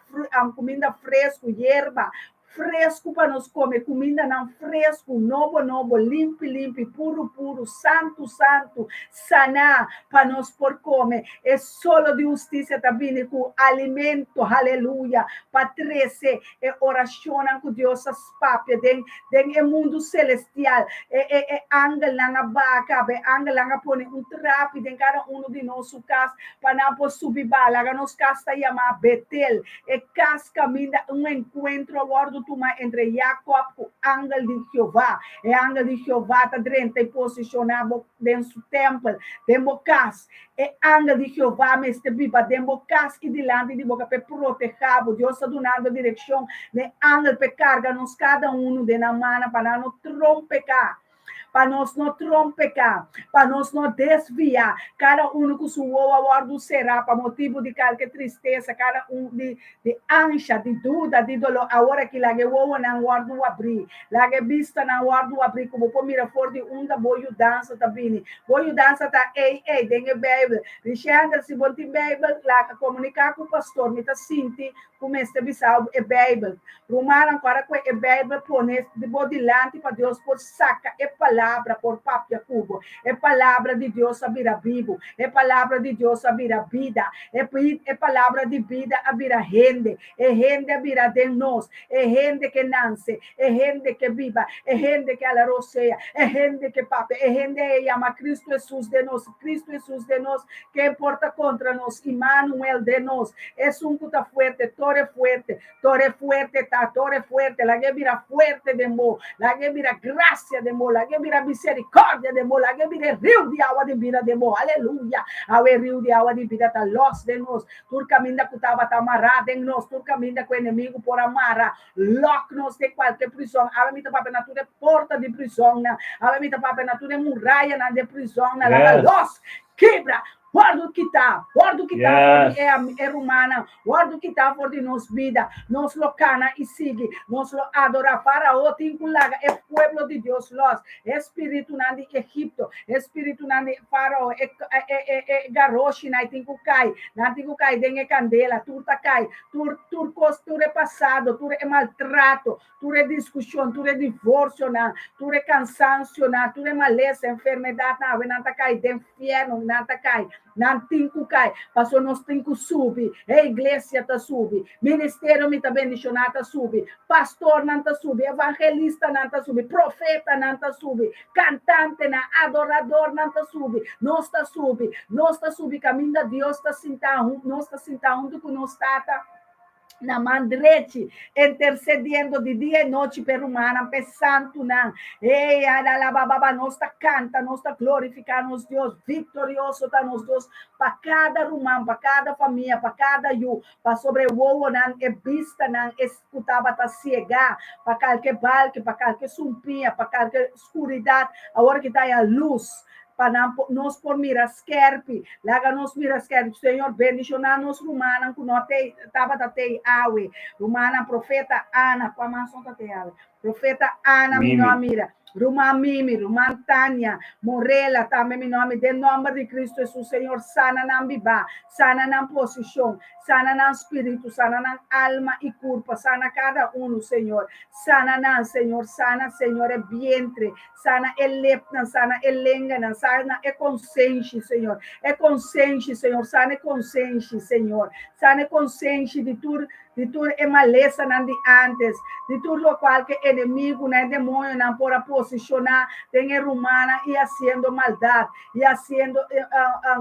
kuminda fresku, yerba fresku pa nos kome, kumindanan fresku, nobo nobo, limpi limpi, puru puru, santu santu, saná pa nos por kome. E solo di hustisia ta bini ku alimento, haleluya, pa trese e orashonnan ku Dios a papia den den e mundu celestial. E e e angelnan a baha caba, e angelnan a pone un trapi den cada uno di nos su cas pa nan por subi baha. Laga nos cas ta yama Betel, e cas caminda un encuentro a wordo tuma entre Jacob cu angel di Jehová. E angel di Jehová ta drenta y posiciona bo den su tempel, den bo cas. E angel di Jehová mester biba den bo kas i dilanti di bo ka p'e protehá bo. Dios ta dunando direkshon n'e angel p'e karga nos kada unu den nan mannan pa nan no trompeká, pa nos no trompeká, pa nos no desviá. Kada unu ku su wowo a wòrdu será pa motibu di kalke tristesa, kada un di di ansha, di duda, di doló. Awor aki laga e wowonan wòrdu abrí, laga e bistanan wòrdu abrí ku bo por mira for di unda bo yudansa ta bini. Bo yudansa ta ei ei den e Beibel. Richendel, si bo tin Beibel, laga komuniká ku pastor. Mi ta sinti ku mester bisa bo e Beibel. Rumannan, ku ora ku e Beibel pone di bo dilanti pa Dios por saka e palabra por papia ku bo. E palabra di Dios a bira bibu. E palabra di Dios a bira bida. E e palabra di bida a bira hende. E hende a bira den nos. E hende ke nanse. E hende ke biba. E hende ke ala rosea. E hende ke papia. E hende e yama Cristo Jesus den nos. Cristo Jesus den nos. Ken por ta kontra nos? Immanuel den nos. Esun ku ta fuerte, tore fuerte. Tore fuerte ta, tore fuerte. Laga e bira fuerte den bo. Laga e bira gracia den bo. Laga e bira. bira miserikòrdia den bo, laga e bira e riu di awa di bida den bo. Aleluya! Awe e riu di awa di bida ta lòs den nos. Tur kaminda ku tabata mará den nos, tur kaminda ku enemigu por a mara, lòk nos den kualke prizòn. Awe mi ta papia na tur e porta di prizònnan. Awe mi ta papia na tur e murayanan di e prizònnan. Laga lòs, kibra, wòrdu kitá, wòrdu kitá for di e rumannan, wòrdu kitá for di nos bida. Nos lo kana i sigui. Nos lo adorá. Fárao tin ku laga e pueblo di Dios lòs. E spiritunan di Egipto, e spiritunan di Fárao, e e garoshinan tin ku kai. Nan tin ku kai den e kandela. Tur ta kai. Tur tur kos, tur e pasado, tur e maltrato, tur e diskushon, tur e divorsionan, tur e kansansionan, tur e malesa, enfermedatnan, awe nan ta kai den fièrnu, nan ta kai, nan tin ku kai, pasobra nos tin ku subi, e iglesia ta subi, ministerio Mi Ta Bendishoná ta subi, pastornan ta subi, evangelistanan ta subi, profetanan ta subi, kantantenan, adoradornan ta subi, nos ta subi, nos ta subi kaminda Dios ta sintá, nos ta sintá huntu ku nos Tata na man drechi, intercediendo di dia i nochi p'e rumannan, p'e santunan. Ey, adalabababa, nos ta kanta, nos ta glorifiká nos Dios, viktorioso ta nos Dios pa kada ruman, pa kada famia, pa kada yu, pasobra e wowonan, e bistanan, e ku tabata siegá pa kalke balki, pa kalke sumpiña, pa kalke skuridat, awor ki ta haña lus, pa nan por, nos por mira skerpi. Laga nos mira skerpi. Señor, bendishoná nos rumannan ku no tei, tabata tei awe. Rumannan, Profeta Ana, kua mas no ta tei awe? Profeta Ana mi no a mira. Ruman Mimi, ruman Tania, Morela tambe mi no a mira. Den nòmber di Kristu Hesus, Señor, sana nan bibá, sana nan posishon, sana nan spiritu, sana nan alma i kurpa, sana kada unu, Señor. Sana nan, Señor, sana, Señor, e vientre, Sana e lepnan, sana e lenganan, sana e konsenshi, Señor. E konsenshi, Señor, sana e konsenshi, Señor. Sana e konsenshi di tur, di tur e malesanan di antes, di tur lokual ke enemigunan, e demonionan por a posishoná den e rumannan i hasiendo maldat, i hasiendo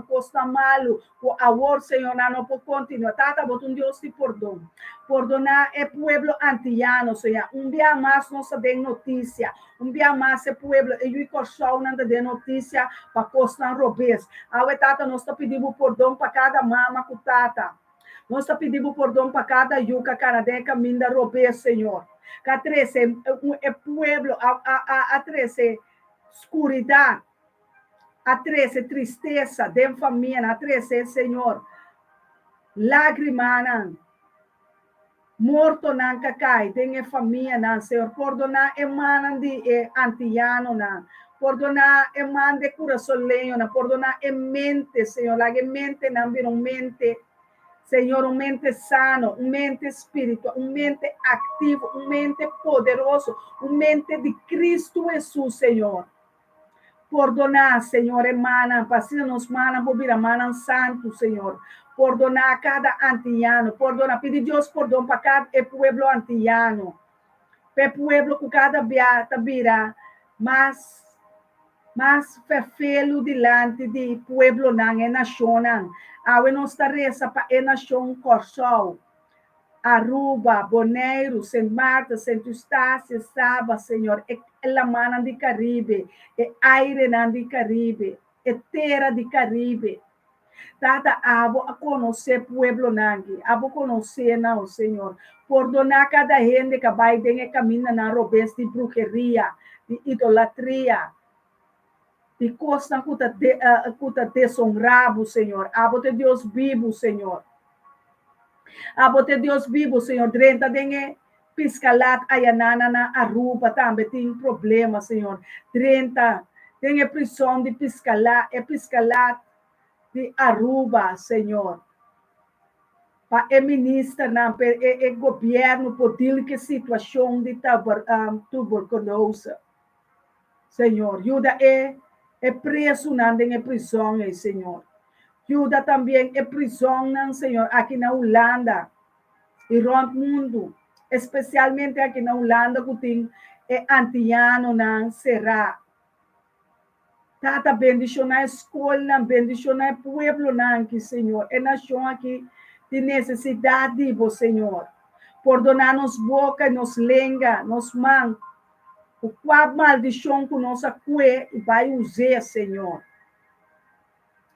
kosnan malu. Ku awor, Señor, nan no por kontinuá. Tata, bo ta un Dios di pordon. Pordoná e pueblo antiyano, Señor. Un bia mas nos ta den notisia. Un bia mas e pueblo, e yu i Kòrsounan ta den notisia pa kosnan robes. Awe, Tata, nos ta pidi bo pordon pa kada mama ku tata. Nos ta pidi bo pordon pa kada yu ka kana den e kaminda robes, Señor. Ka trese e pueblo, a, a, a, a trese skuridat. A trese tristesa den famianan, a trese, Señor, lágrimanan, mortonan ka kai den e famianan, Señor. Pordoná e mannan di e antiyanonan, pordoná e man di e kurasoleñonan, pordoná e mente, Señor. Laga e mentenan bira un mente, Señor, un mente sano, un mente spiritual, un mente aktivo, un mente poderoso, un mente di Cristo Hesus, Señor. Pordoná, Señor, e mannan, pa asina nos mannan por bira mannan santu, Señor. Pordoná kada antiyano. Pordoná. Pidi Dios pordon pa kada e pueblo antiyano. Pa e pueblo ku kada bia ta bira mas mas ferfelu dilanti di pueblonan, e nashonnan. Awe nos ta resa pa e nashon Kòrsou. Aruba, Boneiru, Sint Maarten, Sint Eustatius, Saba, Señor, e lamannan di Caribe, e airenan di Caribe, e tera di Caribe. Tata, abo a conoce pueblonan aki, abo conoce nan, o Señor. Pordona cada hende cu a bay den e camindanan robes di bruheria, di idolatria, di cosnan cu ta cu ta deshonra bo, Señor. Abo ta e Dios bibu, Señor. Abo ta e Dios bibu, Señor. Drenta den e piscalat ayanana na Aruba tambe tin problema, Señor. Drenta den e prison di piscala, e piscalat di Aruba, Señor. Pa e ministernan, pa e e gobierno por deal cu e situacion di tuberculose. Señor, yuda e e presunan den e prison ei, Señor. Yuda tambien e prisonnan, Señor, aki na Hulanda i rònt mundu, espesialmente aki na Hulanda ku tin e antianonan será. Tata, bendishoná e skolnan, bendishoná e pueblonan aki, Señor. E nashon aki tin nesesidat di Bo, Señor. Pordoná nos boka i nos lenga, nos man. Ku kua maldishon ku nos a kue i bai us'é, Señor.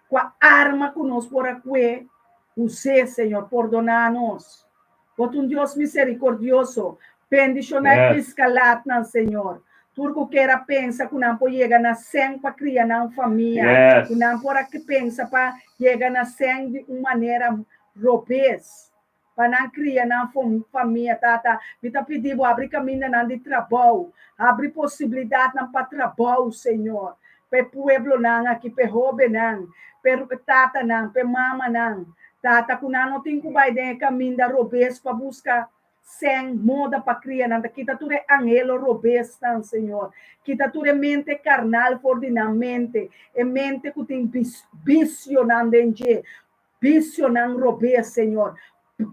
Kua arma ku nos por a kue, us'é, Señor. Pordoná nos. Bo ta un Dios miserikordioso. Bendishoná e piskalatnan, Señor. Tur ku ker a pensa ku nan por yega na sèn pa kria nan famia, ku nan por a pensa pa yega na sèn di un manera robes, pa nan kria nan famia. Tata, mi ta pidi bo habri kamindanan di trabou, habri posibilidatnan pa trabou, Señor, pa e pueblonan aki, pa e hóbennan, pa e tatanan, pa e mamanan. Tata, ku nan no tin ku bai den e kaminda robes pa buska sèn, moda pa kria nan. Ta kita tur e anhelo robesnan, Señor. Kita tur e mente karnal for di nan mente, e mente ku tin bisionan den dje, bisionan robes, Señor.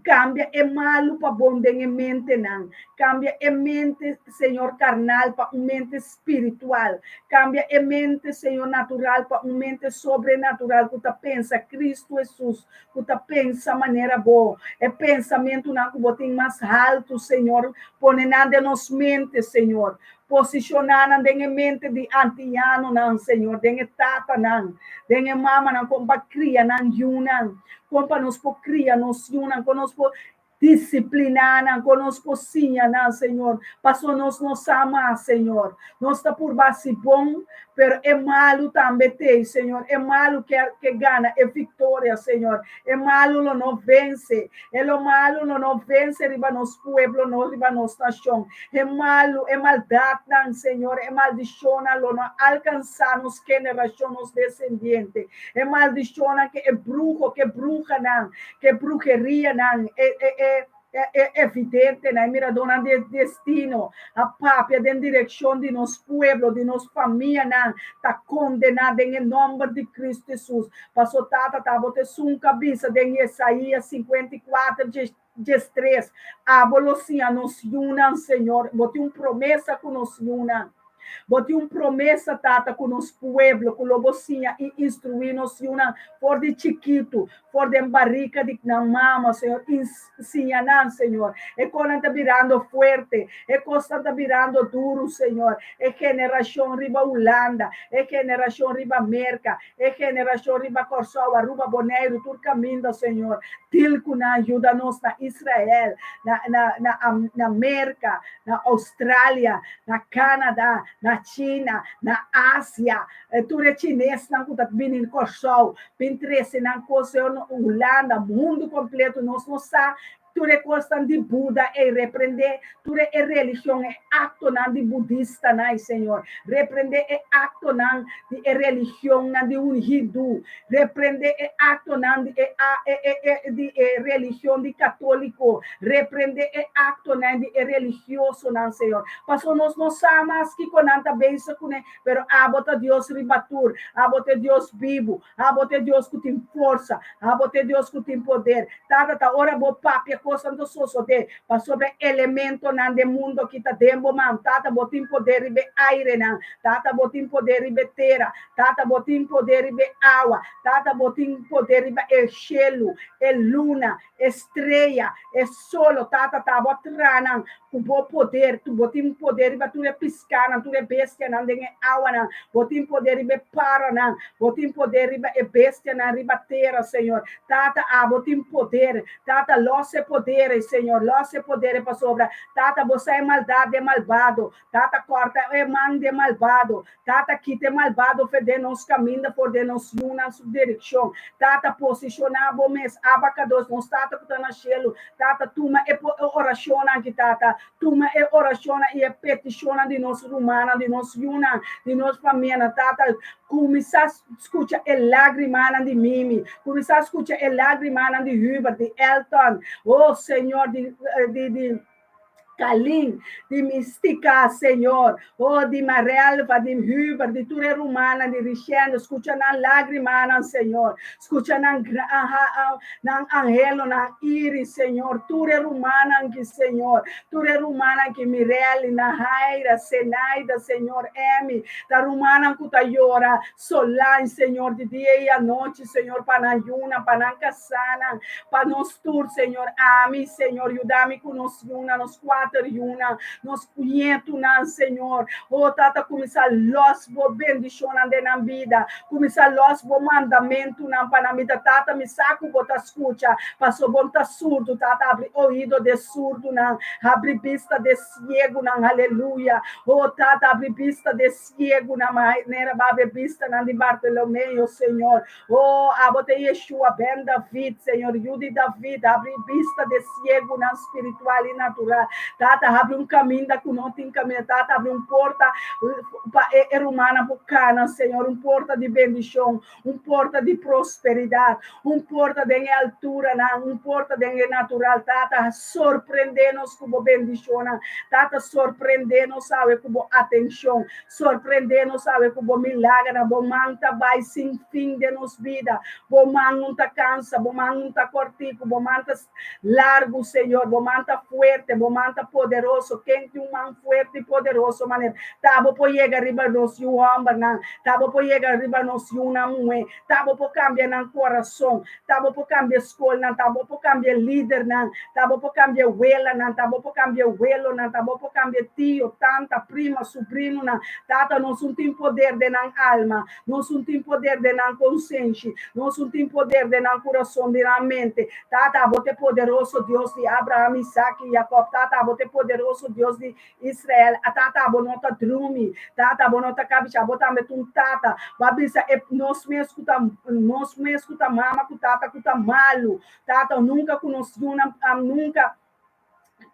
Kambia e malu pa bon den e mentenan. Kambia e mente, Señor, karnal pa un mente spiritual. Kambia e mente, Señor, natural pa un mente sobrenatural ku ta pensa Kristu Hesus, ku ta pensa manera Bo. E pensamentunan ku Bo tin mas haltu, Señor, pone nan den nos mente, Señor. Posishoná nan den e mente di antianonan, Señor, den e tatanan, den e mamanan, kon pa kria nan yunan, kon pa nos por kria nos yunan, kon nos por disipliná nan, kon nos por siña nan, Señor, paso nos no sa mas, Señor. Nos ta purba hasi bon, pero e malu tambe t'ei, Señor. E malu ke ke gana e viktoria, Señor. E malu lo no vense. E lo malu lo no vense riba nos pueblo, no riba nos nashon. E malu, e maldatnan, Señor, e maldishonnan lo no alkansá nos generashon, nos desendiente. E maldishonnan ke e bruho, ke bruhanan, ke brujerianan, e, e, e, e evidentenan, e miradónan di e destino a papia den direkshon di nos pueblo, di nos famianan, ta kondená den e nòmber di Kristu Hesus. Paso Tata tabata esun ku a bisa den Yesaías 54, 13, Abo lo siña nos yunan, Señor, bo tin un promesa ku nos yunan. Bo tin un promesa, Tata, ku nos pueblo, ku lo bo siña i instruí nos yunan for di chikitu, for den barika di nan mama, Señor. Siña nan, Señor. E kosnan ta birando fuerte, e kosnan ta birando duru, Señor. E generashon riba Hulanda, e generashon riba Merka, e generashon riba Kòrsou, Aruba, Boneiru, tur kaminda, Señor. Dil ku nan, yuda nos na Israel, na, na, na, na Merka, na Australia, na Canada, na China, na Asia, tur e chinesnan ku ta bini Kòrsou, bin trese nan kos, Señor, na Hulanda, mundu kompleto, nos no sa tur e kosnan di Buda ei, reprendé tur e religion, e aktonan di budistanan ei, Señor, reprendé e aktonan di e religionnan di un hindú, Reprende e aktonan di e e di e religion di katoliko. Reprende e aktonan di e religiosonan, Señor. Paso nos no sa mas kiko nan ta bezig kuné, pero abo ta Dios riba tur. Abo ta e Dios bibu. Abo ta e Dios ku tin forsa. Abo ta e Dios ku tin poder. Tata, ta ora bo papia kosnan ta sosodé, pasobra e elementonan den mundo aki ta den bo man. Tata, bo tin poder riba e airenan. Tata, bo tin poder riba e tera. Tata, bo tin poder riba e awa. Tata, bo tin poder riba e shelu, e luna, e strea, e solo. Tata, ta bo a traha nan ku bo poder. Bo tin poder riba tur e piskanan, tur e bestianan den e awanan. Bo tin poder riba e paranan. Bo tin poder riba e bestianan riba tera, Señor. Tata, abo tin poder. Tata, los e poder ei, Señor. Los e poder ei pasobra, Tata, bo sa e maldat di e malbado. Tata, kòrta e man di e malbado. Tata, kita e malbado fe den nos kaminda for den nos yunan su direkshon. Tata, posishoná bo mes, Abacados, nos Tata ku ta na shelu. Tata, tuma e orashonnan aki, Tata. Tuma e orashonnan i e petishonnan di nos rumannan, di nos yunan, di nos famianan. Tata, kuminsá skucha e lágrimanan di Mimi. Kuminsá skucha e lágrimanan di Hubert, di Elton. Oh, Señor, di, di, di. Kalin, di Mistica, Señor. Oh, di Marelva, di Huber, di tur e rumannan, di Richendo, skucha nan lágrimanan, Señor. Skucha nan nan anhelonan, Iris, Señor. Tur e rumannan ki, Señor. Tur e rumannan ki, Mirelli, Nahaira, Senaida, Señor, Emmy, ta rumannan ku ta yora, Solange, Señor, di dia i anochi, Señor, pa nan yunan, pa nan kasanan, pa nos tur, Señor. Ami, Señor, yuda mi ku nos yuna, nos kuater. kuater yunan, nos ñetunan, Señor. Oh Tata, kuminsá lòs bo bendishonnan den nan bida. Kuminsá lòs bo mandamentunan pa nan bida. Tata, mi sa ku bo ta skucha, pasobra bo no ta surdu. Tata, habri oido di e surdunan, habri bista di e siegunan. Aleluya. Oh Tata, habri bista di e siegunan, manera bo a habri e bistanan di Bartolomeo, Señor. Oh, abo ta Yeshua ben David, Señor, yu di David, habri bista di e siegunan spiritual i natural. Tata, habri un kaminda ku no tin kaminda. Tata, habri un porta pa e e rumannan por kana, Señor, un porta di bendishon, un porta di prosperidat, un porta den e alturanan, un porta den e natural. Tata, sorprendé nos ku bo bendishonnan. Tata, sorprendé nos awe ku bo atenshon. Sorprendé nos awe ku bo milagernan. Bo man ta bai sin fin den nos bida. Bo man no ta kansa, bo man no ta kòrtiku, bo man ta largu, Señor. Bo man ta fuerte, bo man ta poderoso. Ken tin un man fuerte i poderoso manera ta bo por yega riba nos yu hòmbernan, ta bo por yega riba nos yunan muhé, ta bo por kambia nan kurason, ta bo por kambia skolnan, ta bo por kambia lidernan, ta bo por kambia welanan, ta bo por kambia welonan, ta bo por kambia tio, tanta, prima, subrinunan. Tata, nos un tin poder den nan alma, nos un tin poder den nan konsenshi, nos un tin poder den nan kurason, den nan mente. Tata, abo ta e poderoso Dios di Abraham, Isaac i Jacob. Tata, abo ta e poderoso Dios di Israel. Tata, abo no ta drumi. Tata, abo no ta kabisha. Abo tambe ta un tata. Bo a bisa e nos mes ku ta nos mes ku ta mama ku tata ku ta malu. Tata, nunka ku nos yunan nunka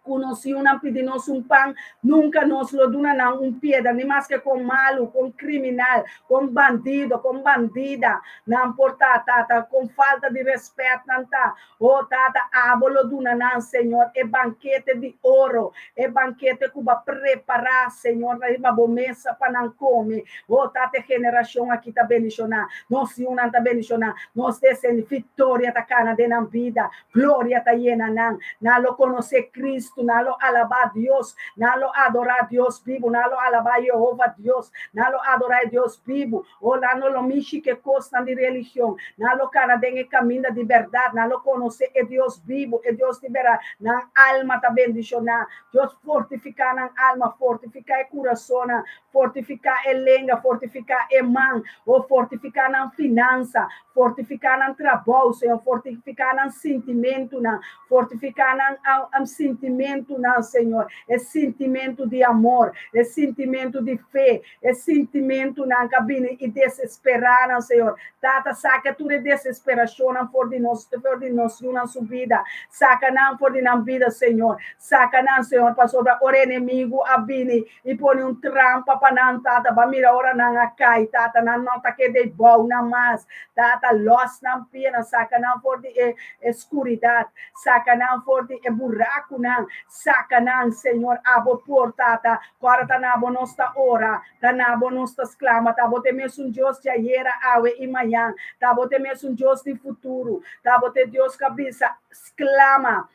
ku nos yunan pidi nos un pan, nunka nos lo duna nan un piedra, ni maske kon malu, kon kriminal, kon bandido, kon bandida nan por ta, Tata, kon falta di rèspèt nan ta. O Tata, abo lo duna nan, Señor, e bankete di oro, e bankete ku bo a prepará, Señor, riba bo mesa pa nan kome. O Tata, e generashon aki ta bendishoná, nos yunan ta bendishoná, nos desendi, viktoria ta kana den nan bida, gloria ta yena nan. Nan lo konosé Kristu, nan lo alabá Dios, nan lo adorá Dios bibu, nan lo alabá Yehova Dios, nan lo adorá e Dios bibu. O nan no lo mishi ku e kosnan di religion. Nan lo kana den e kaminda di bèrdat. Nan lo konosé e Dios bibu, e Dios di bèrdat. Nan alma ta bendishoná. Dios fortifiká nan alma, fortifiká e kurasonnan, fortifiká e lenga, fortifiká e man. O fortifiká nan finansa, fortifiká nan trabou, Señor, fortifiká nan sintimentunan, fortifiká nan sintimentunan, Señor, e sintimentu di amor, e sintimentu di fe, E sintimentunan ka bini i desesperá nan, Señor. Tata, saka tur e desesperashonnan for di nos, for di nos yunan su bida. Saka nan for di nan bida, Señor. Saka nan, Señor, pasobra ora e enemigu a bini i pone un trampa pa nan, Tata, bo a mira ora nan a kai, Tata, nan no ta keda ei bou nan mas. Tata, lòs nan pianan, saka nan for di e e skuridat, saka nan for di e burakunan, saka nan, Señor, abo por, Tata. Ku ora ta na bo nos ta ora, ta na bo nos ta sklama, ta bo ta e mesun Dios di ayera, awe i mañan, ta bo ta e mesun Dios di futuro, ta bo ta e Dios ku a bisa, Sklama,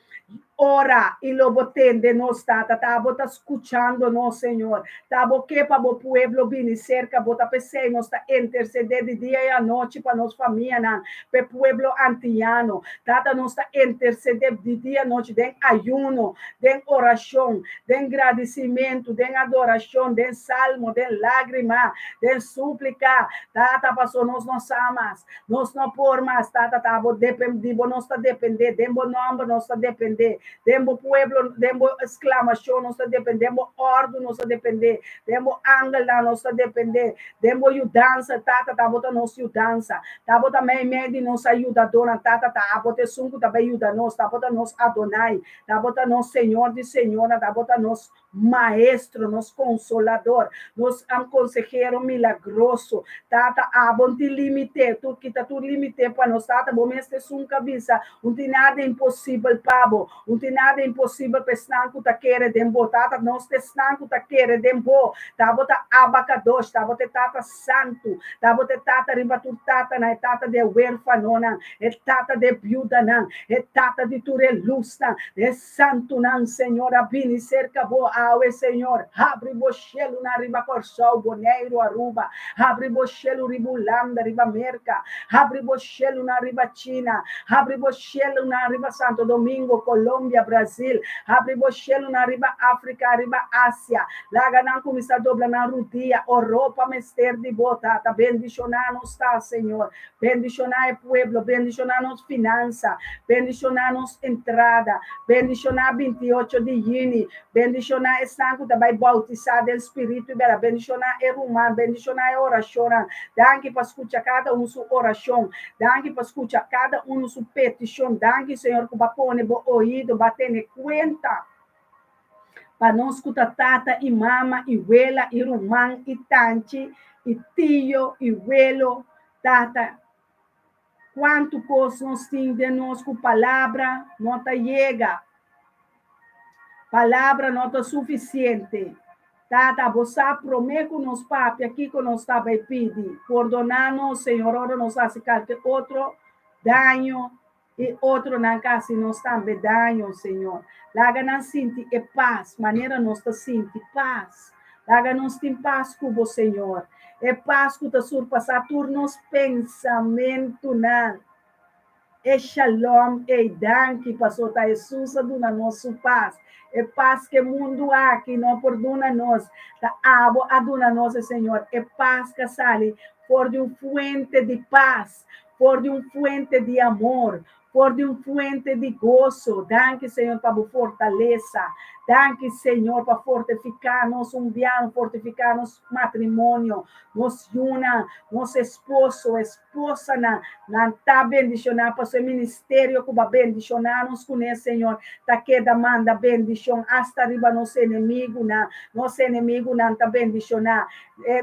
ora, i lo bo tende nos, Tata. Ta bo ta skuchando nos, Señor. Ta bo ke pa bo pueblo bini serka bo, ta p'esei nos ta intersedé di dia i anochi pa nos famianan, p'e pueblo antiano. Tata, nos ta intersedé di dia i anochi den ayuno, den orashon, den gradisimentu, den adorashon, den salmo, den lágrima, den súplika. Tata, paso nos no sa mas, nos no por mas, Tata, ta bo depen, di bo nos ta dependé, den bo nòmber nos ta dependé, den bo pueblo, den bo sklamashon nos ta dependé, den bo òrdu nos ta dependé, den bo angelnan nos ta dependé, den bo yudansa, Tata, ta bo ta nos yudansa, ta bo ta meimei di nos ayudadónan, Tata, ta abo ta esun ku ta bai yuda nos, ta bo ta nos Adonai, Ta bo ta nos Señor di señornan, ta bo ta nos Maestro, nos Consolador, nos Consehero milagroso. Tata, abo no tin limite, tur kita tur limite pa nos. Tata, bo mes ta esun ku a bisa, un tin nada imposibel pa bo, un tin nada imposibel pa esnan ku ta kere den bo. Tata, nos ta esnan ku ta kere den bo. Ta bo ta Abba Kadosh, ta bo ta e Tata Santu, ta bo ta e Tata riba tur tatanan, e Tata di e werfanonan, e Tata di e biudanan, E Tata di tur e lusnan, e santunan, Señor, a bini serka bo. Awe, Señor, habri bo shelunan riba Kòrsou, Boneiru, Aruba, habri bo shelu riba Hulanda, riba Merka, habri bo shelunan riba China, habri bo shelunan riba Santo Domingo, Colombia, Brazil, habri bo shelunan riba Afrika, riba Asia, laga nan kuminsá dobla nan rudia, Oropa mester di bo, Tata, bendishoná nos ta, Señor, bendishoná e pueblo, bendishoná nos finansa, bendishoná nos entrada, bendishoná 28 di yüni, bendishoná esnan ku ta bai boutisá den spiritu i bèrdat, bendishoná e ruman, bendishoná e orashonnan. Danki pa skucha kada un su orashon, danki pa skucha kada unu su petishon, danki, Señor, ku bo a pone bo oido, bo a tene kuenta pa nos ku ta tata i mama i wela i ruman i tanchi i tio i welo. Tata, kuantu kos nos tin den nos ku palabra no ta yega. Palabra no ta sufisiente. Tata, bo sa promé ku nos papia kiko nos ta bai pidi. Pordoná nos, Señor, ora nos hasi kalke otro daño i otronan ka hasi nos tambe daño, Señor. Laga nan sinti e pas manera nos ta sinti pas. Laga nos tin pas ku bo, Señor, e pas ku ta surpasá tur nos pensamentunan. E shalom ei, danki paso ta Hesus a duna nos su pas. E pas ku e mundu aki no por duna nos, ta abo a duna nos e Señor. E pas ku a sali for di un fuente di pas, for di un fuente di amor, for di un fuente di goso. Danki, Señor, pa bo fortalesa. Danki, Señor, pa fortifiká nos un biaha, fortifiká nos matrimonio, nos yunan, nos esposo, esposanan. Nan ta bendishoná pasobra e ministerio ku bo a bendishoná nos kuné, Señor, ta keda manda bendishon asta riba nos enemigunan. Nos enemigunan ta bendishoná.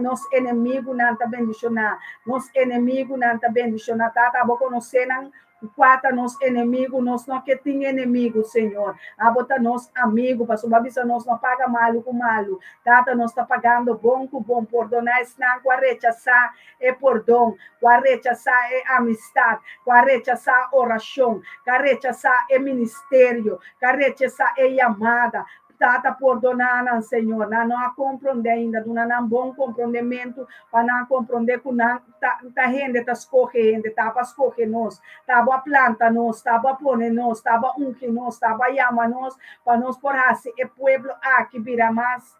Nos enemigunan ta bendishoná. Nos enemigunan ta bendishoná. Tata, abo konosé nan kua ta nos enemigu. Nos no ke tin enemigu, Señor. Abo ta nos amigu, pasobra bo a bisa nos no paga malu ku malu. Tata, nos ta pagando bon ku bon. Pordoná esnan ku a rechasá e pordon, ku a rechasá e amistat, ku a rechasá orashon, ku a rechasá e ministerio, ku a rechasá e yamada. Tata, pordoná nan, Señor. Nan no a komprondé ainda. Duna nan bon komprondementu pa nan komprondé ku nan ta ta hende ta skohe hende, ta bo a skohe nos, ta bo a planta nos, ta bo a pone nos, ta bo a ungi nos, ta bo a yama nos pa nos por hasi e pueblo aki bira mas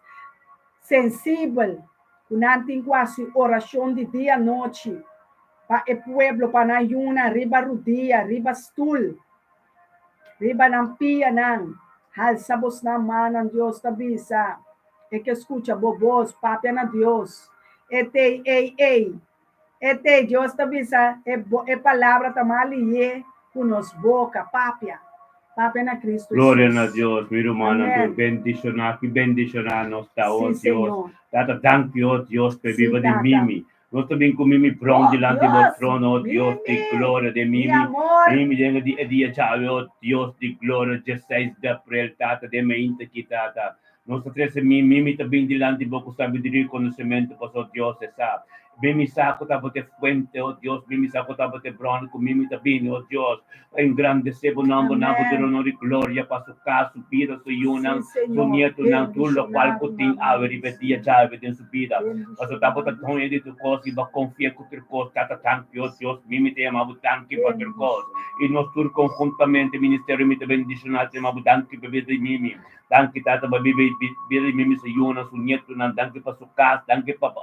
sensibel, ku nan tin ku hasi orashon di dia anochi pa e pueblo, pa nan yuna riba rudia, riba stul. Riba nan pianan, halsa bosnan mannan, Dios ta bisa. E ke skucha bo bos, papia na Dios. E tei, ei, ei. E tei, Dios ta bisa, e, e palabra ta mas lihé ku nos boka. Papia. Papia na Kristu Gloria na Hesus. Dios, mi rumannan tur Amèn. bendishoná, ki bendishoná nos ta, oh Sí, Dios. Señor. Tata, danki, oh Dios, p'e Sí, biba di Tata. Mimi. Nos ta bin ku Mimi Brown Oh, dilanti bo Dios, trono, oh Dios di Mimi, gloria de mi Mimi. amor. Mimi den di e dia djawe, oh Dios di gloria, 16 di aprel, Tata, den meinta aki, Tata. Nos ta trese Mimi, Mimi ta bin dilanti bo ku sabiduria i konosementu, pasobra Dios e sa. Mimi sa ku tabata e fuente, oh Dios, Mimi sa ku tabata e bron ku Mimi ta bini, oh Dios, pa engrandesé bo nòmber, nan bo duna Amèn. honor i gloria pa su kas, su bida, su Sí, yunan, su Señor. nietunan, tur lokual Bendishoná ku tin rumannan, awe riba e dia Señor. djawe den su bida. Pasobra ta bo ta Bendishoná. doño di tur kos i bo a konfia ku tur kos. Tata, danki, o Dios, mi mi ta yama bo danki pa tur kos. Bendishoná. I nos tur konhuntamente, ministerio, mi ta bendishoná, ta yama bo danki pa bida di Mimi. Danki, Tata, pa bida di Mimi, su yunan, su nietunan. Danki pa su kas. Danki pa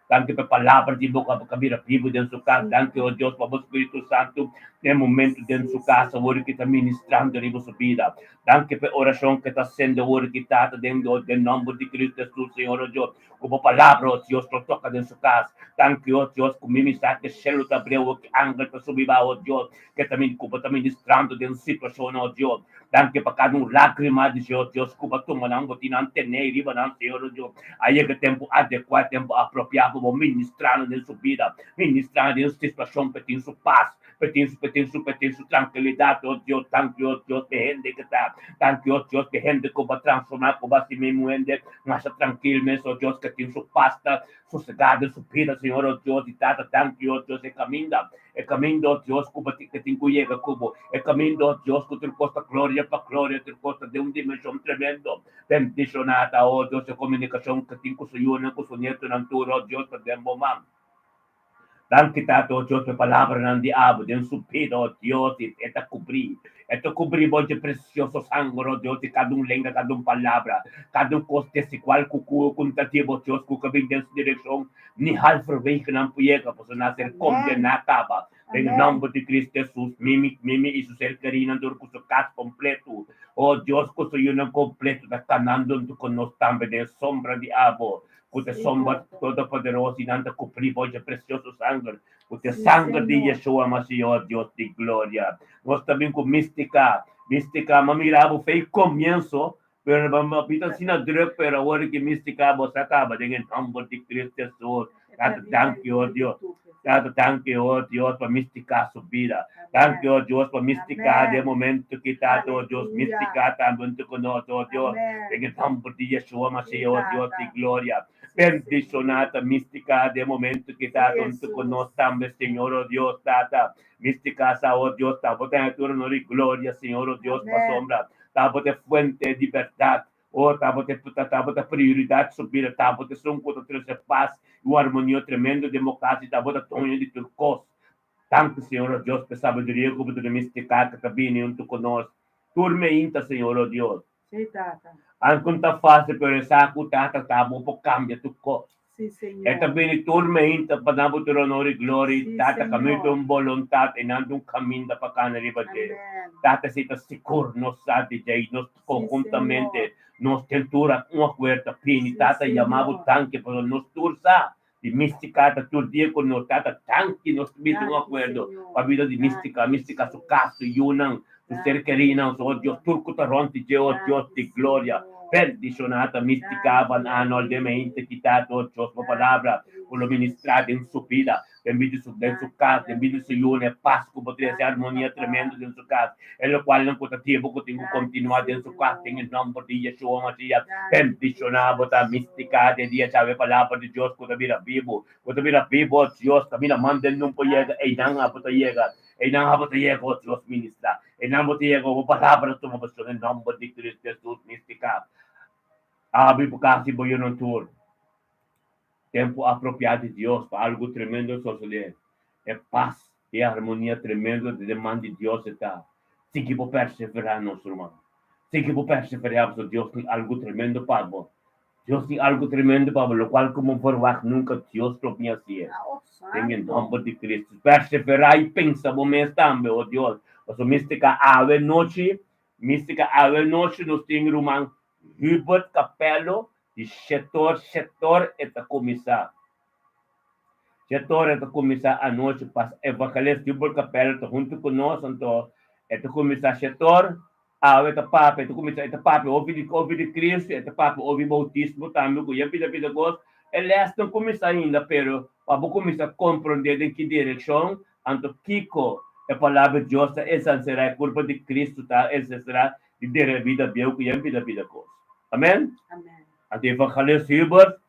danki pa e palabra di bo ku a bira bibu den su kas. Sí, Danki, o Tata. Dios, pa bo Spiritu Santu den momento den Sí, su kas Señor. awor ki ta ministrando riba su bida. Danki pa e orashon ku ta sende awor ki, Tata, den den nòmber di Kristu Hesus, Señor, o Dios. Ku bo palabra, o Dios, lo toka den su kas. Danki, o Dios, ku mi misa ku shelu ta abriu, ku angel ta subi bai, o Dios, ke ta ku bo ta ministrando den situashonnan, o Dios. Danki pa kada un lágrima di dje, o Dios, ku bo a tuma nan, bo tin nan tene riba nan, Señor, o Dios. A yega tempu adekuá, tempu apropiá pa bo ministrando den su bida, ministrando den su situashon, pa e tin su pas, pa e tin su, pa e tin su, pa e tin su trankilidat, o Dios. Danki, o Dios, pa e hende ku ta. Danki, o Dios, pa e hende ku bo a transformá, ku bo a hasi mismu hende masha trankil mes, o Dios, ku tin su pas ta sosegá den su bida, Señor, o Dios di Tata. Danki, o Dios, e kaminda. E kaminda, oh Dios, ku bo tin ku tin ku yega ku bo. E kaminda, oh Dios, ku tur kos ta gloria pa gloria, tur kos ta den un dimenshon tremendo. Bendishoná ta, oh Dios, e komunikashon ku tin ku su yunan, ku su nietonan tur, oh Dios, ta den bo man. Danki Tata, oh Dios, pa e palabranan di abo den su bida, oh Dios, i e ta kubrí, e ta kubrí bo dje presioso sanger, oh Dios, di kada un lenga, kada un palabra, kada un kos desigual ku ku ku ta di bo, Dios, ku ka bin den su direkshon, ni halverwege nan por yega, pasobra nan a ser Amén. kondená kaba. Den Amén. nòmber di Cristo Hesus, Mimi, Mimi i su ser kerínan dor ku su kas kompletu, oh Dios, ku su yunan kompletu ta kanando huntu ku nos tambe den e sombra di abo, ku ta Sí, sombra Tata. Todopoderoso i nan ta kubrí bo dje presioso sanger, ku ta Sí, sanger di Señor. Yeshua Mashiach, oh Dios di gloria. Nos ta bin ku místika, místika, m'a mira bo fe komienso, pero m'a bita asina druk, pero awor ki místika bo sa kaba den e nòmber di Cristo Hesus. E Tata, ta riba danki, oh Dios. YouTube. Tata, danki, oh Dios, pa místika su bida. Danki, Amén. oh Dios, pa místika den Amén. momento ki Tata, oh Dios, Aleluya. místika tambe huntu ku nos, oh Dios. Den Amén. e nòmber di Yeshua Sí, Mashiach, oh Dios di Tata. gloria. Sí, Bendishoná Señor. ta místika den momento ki Sí, Tata huntu ku nos Jesús. tambe, Señor, oh Dios, Tata. Místika sa, oh Dios, ta bo ta e trono di gloria, Señor, oh Dios, Amén. pasobra ta bo ta e fuente di bèrdat. Oh, ta bo ta, ta bo ta prioridat su bida, ta bo ta esun ku ta trese pas i un armonia tremendo den bo kas i ta bo ta doño di tur kos. Danki, Señor, oh Dios, pa e sabiduria ku bo ta domesticá ku ta bini huntu ku nos tur meinta, Señor, oh Dios. Sí, Tata. Aunke no ta fácil, pero e sa ku Tata ta bo por kambia tur kos. Sí, E ta Señor. bini tur meinta pa nan bo tur honor i gloria i Sí, Tata kaminda Señor. un boluntat i nan ta un kaminda pa kana riba dje. Amén. Tata si ta sigur nos sa di dje i nos Sí, konhuntamente Señor. nos ten tur a un akuerdo pini Sí, Tata yama bo Señor. danki pasobra nos tur sa di mistica ta tur dia ku nos Tata danki nos ta bini un Danki, akuerdo pa Señor. bida di mistica Danki, mistica su Jesús. kas su yunan su ser Danki, kerinan su oh Dios Señor. tur ku ta rònt di dje oh Dios Danki, di gloria. Señor. Bendiciona ta Mystica Van Danki, Arnold den Yahweh. mente kita door Dios bo Danki, palabra ku lo Cristo ministra den su bida, Jesús. den bida su den su Danki, kas, den bida su Yahweh. yunan e pas ku bo trese Danki, armonia Papá. tremendo den su kas, e lokual nan ku ta tempu ku tin ku Danki, kontinua den su kas den e Señor. nomber di Yeshua Mashiach. Danki, Bendiciona bo ta Mystica Jesús. den dia djawe palabra di Dios ku ta bira bibu, ku ta bira bibu oh Dios kaminda manden nun por yega Danki, einan abo ta yega. Jesús. Einan abo ta yega, oh Dios, ministra. Einan bo ta yega, bo palabra tuma posicion den nomber di Cristo Jesus, mistica. Abri bo casa y bo yunan tur. Tempo apropiado di Dios pa algo tremendo sosode. E paz y armonia tremendo di den man di Dios e ta. Sigui bo persevera, nos ruman. Sigui bo persevera, pasobra Dios tin algo tremendo pa bo. Dios tin algo tremendo pa bo, locual cu bo verwacht nunca Dios lo bin hacié. Den e nomber di Cristo. Perseverá y pensa bo mes tambe, oh Dios. Pasobra mistica awe nochi, mistica awe nochi nos tin ruman Hubert Capello di Shetor, Shetor e ta cuminsa. Shetor e ta cuminsa anochi pas Evangelist Hubert Capello ta hunto cu nos, anto e ta cuminsa Shetor. Awe ta papia, e ta kuminsá, e ta papia ofi di ofi di Cristo, e ta papia ofi boutismo tambe ku ya pida pida kos. E lès no kuminsá ainda, pero pa bo kuminsá komprondé den ki direkshon, anto kiko e Palabra di Dios ta ensanserá, e kurpa di Cristo ta ensanserá di dera e bida bieu ku ya pida pida kos. Amen? Amen. Anto Evangelist Hubert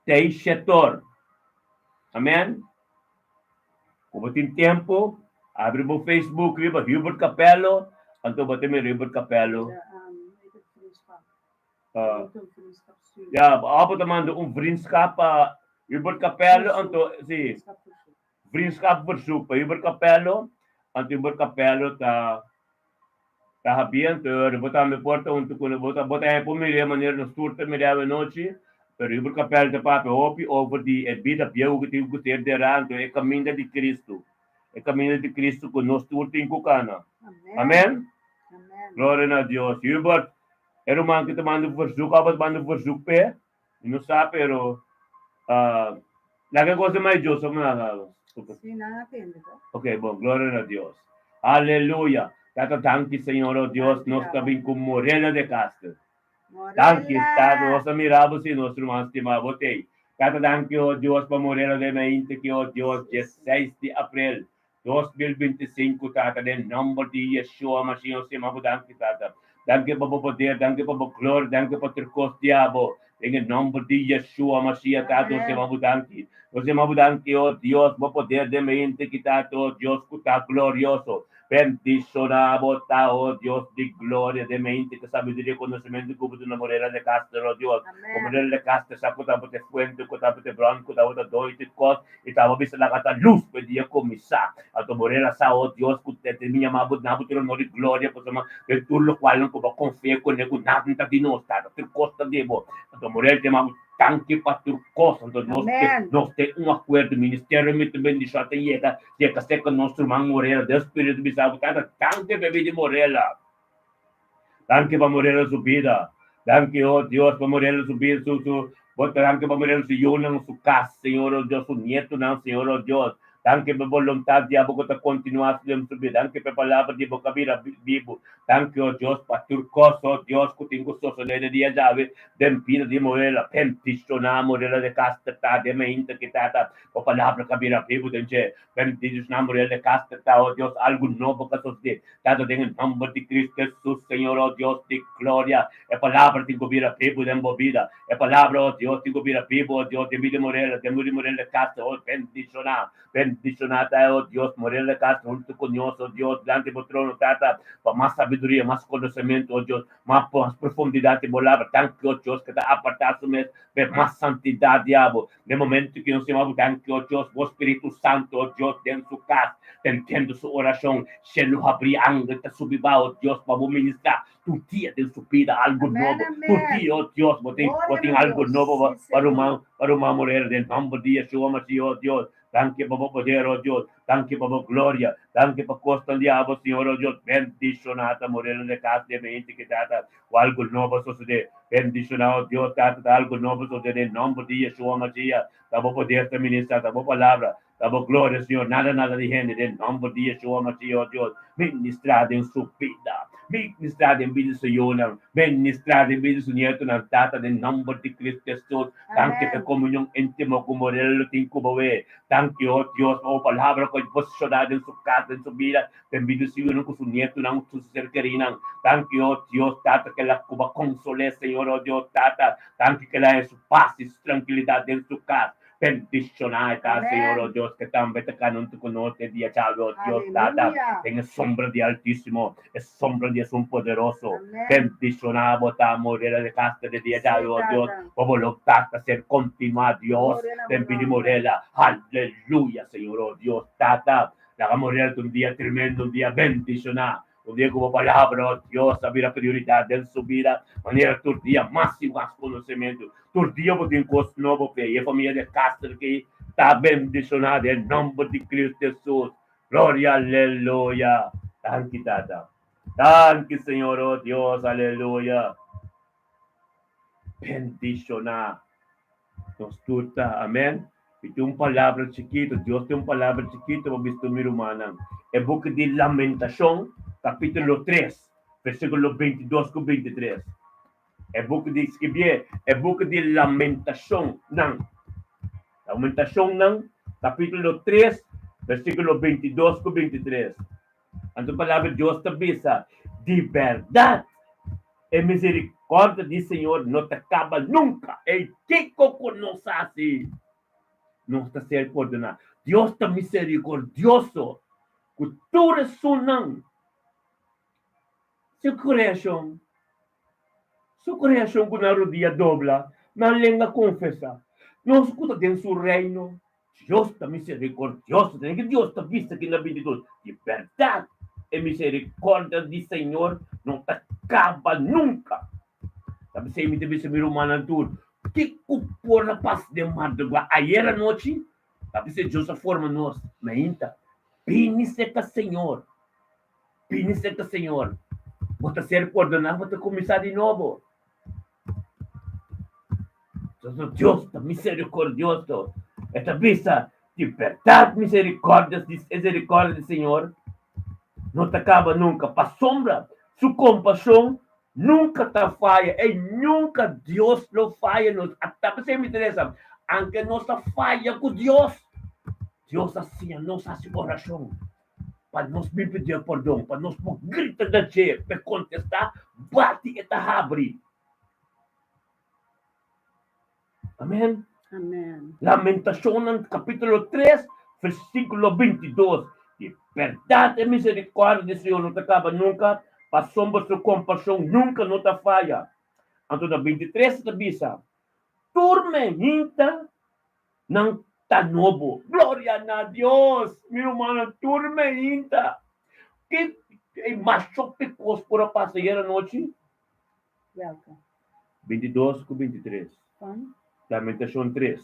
Teixetor. Amen. Ku bo tin tempu, abri bo Facebook riba Hubert Capello, anto bo ta mira Hubert Capello. Ya, abo ta manda un vriendschap pa Hubert Capello, anto si, vriendschap verzoek pa Hubert Capello, anto Hubert Capello ta Ta habiento e ora bo tambe por ta huntu ku bo ta bo ta por mir'é manera nos tur ta mir'é awenochi, pero Hubert Capel ta papia hopi over di e bida bieu ku tin ku ser derá anto e kaminda di Cristo, e kaminda di Cristo ku nos tur tin ku kana. Amen. Amen. Gloria na Dios. Hubert, e ruman ku ta manda un versuk, abo ta manda un versuk p'e? Mi no sa pero laga e cosa mai Dios Sí, nan a tende to. Ok, bon, gloria na Dios. Aleluya. Tata, danki Señor, oh Dios, Danki, nos ta Abba. bin ku Morela de Castro. Danki, Tata, Morela. nos a mira bo si nos ruman stima bo tei. Tata, danki, oh Dios, pa Morela de Mainta ki, oh Dios, Sí, dje Señor. 6 di aprel 2025, Tata, den nomber di Yeshua Mashiach, nos stima bo danki, Tata. Danki pa bo poder, danki pa bo gloria, danki pa tur kos di abo. Den e nòmber di Yeshua Mashiach, Tata, nos yama Bo danki. Nos yama Bo danki, o Dios, Bo poder den mente ki, Tata, o Dios ku ta glorioso. Bendishoná Bo ta, o Dios di gloria, den mente ku sabiduria i konosementu ku Bo duna Morela de Castro, o Dios. Ku Morela de Castro sa ku tabata e fuente, ku tabata e bron, ku tabata doi tur kos, i tabata bisa laga ta lus pa e dia kuminsá. Anto Morela sa, o Dios, ku te mi yama Bo, duna Bo tur honor i gloria, pasobra den tur lokualnan ku Bo a konfia kuné ku nada ta di nos, Tata, tur kos ta di Bo. Anto Morela ta yama Bo danki pa tur kos. Anto nos ke, nos ten un akuerdo, ministerio mi ta bendishon ta yega, yega serka nos ruman Morela, den spiritu bisa Bo, Tata, danki pa e bida di Morela. Danki pa Morela su bida. Danki, oh Dios, pa Morela su bida, su, su, bo danki pa Morela su yunan, su kas, Señor, oh Dios, su nietonan, Señor, oh Dios. Danki pa e boluntat di abo ku ta kontinuá den su bida. Danki pa e palabra di bo ku a bira bibu. Danki, oh Dios, pa tur kos, oh Dios, ku tin ku sosodé den dia djawe den bida di Morela. Bendishoná Morela de Castro ta den mainta ki Tata, bo palabra ku a bira bibu den dje. Bendishoná Morela de Castro ta, oh Dios, algu nobo ku a sosodé. Tata, den e nomber di Cristo Jesus, Señor, oh Dios di gloria, e palabra tin cu bira bibu den bo bida. E palabra, oh Dios, tin cu bira bibu, oh Dios, den bida di Morela, den bida di Morela de Castro, oh, bendiciona, bendiciona ta e, oh Dios, Morela de Castro hunto cu nos, oh Dios, dilanti bo trono, Tata, pa mas sabiduria, mas conocemento, oh Dios, mas profundidad di bo palabra. Danki, oh Dios, cu ta aparta su mes p'e mas santidad di abo. Den momento ki nos yama bo danki, o Dios, bo Spiritu Santu, o Dios, den su kas, tentiendo su orashon, shelu habrí, angel ta subi ba, o Dios, pa bo ministrá tur dia den su bida algu nobo. Tur dia, o Dios, bo tin, bo tin algu nobo pa, pa ruman, pa ruman Morera, den nomber di Yeshua Mashiach, o Dios. Danki pa bo poder, o Dios. Danki pa bo gloria. Danki pa kosnan di abo, Señor, o Dios. Bendishoná ta Morera de kas den mente ki tata. Ku algu nobo a sosodé. Bendishoná, o Dios Tata, ta algu nobo sosodé den nomber di Yeshua Mashiach. Ta bo poder ta ministrá, ta bo palabra, ta bo gloria, Señor. Nada, nada di hende, den nomber di Yeshua Mashiach, o Dios. Ministrá den su bida. Ministrá den bida di su yunan. Ministrá den bida di su nietonan, Tata, den nomber di Cristo Jesus. Danki pa e komunion íntimo ku Morel lo tin ku bo e. Danki, o Dios, pa bo palabra ku a boshoná den su kas, den su bida. Den bida su yunan ku su nietonan, ku su ser kerinan. Danki, o Dios Tata, ke la ku bo a konsol'é, Señor, o Dios Tata. Danki ke la haña su pas i su trankilidat den su kas. Bendishoná e ta, Señor, o Dios, ke tambe ta kana huntu ku nos e dia djawe, o Dios Tata, den e sombra di Altísimo, e sombra di Esun Poderoso. Bendishoná bo ta, Morela de Castro, de dia djawe, o Dios, bo boluntat ta ser kontinuá, Dios, den bida di Morela. Aleluya, Señor, o Dios Tata. Laga Morel ta un dia tremendo, un dia bendishoná, un dia ku bo palabra, oh Dios, a bira prioridat den su bida, manera tur dia mas i mas konosementu. Tur dia bo tin kos nobo p'e, i e famia de Castro aki ta bendishoná den nòmber di Cristo Jesus. Gloria, aleluya! Danki, Tata. Danki, Señor, oh Dios, aleluya. Bendishoná nos tur ta. Amèn. Mi tin un palabra chikitu, Dios tin un palabra chikitu pa bisto mi rumannan. E buki di Lamentashon, kapítulo tres, versíkulo bintidos ku bintitres. E buki di, skibié, e buki di Lamentashonnan. Lamentashonnan, kapítulo tres, versíkulo bintidos ku bintitres. Anto palabra di Dios ta bisa, Di bèrdat, e miserikòrdia di Señor no ta kaba nunka. Ei, kiko ku nos hasi, nos ta ser pordoná. Dios ta miserikòrdioso ku tur esunnan. Su kreashon, su kreashon ku nan rodia dobla, nan lenga konfesá. Nos ku ta den su reino, Dios ta misericordioso. Tene ki Dios ta bisa ki na 22. Di berdad, e misericordia di Señor no ta caba nunca. Ta p'esei mi ta bisa mi rumannan tur, Kiko por a pasa den madrugá ayer anochi? Ta p'esei Dios a forma nos mainta. Bini serka Señor. Bini serka Señor. Bo ta ser pordoná, bo ta kuminsá di nobo. Entonces Dios ta misericordioso. E ta bisa, di berdad misericordia, misericordia di Señor no ta caba nunca. Pasobra su compasion nunca ta faya. E nunca Dios lo faya nos. Ata p'esei mi ta reza, aunke nos ta faya cu Dios, Dios a siña nos haci oracion. Pa nos bin pidié pordon, pa nos por grita na dje, p'e kontestá, bati e ta habri. Amen. Amen. Lamentacionnan capítulo 3, versículo 22. Di berdad e misericordia di Señor no ta caba nunca, pasobra su compasion nunca no ta faya. Anto na 23 ta bisa, Tur mehinta nan ta nobo. Gloria na Dios! Mi rumannan, tur mehinta. Ki mas hopi cos por a pasa ayer anochi? Welke? 22 ku 23. Van? Lamentacion 3.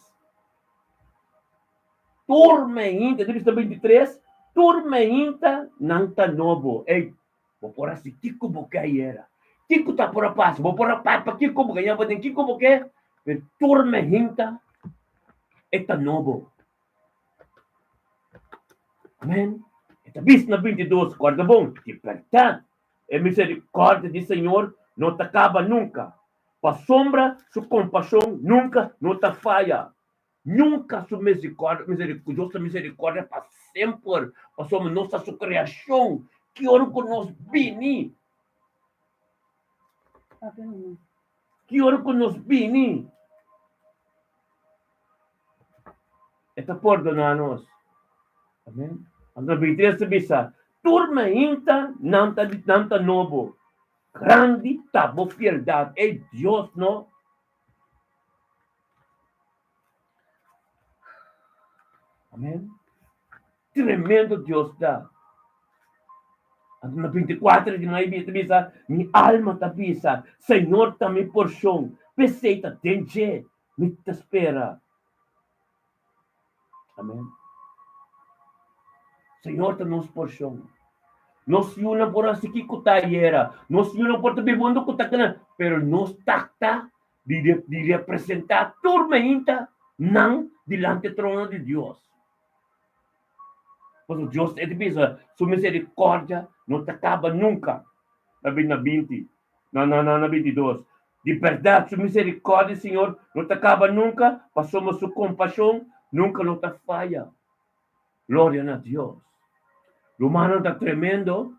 Tur meinta, di bista 23, tur meinta nan ta nobo. Ey, bo por hasi kiko bo ke ayera. Kiko ta por a pasa? Bo por a papa kiko bo ke, ña bo den kiko bo ke, pero tur meinta e ta nobo. Amen. E ta bisa na 22, korda bon, di bèrdat E miserikòrdia di Señor no ta kaba nunka, pasobra su kompashon nunka no ta faya. Nunka su miserikòrdia, Dios ta miserikòrdia pa semper, pasobra nos ta su kreashon. Ki ora ku nos bini? Ki ora ku nos bini? E ta pordoná nos. Amén. Anto 23 ta bisa, Tur mainta nan ta nan ta nobo. Grandi ta bo fieldat, ey Dios no. Amén. Tremendo Dios ta. Anto na 24 di mai ta bisa, Mi alma ta bisa, Señor ta mi porshon, p'esei ta den dje mi ta spera. Amen. Señor ta nos porshon. Nos yunan por hasi kiko ta ayera. Nos yunan por ta bibundo ku ta kana. Pero nos takta di, di representá tur mainta nan dilanti trono di Dios. Pasobra Dios e ta bisa, su misericordia no ta kaba nunka. Na na 20, na na na 22. Di bèrdat, su miserikòrdia, Señor, no ta kaba nunka, pasobra su kompashon nunka no ta faya. Gloria na Dios. Rumannan, ta tremendo,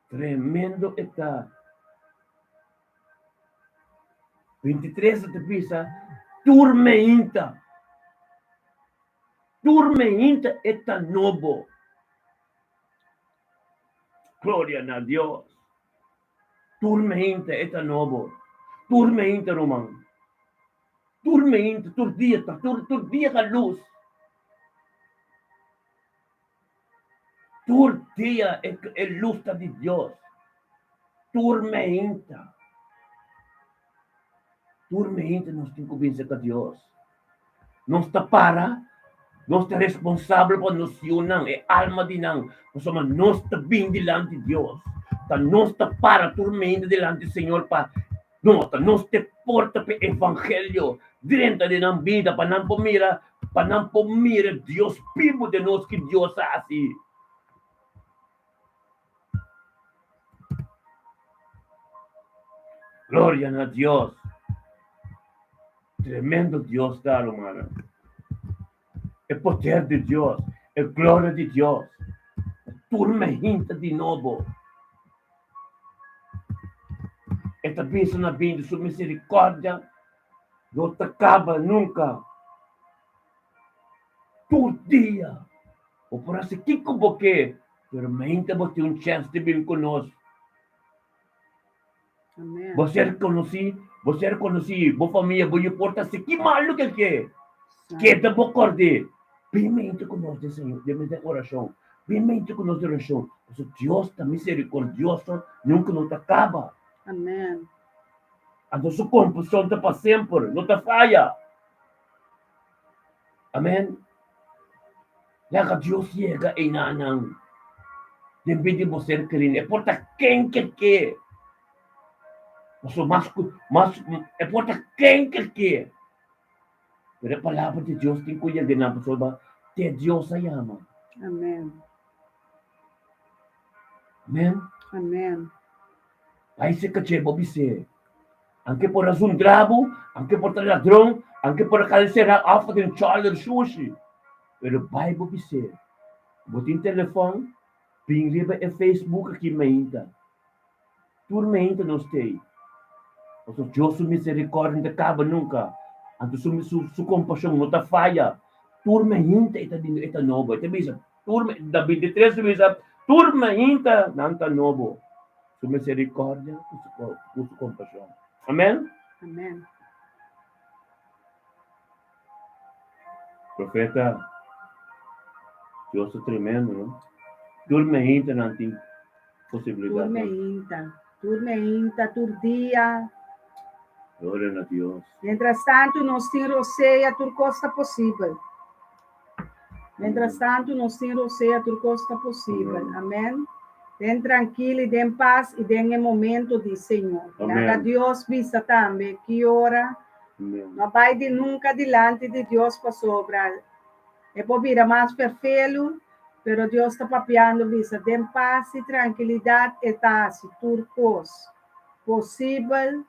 tremendo e ta. 23 ta bisa, Tur meinta, tur meinta e ta nobo. Gloria na Dios. Tur meinta e ta nobo. Tur meinta, ruman. Tur meinta, tur dia ta, tur, tur dia ta lus. Tur dia e, e lus ta di Dios. Tur meinta. Tur meinta nos tin ku binse ka Dios. Nos ta para, nos ta responsabel pa nos yunan, e alma di nan, pasobra nos ta bin dilanti Dios. Ta nos ta para tur meinta dilanti Señor pa no, ta nos ta e porta pa e evangelio drenta den nan bida pa nan por mira, pa nan por mira Dios bibu den nos ki Dios a hasi. Gloria na Dios. Tremendo Dios ta, rumannan. E poder di Dios, e gloria di Dios. Tur mehinta di nobo. E ta bisa na bindi su misericordia no ta caba nunca. Tur dia bo por haci kico bo ke, pero meinta bo tin un chance di bin cu nos. Amen. Bo ser conoci, bo ser conoci, bo famia, bo yu por ta haci ki malu ke ke. Keda bo cord'é. Bin meinta cu nos den Señor, den den oracion. Bin meinta cu nos den oracion. Pasobra Dios ta misericordioso, nunca no ta caba. Amen. Anto su compasion ta pa semper, no ta faya. Amen. Laga Dios yega einanan den bida di bo ser kerí. E por ta ken ke ke. Pasobra mas ku mas e por ta ken ke ke. Pero e palabra di Dios tin ku yega einan pasobra te Dios a yama. Amen. Amen. Amen. Bai serka dje bo bis'é, Anke por a zundra bo, anke por ta ladron, anke por a kal sera òf den chòler shushi, pero bai bo bis'é, Bo tin telefòn? Bin riba e Facebook aki mainta. Tur mainta nos t'ei. Pasobra Dios su miserikòrdia no ta kaba nunka, anto su su kompashon no ta faya. Tur mainta e ta bini, e ta nobo. E ta bisa, tur na bintitres ta bisa, tur mainta nan ta nobo. Su miserikòrdia ku su kompashon. Amen? Amen. Profeta, Dios ta tremendo, no? Tur mainta nan tin posibilidat. Tur mainta, tur mainta, tur dia. Gloria na Dios. Mientras tanto nos tin rosea, tur kos ta posibel. Mientras tanto nos tin rosea, tur kos ta posibel. Amen. Den trankil i den pas i den e momento di Señor. Laga Dios bisa tambe ki ora. No bai di nunka dilanti di Dios pasobra e por bira mas ferfelu, pero Dios ta papiando bisa den pas i trankilidat e ta hasi tur kos posibel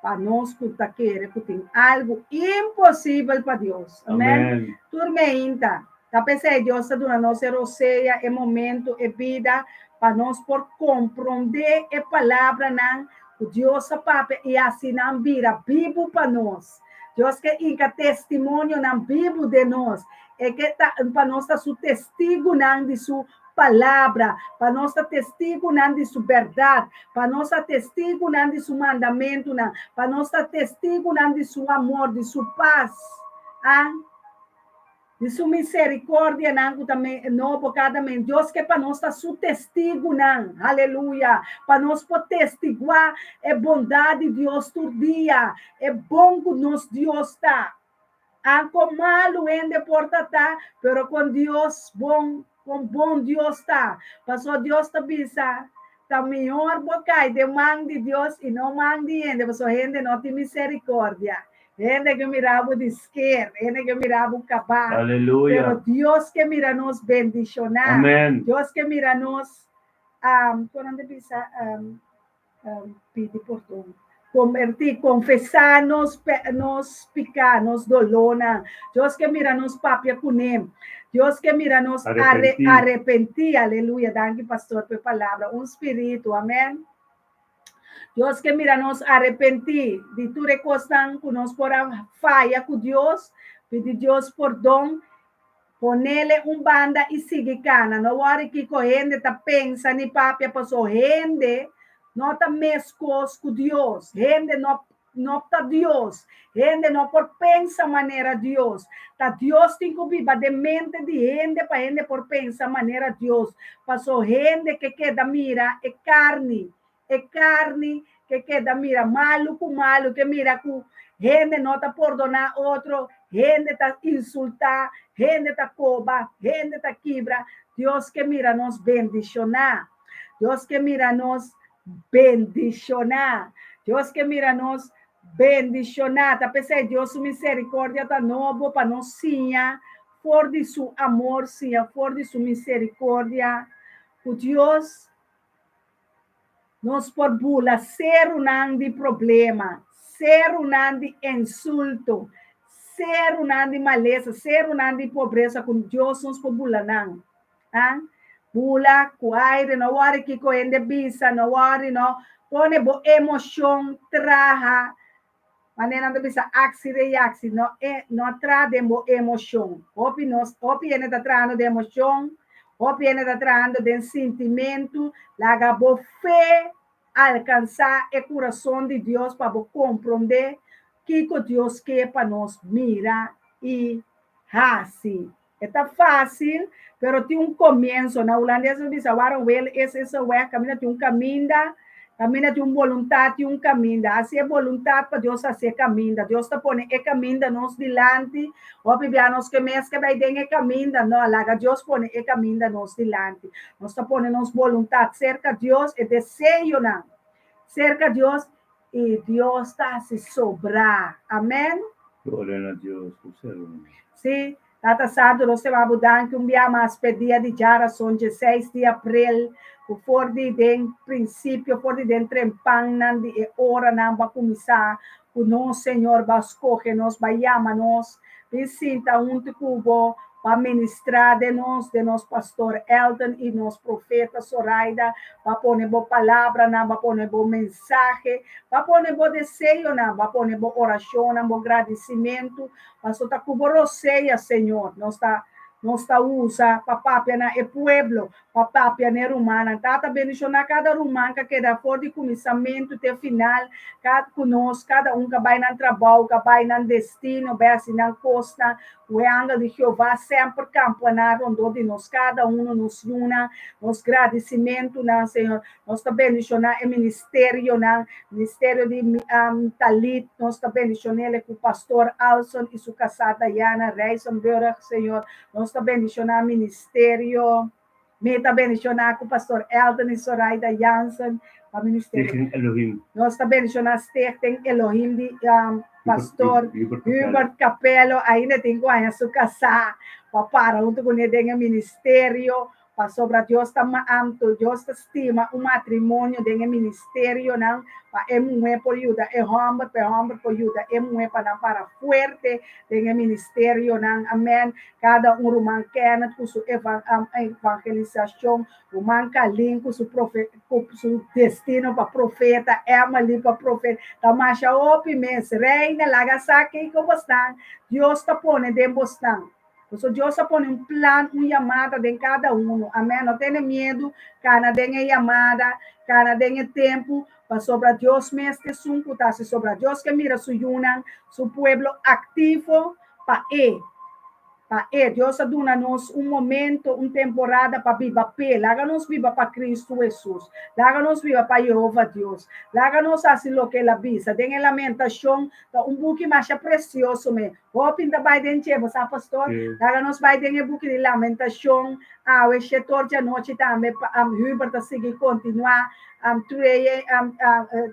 pa nos ku ta kere ku tin algu imposibel pa Dios. Amen. Tur meinta ta p'esei Dios ta duna nos e rosea, e momento, e bida pa nos por komprondé e palabranan ku Dios a papia i hasi nan bira bibu pa nos. Dios ke hinka testimonionan bibu den nos. E ke ta pa nos ta su testigunan di su palabra, pa nos ta testigunan di su bèrdat, pa nos ta testigunan di su mandamentunan, pa nos ta testigunan di su amor, di su pas, a di su miserikòrdianan ku ta nobo kada men. Dios ke pa nos ta su testigunan, aleluya, pa nos por testiguá e bondat di Dios tur dia, e bon ku nos Dios ta. A Kon malu hende por ta ta, pero kon Dios bon, kon bon Dios ta. Pasobra Dios ta bisa, Ta mihor bo kai den man di Dios i no man di hende, pasobra hende no tin misericordia. Hende ke mira bo di sker, hende ke mira bo kabá. Aleluya. Pero Dios ke mira nos bendishoná. Amen. Dios ke mira nos, um, kon nan ta bisa, um, pidi pordon, kombertí, konfesá nos nos piká, nos dolónan. Dios ke mira nos papia kuné. Dios ke mira nos arepentí. Arepentí. Aleluya. Danki pastor pa e palabra. Un spiritu. Amèn. Dios ke mira nos arepentí di tur e kosnan ku nos por a faya ku Dios, pidi Dios pordon Ponele un banda i sigui kana. No wòri kiko hende ta pensa ni papia paso hende no ta meskos ku Dios. Hende no no ta Dios. Hende no por pensa manera Dios. Ta Dios tin ku biba den mente di hende pa hende por pensa manera Dios. Paso hende ke keda mira e karni E karni ke keda mira malu ku malu, ke mira ku hende no ta pordoná otro, hende ta insultá, hende ta koba, hende ta kibra. Dios ke mira nos bendishoná. Dios ke mira nos bendishoná. Dios ke mira nos bendishoná. Ta p'esei Dios su misericordia ta nobo pa nos siña for di su amor, siña for di su misericordia ku Dios Nos por bula serunan di problema, serunan di insulto, serunan di malesa, serunan di pobresa ku Dios nos por bula nan. Ah? Bula ku aire, no wòri kiko hende bisa, no wòri no. Pone bo emoshon traha Manera nan ta bisa aksi reaksi, no e no traha den bo emoshon. Hopi nos, hopi hende ta trahando den emoshon, hopi hende ta trahando den sintimentu. Laga bo fe alkansá e kurason di Dios pa bo komprondé kiko Dios ke pa nos mira i hasi. E ta fásil, pero tin un komienso. Na hulandes nan bisa waar een wil is, is een weg. Kaminda tin un kaminda, kaminda tin un boluntat, tin un kaminda. Hasi e boluntat pa Dios hasi e kaminda. Dios ta pone e kaminda nos dilanti. Hopi bia nos ke mes ke bai den e kaminda. No, laga Dios pone e kaminda nos dilanti. Nos ta pone nos boluntat serka Dios, e deseonan serka Dios, i Dios ta hasi sobrá. Amèn. Gloria na Dios ku ser un. Sí. Tata Santu, nos te wou danki un bia mas p'e dia di djarason djeseis di aprel, ku for di den prinsipio, for di den trempannan di e oranan bo a kuminsá ku nos, Señor, bo a skohe nos, bo a yama nos, bin sinta huntu ku bo. pa ministrá den nos, den nos pastor Elton i nos profeta Soraida, pa pone bo palabranan, pa pone bo mensahe, pa pone bo deseonan, pa pone bo orashonnan, bo gradisimentu, paso ta ku bo rosea, Señor, nos ta nos ta usa pa papia na e pueblo, pa papia na e rumannan. Tata, bendishoná kada ruman ku a keda for di kuminsamentu te final, kada ku nos, kada un ku a bai nan trabou, ku a bai nan destino, bai hasi nan kosnan, Ku e angel di Jehová semper kampuaná rondó di nos kada uno, nos yunan, nos gradisimentunan, Señor. Nos ta bendishoná e ministerionan, ministerio di Talit, nos ta bendishon'é ku Pastor Alson i su kasá Diana Rijsenburg, Señor. Nos ta bendishoná ministerio. Mi ta bendishoná ku Pastor Elton i Soraida Jansen pa ministerio. Stichting Elohim. Nos ta bendishoná Stichting Elohim di Pastor Hubert Capello. Ainda tin ku haña su kasá pa para huntu kuné den e ministerio. Pasobra Dios ta amto, Dios ta stima un matrimonio den e ministerionan pa e muhé por yuda e hòmber, pa e hòmber por yuda e muhé pa nan para fuerte den e ministerionan. Amèn. Kada un ruman Kenneth ku su evangelisashon, ruman Kalin ku su ku su destino pa profeta, Emily pa profeta, ta masha hopi mes. Reina, laga sa kiko bosnan Dios ta pone den bosnan. Pasobra Dios a pone un plan, un yamada den kada uno. Amèn. No tene miedu, kana den e yamada, kana den e tempu, pasobra Dios mes ta esun ku ta hasi sobra. Dios ke mira su yunan, su pueblo aktivo pa e. Pa e. Dios a duna nos un momento, un temporada pa biba p'e. Laga nos biba pa Kristu Hesus. Laga nos biba pa Yehova Dios. Laga nos hasi loke el a bisa. Den e Lamentashon ta un buki masha presioso me. Hopi ta bai den dje, bo sa pastor? Laga nos bai den e buki di Lamentashon awe shetor djanochi tambe pa Hubert ta sigui kontinuá treye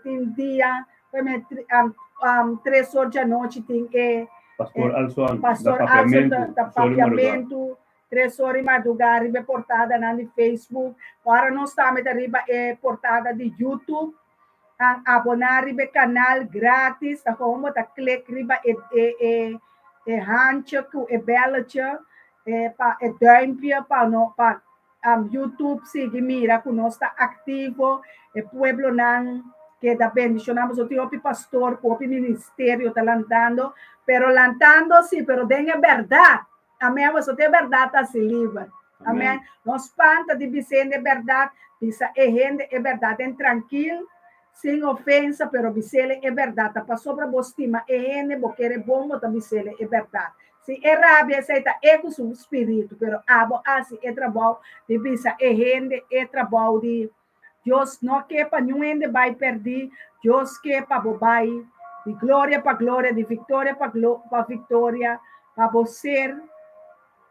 tin dia 3 or djanochi tin e Pastor Alson Pastor Alson ta papiamentu 3 or di madrugá riba e portadanan di Facebook. Ora nos tambe ta riba e portada di YouTube. An aboná riba e kanal gratis, ta gewoon bo ta klik riba e e e e handje ku e belletje e pa e duimpje pa no pa YouTube sigui mira ku nos ta aktivo, e pueblonan keda bendishoná. Pasobra tin hopi pastor ku hopi ministerio ta lantando, pero lantando si, pero den e bèrdat. Amèn. Pasobra tin e bèrdat ta hasi liber. Amèn. No spanta di bisa hende e bèrdat, bisa e hende e bèrdat den trankil, sin ofensa, pero bis'ele e bèrdat. Ta pasobra bo stima e hende, bo kere bon, bo ta bis'ele e bèrdat. Si e rabia esei ta e ku su spiritu, pero abo hasi e trabou di bisa e hende e trabou di Dios no ke pa niun hende bai pèrdí, Dios ke pa bo bai di gloria pa gloria, di viktoria pa pa viktoria, pa bo ser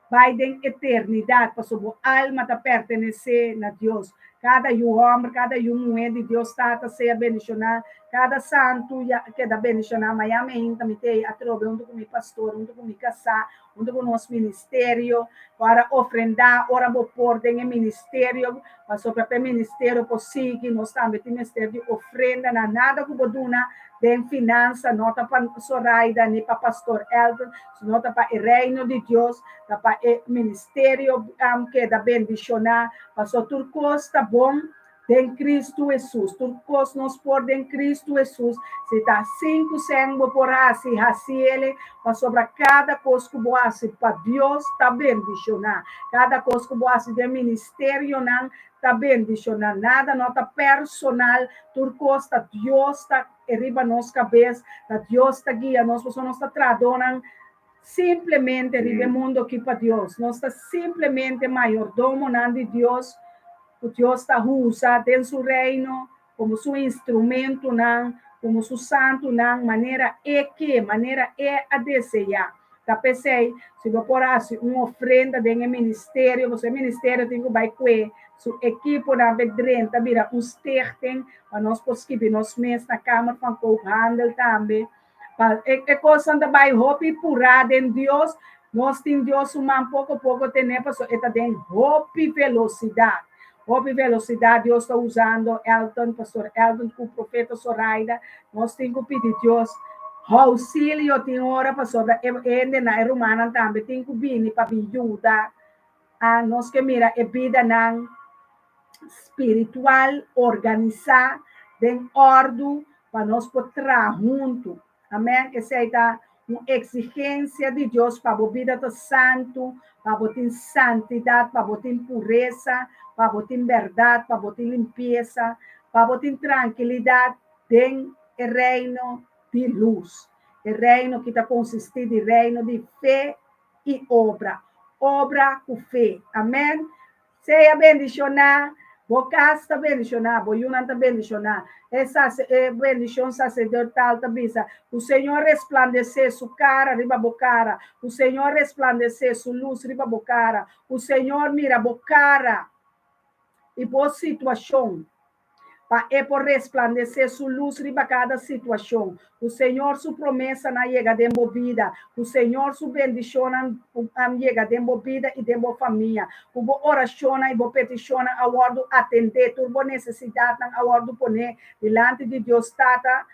bai den eternidat, pasobra bo alma ta pertenesé na Dios. Kada yu hòmber, kada yu muhé di Dios Tata sea bendishoná, kada santu ya keda bendishoná. Maña meinta mi ta ei atrobe huntu ku mi pastor, huntu ku mi kasá, huntu ku nos ministerio, ora ofrendá, ora bo por den e ministerio, pasobra pa e ministerio por sigui, nos tambe tin mester di ofrendanan. Nada ku bo duna den finansa no ta pa Soraida ni pa Pastor Elton, sino ta pa e Reino di Dios, ta pa e ministerio keda bendishoná, pasobra tur kos ta bon den Kristu Hesus. Tur kos nos por den Kristu Hesus. Si ta sinku sèn bo por hasi, hasi el, pasobra kada kos ku bo hasi pa Dios ta bendishoná. Kada kos ku bo hasi den ministerionan ta bendishoná. Nada no ta personal, tur kos ta Dios ta riba nos kabes, ta Dios ta guia nos, pasobra nos ta trahadónan simplemente riba e mundo aki pa Dios. Nos ta simplemente mayordomonan di Dios ku Dios ta usa den su reino komo su instrumentonan, komo su santunan, manera E ke, manera E a deseá. Ta p'esei, si bo por hasi un ofrenda den e ministerio, pasobra e ministerio tin ku bai kue su ekiponan p'e drenta bira un stichting, pa nos por skibi nos mes na Kamer van Koophandel tambe. Pa e kosnan ta bai hopi purá den Dios, nos tin Dios su man poko poko tené pasobra e ta den hopi velosidat. Hopi velosidat Dios ta usando Elton, Pastor Elton ku Profeta Soraida. Nos tin ku pidi Dios. Ousilio tin ora pasobra e hendenan, e rumannan tambe tin ku bini pa bin yuda. A Nos ke mira e bidanan spiritual organisá den òrdu pa nos por traha huntu. Amèn. Esei ta un eksigensia di Dios pa bo bida ta santu, pa bo tin santidat, pa bo tin puresa, pa bo tin bèrdat, pa bo tin limpiesa, pa bo tin trankilidat den e reino di lus. E reino ki ta konsistí di reino di fe i obra. Obra ku fe. Amèn. Sea bendishoná, bo kas ta bendishoná, bo yunan ta bendishoná. E sase, e bendishon saserdotal ta bisa, Ku Señor resplandesé su kara riba bo kara, ku Señor resplandesé su lus riba bo kara, ku Señor mira bo kara i bo situashon. pa e por resplandesé su lus riba kada situashon. Ku Señor su promesanan yega den bo bida. Ku Señor su bendishonnan yega den bo bida i den bo famia. Ku bo orashonnan i bo petishonnan a wòrdu atendé, tur bo nesesidatnan a wòrdu poné dilanti di Dios Tata.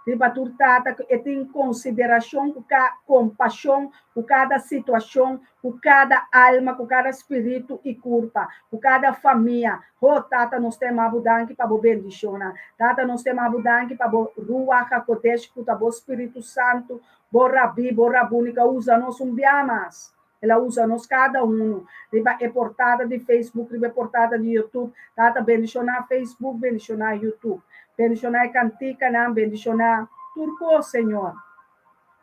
Riba tur Tata ku e tin konsiderashon ku ka kompashon ku kada situashon, ku kada alma, ku kada spiritu i kurpa, ku kada famia. Ho, Tata nos ta yama bo danki pa bo bendishonnan. Tata nos ta yama bo danki pa bo Ruach HaKodesh ku ta bo Spiritu Santu, bo Rabí, bo Rabuni ku a usa nos un bia mas. El a usa nos kada unu riba e portada di Facebook, riba e portada di YouTube. Tata bendishoná Facebook, bendishoná YouTube. Bendishoná e kantikanan, bendishoná tur kos, Señor.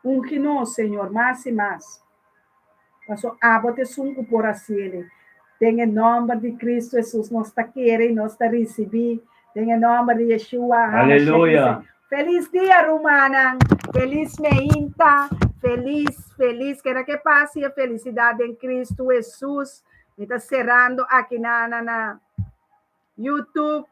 Ungi nos, Señor, mas i mas. Paso abo ta esun ku por hasiel. Den e nòmber di Kristu Hesus nos ta kere i nos ta risibí. Den e nòmber di Yeshua HaMashiach. Aleluya. Felis dia rumannan, felis meinta, felis, felis, keda ke pas i e felisidat den Kristu Hesus. Mi ta serando aki na na na YouTube.